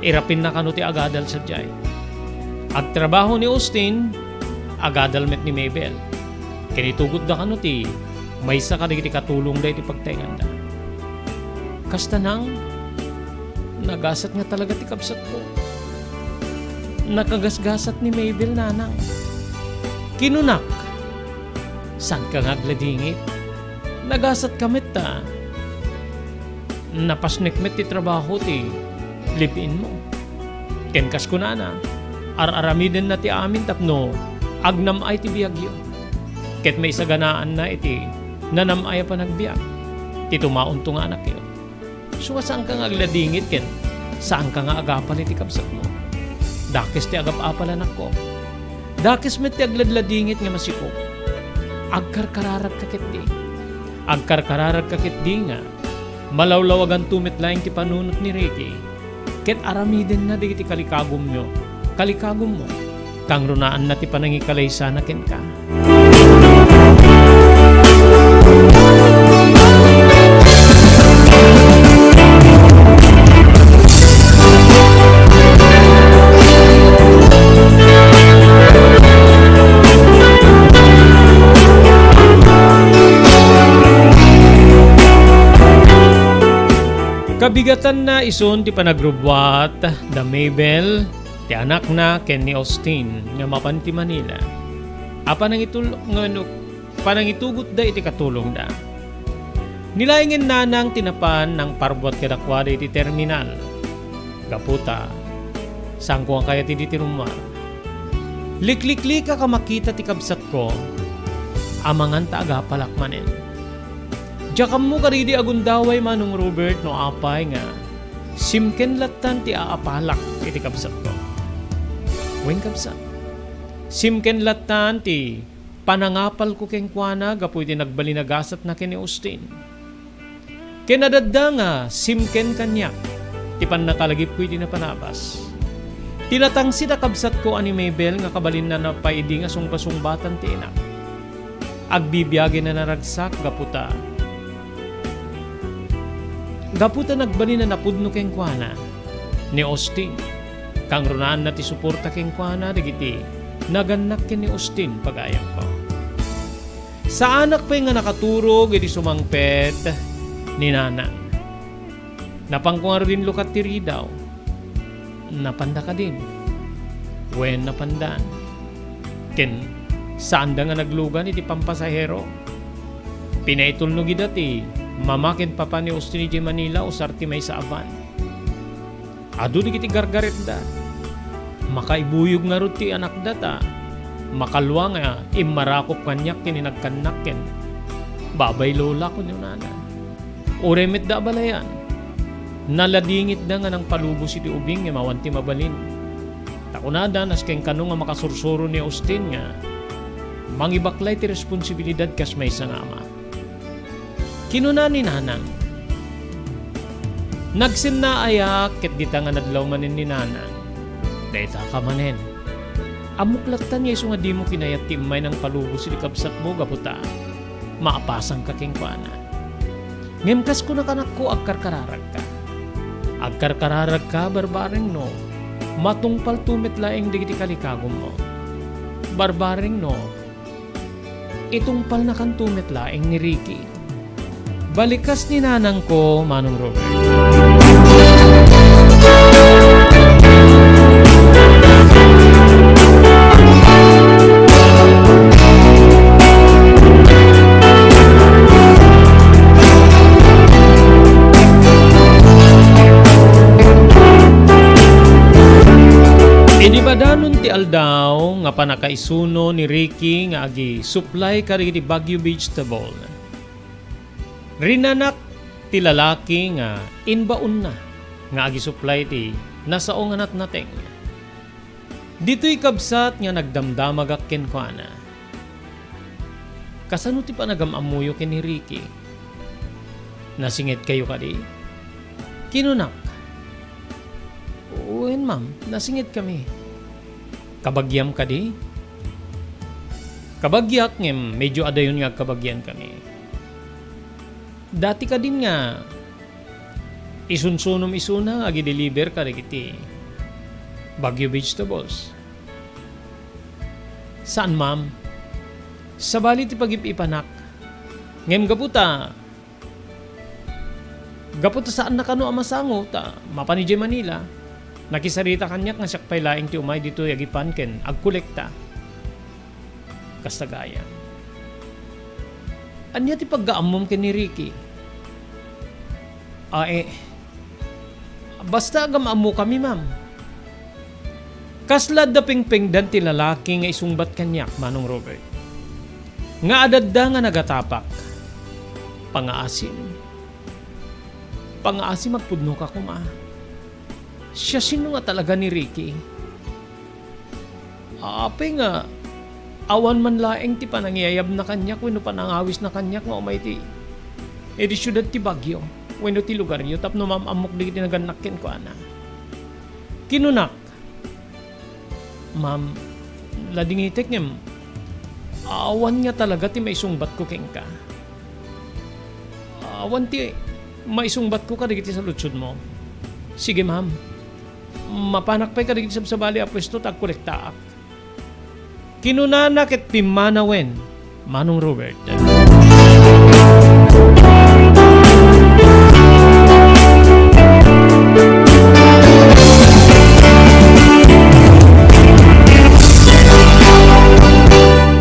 irapinna kano ti agadal sadiay. Agtrabaho ni Austin, agadal met ni Mabel. Ken itugotda kano ti maysa kadagiti katulongda iti pagtaenganda. Kasta nang, nagasat nga talaga ti kabsatko. Nakagasgasat ni Mabel, nanang. Kinunak, "Saanka nga agladingit? Nagasatka met ta napasnek met ti trabaho ti live-inmo. Ken kas kunana, ar-aramidenna ti amin tapno agnam-ay ti biagyo. Ket maisaganaanna iti nanam-ay a panagbiag ti tumaonto nga anakyo. Isu nga saanka nga agladingit ken saanka nga agapal iti kabsatmo. Dakes ti agap-apal, anakko. Dakes met ti agladladingit nga masikog. Agkarkararagka ketdi. Agkarkararagka ketdi nga malawlawaganto met laeng ti panunot ni Ricky, ket aramidenna dagiti kalikagumyo, kalikagummo, kangrunaanna ti panangikalaysana kenka." Kabigatanna isun ti panagrubbuat da Mabel, ti anakna, ken ni Austin nga mapan ti Manila a panangitul-, nga no, panangitugotda iti katulongda. Nilaengen nanang ti napan nangparbuat kadakuada iti terminal. Gapu ta, saanko nga kayat idi ti rummuar. Likliklika a makita ti kabsatko, amangan ta agapalak manen. Diak ammo kadidi a gundaway, Manong Robert, no apay nga simken lattan ti aapalak iti kabsatko. Wen, kabsat, simken lattan ti panangapalko kenkuana gapu iti nagbalin a gasatna ken ni Austin. Ken adda nga simken kaniak ti pannakalagipko iti napanabas. Ti natangsit a kabsatko a ni Mabel nga kabalinna pay idi nga sungbasungbatan ti inak. Agbibiagin a naragsak gapu ta, gapu ta nagbalin a napudno kenkuana ni Austin. Kangrunaanna ti suporta kenkuana dagiti nagannak ken ni Austin, pagayamko. Saanak pay nga nakaturog idi sumangpet ni Nanang. Napanko ngarud inlukat ti ridaw. Napanda kadin? Wen, napandan. Ken saanda nga naglugan iti pampasahero. Pinaitulnog ida ti mama ken papa ni Austin idiay Manila usar ti maysa a van. Adu dagiti gargaretda. Makaibuyog ngarud ti anakda ta makalua nga immarakop kaniak ken inagkannak ken, "Babay, Lola," kunana. Uray met da abalayan, naladingitda nga nangpalubos iti ubing ngem awan ti mabalin. Ta kunada, nasken kano nga makasursuro ni Austin nga mangibaklay ti responsibilidad kas maysa nga ama. Kinuna ni Nanang, "Nagsennaayak ket dita nga nadlaw manen ni Nanang. Dayta ka manen. Ammok lattan nga isu nga dimo kinayat ti immay nangpalubos iti kabsatmo gapu ta maapasangka kenkuana. Ngem kas kunakannakko, agkarkararagka. Agkarkararagka, barbareng no matungpalto met laeng dagiti kalikagummo. Barbareng no itungpalnakanto met laeng ni Ricky." Balikas ni Nanangko, Manong Robert. Idi badanon ti aldaw nga pannakaisuno ni Ricky nga agisuplay kadagiti Baguio vegetable, rinanak ti lalaki nga imbaonna nga agisuplay ti nasao nga natnateng. Ditoy kabsat nga nagdamdamagak kenkuana. "Kasano ti panagam-ammoyo ken ni Ricky? Nasingedkayo kadi?" kinunak. "Wen, ma'am, nasingedkami." "Kabagiam kadi?" "Kabagiak, ngem medyo adayon nga agkabagiankami. Dati kadin nga isunsunom isuna nga agideliver kadagiti Baguio vegetables?" "Saan, ma'am. Sabali ti pagip-ipanak. Ngem gapu ta, gapu ta saanna kano a masango ta mapan idiay Manila, nakisarita kaniak nga siak pay laeng ti umay ditoy agipan ken agkolekta." Kasta gayam. "Ania ti pagkaammom ken ni Ricky?" "Ay, basta agam-ammokami, ma'am. Kasla adda pengpengdan ti lalaki nga isungbat kaniak, Manong Robert, nga adda nga nagatapak. Pangaasim. Pangaasim, agpudnoka koma. Siasino nga talaga ni Ricky? Apay nga awan man laeng ti panangiyayabna kaniak wenno panangawisna kaniak nga umay ti, iti siudad ti Baguio wenno ti lugaryo tapno maam-ammok dagiti nagannak kenkuana?" Kinunak, "Ma'am, ladingitek ngem awan nga talaga ti maisungbatko kenka. Awan ti maisungbatko kadagiti saludsodmo. Sige, ma'am. Mapanak pay kadagiti sabsabali a puesto ta agkolektaak." Kinunana ket pimmanawen, Manong Robert.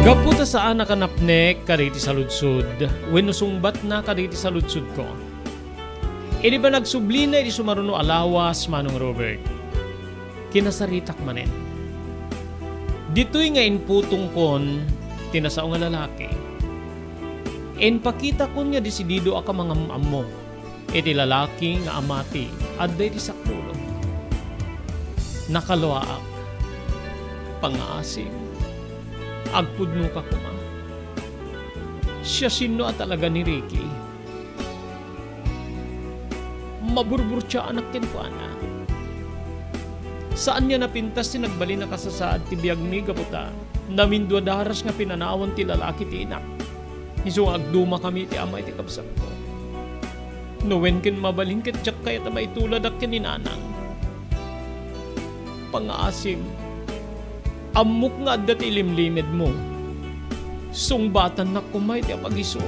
Gapu ta saanak a napnek kadagiti saludsod wenno sungbatna kadagiti saludsodko, idi panagsublina iti sumaruno a lawas, Manong Robert, kinasaritak manen. Ditoy nga imputongkon ti nasao nga lalaki, impakitakon nga desididoak a mangam-ammo iti lalaki nga ama ti adda iti saklolo. Nakaluaak. Pangaasim. Agpudnoka koma. Siasino a talaga ni Ricky? Maburburtiaanak kenkuana. Saan nga napintas ti nagbalin a kasasaad ti biagmi gapu ta namindua daras nga pinanawan ti lalaki ti inak. Isu nga agdumakami iti ama iti kabsatko. No wen ken mabalin ket diak kayat a maituladak ken ni Nanang. Pangaasim, ammok nga adda ti ilimlimedmo. Sungbatannak koma iti apag-isu.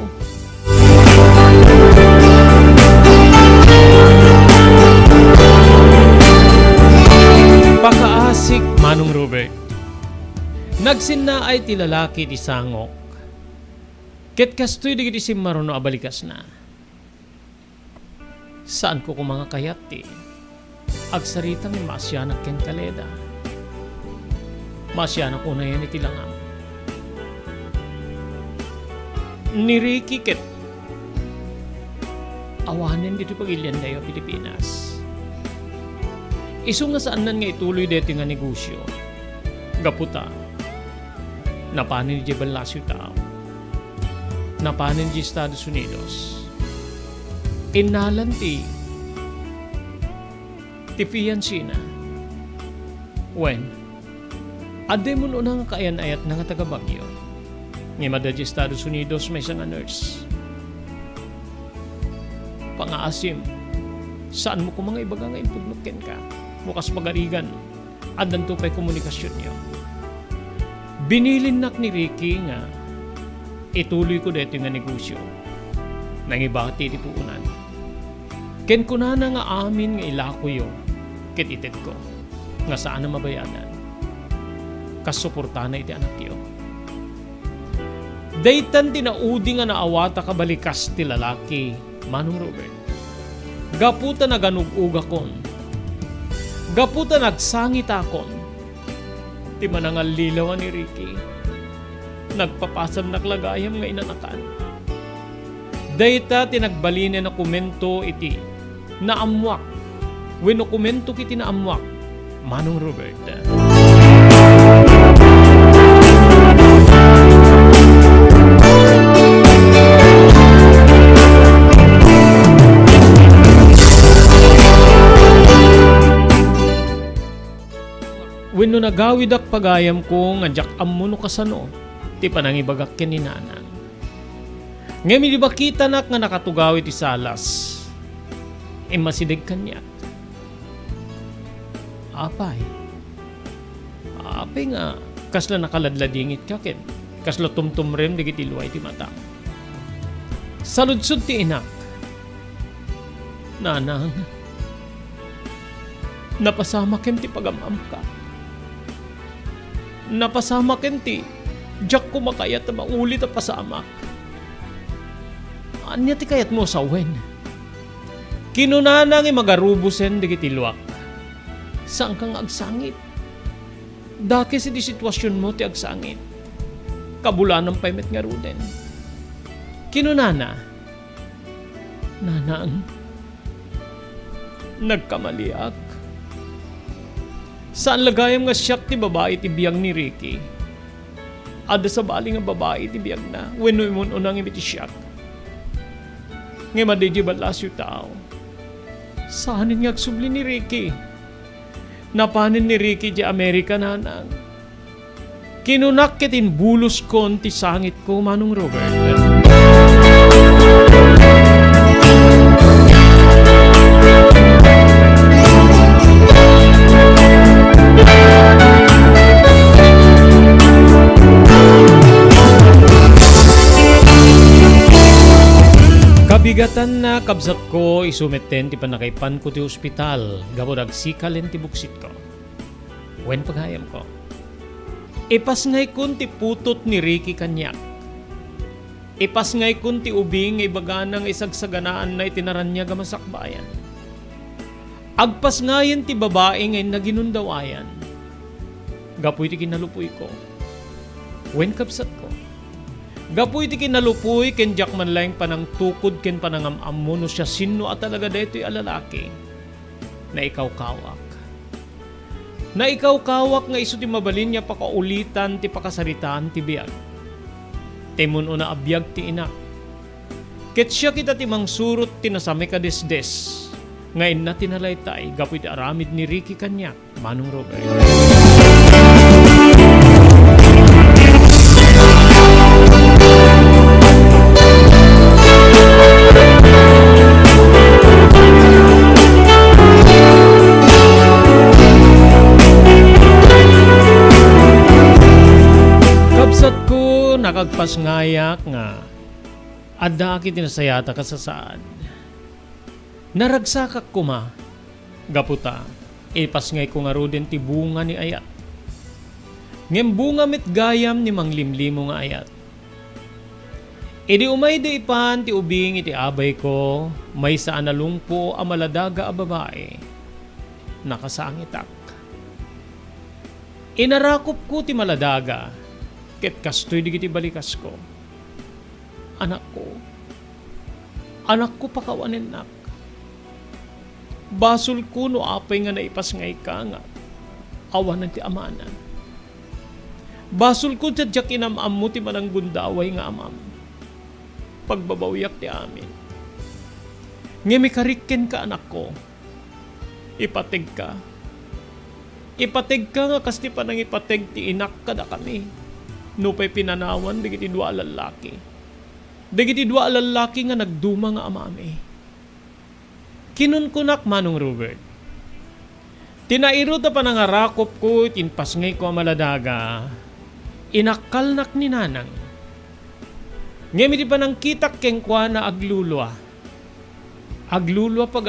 Nagsinnaay ti lalaki iti sangok, ket kastoy dagiti simmaruno a balikasna. Saanko koma nga kayat ti agsarita nga maasianak ken kaleda. Maasianak unayen iti langam. Ni Ricky ket awanen ditoy pagiliantayo a Pilipinas. Isu nga saannan nga ituloy daytoy nga negosio. Gapu ta, napanen idiay ballasiw tao. Napanen idiay Estados Unidos. Innalan ti, ti fiancé-na. Wen, adda immun-una nga kaayan-ayatna nga taga-Baguio. Ngem adda idiay Estados Unidos maysa nga nurse. Pangaasim, saanmo koma nga ibaga nga impudnok kenka. No kas pagarigan, addanto pay komunikasionyo. Binilinnak ni Ricky nga ituloyko daytoy nga negosio. Nangibati iti puonan. Ken kunana nga amin nga ilakoyo ket itedko nga saan a mabayadan. Kas suportana iti anakyo. Daytan ti naudi nga naawatak a balikas ti lalaki, Manong Robert. Gapu ta naganug-ugakon. Gapu ta nagsangitakon. Ti manangallilaw a ni Ricky, nagpapasannak la gayam nga inanakan. Dayta ti nagbalinen a komento iti naammoak wenno komento iti naammoak, Manong Robert. Wenno nagawidak pagayamko nga diak ammo no kasano ti panangibagak ken ni Nanang. Ngem idi makitanak nga nakatugaw iti salas, immasideg kaniak. Apay, apay nga kasla nakaladladingitka ken kasla tumtumrem dagiti lua iti matam? Saludsod ti inak. Nanang, napasamakem ti pagam-amka. Napasamakem ti diak koma kayat a maulit a pasamak. Ania ti kayatmo a sawen? Kinunana nga imagarubosen dagiti luak. Saanka nga agsangit. Dakes iti situasionmo ti agsangit. Kabulanam pay met ngaruden. Kinunana, Nanang, nagkamaliak. Saan la gayam nga siak ti babai ti biag ni Ricky. Adda sabali nga babai ti biagna wenno immun-una ngem iti siak. Ngem adda idiay ballasiw tao. Saanen nga agsubli ni Ricky. Napanen ni Ricky idiay Amerika, Nanang. Kinunak ket imbuloskon ti sangitko, Manong Robert. Kabigatanna, kabsatko, isu metten ti pannakaipanko ti ospital gapu dagsikalen ti buksitko. Wen, pagayamko, ipasngaykon ti putot ni Ricky kaniak. Ipasngaykon ti ubing nga ibagana nga isagsaganaanna iti naraniag a masakbayan. Agpasngayen ti babai nga innaginundawayan. Gapu iti kinalupuyko. Wen, kabsatko, gapu iti kinalupuy ken diak man laeng panangtukod ken panangam-ammo no siasino a talaga daytoy a lalaki, naikawkawak. Naikawkawak nga isu ti mabalin nga pakaulitan ti pakasaritaan ti biag. Ti immun-una a biag ti inak. Ket siak ita ti mangsurot ti nasamekadesdes nga inna ti nalaytay gapu iti aramid ni Ricky kaniak, Manong Robert. Kabsatko, nakagpasngayak nga addaak iti nasayaat a kasasaad. Naragsakak koma, gapu ta ipasngayko ngaruden ti bunga ni ayat. Ngem bunga met gayam ni manglimlimo nga ayat. Idi umayda ipan ti ubing iti abayko, maysa a nalungpo a maladaga a babai, nakasangitak. Inarakopko ti maladaga, ket kastoy dagiti balikasko. Anakko, anakko, pakawanennak. Basolko no apay nga naipasngayka nga awanen ti amana. Basolko ta diak inam-ammo ti mananggundaway nga amam. Pagbabawiak ti amin. Ngem ikarik kenka, anakko. Ipategka. Ipategka nga kas ti panangipateg ti inak kadakami. Nupay pinanawan dagiti dua a lallaki. Dagiti dua a lallaki nga nagduma nga amami. Kinunkunak, Manong Robert. Ti nairut a panangarakopko iti impasngayko a maladaga, inakkalnak ni Nanang. Ngem iti panangkitak kenkuana, aglulua. Aglulua pag-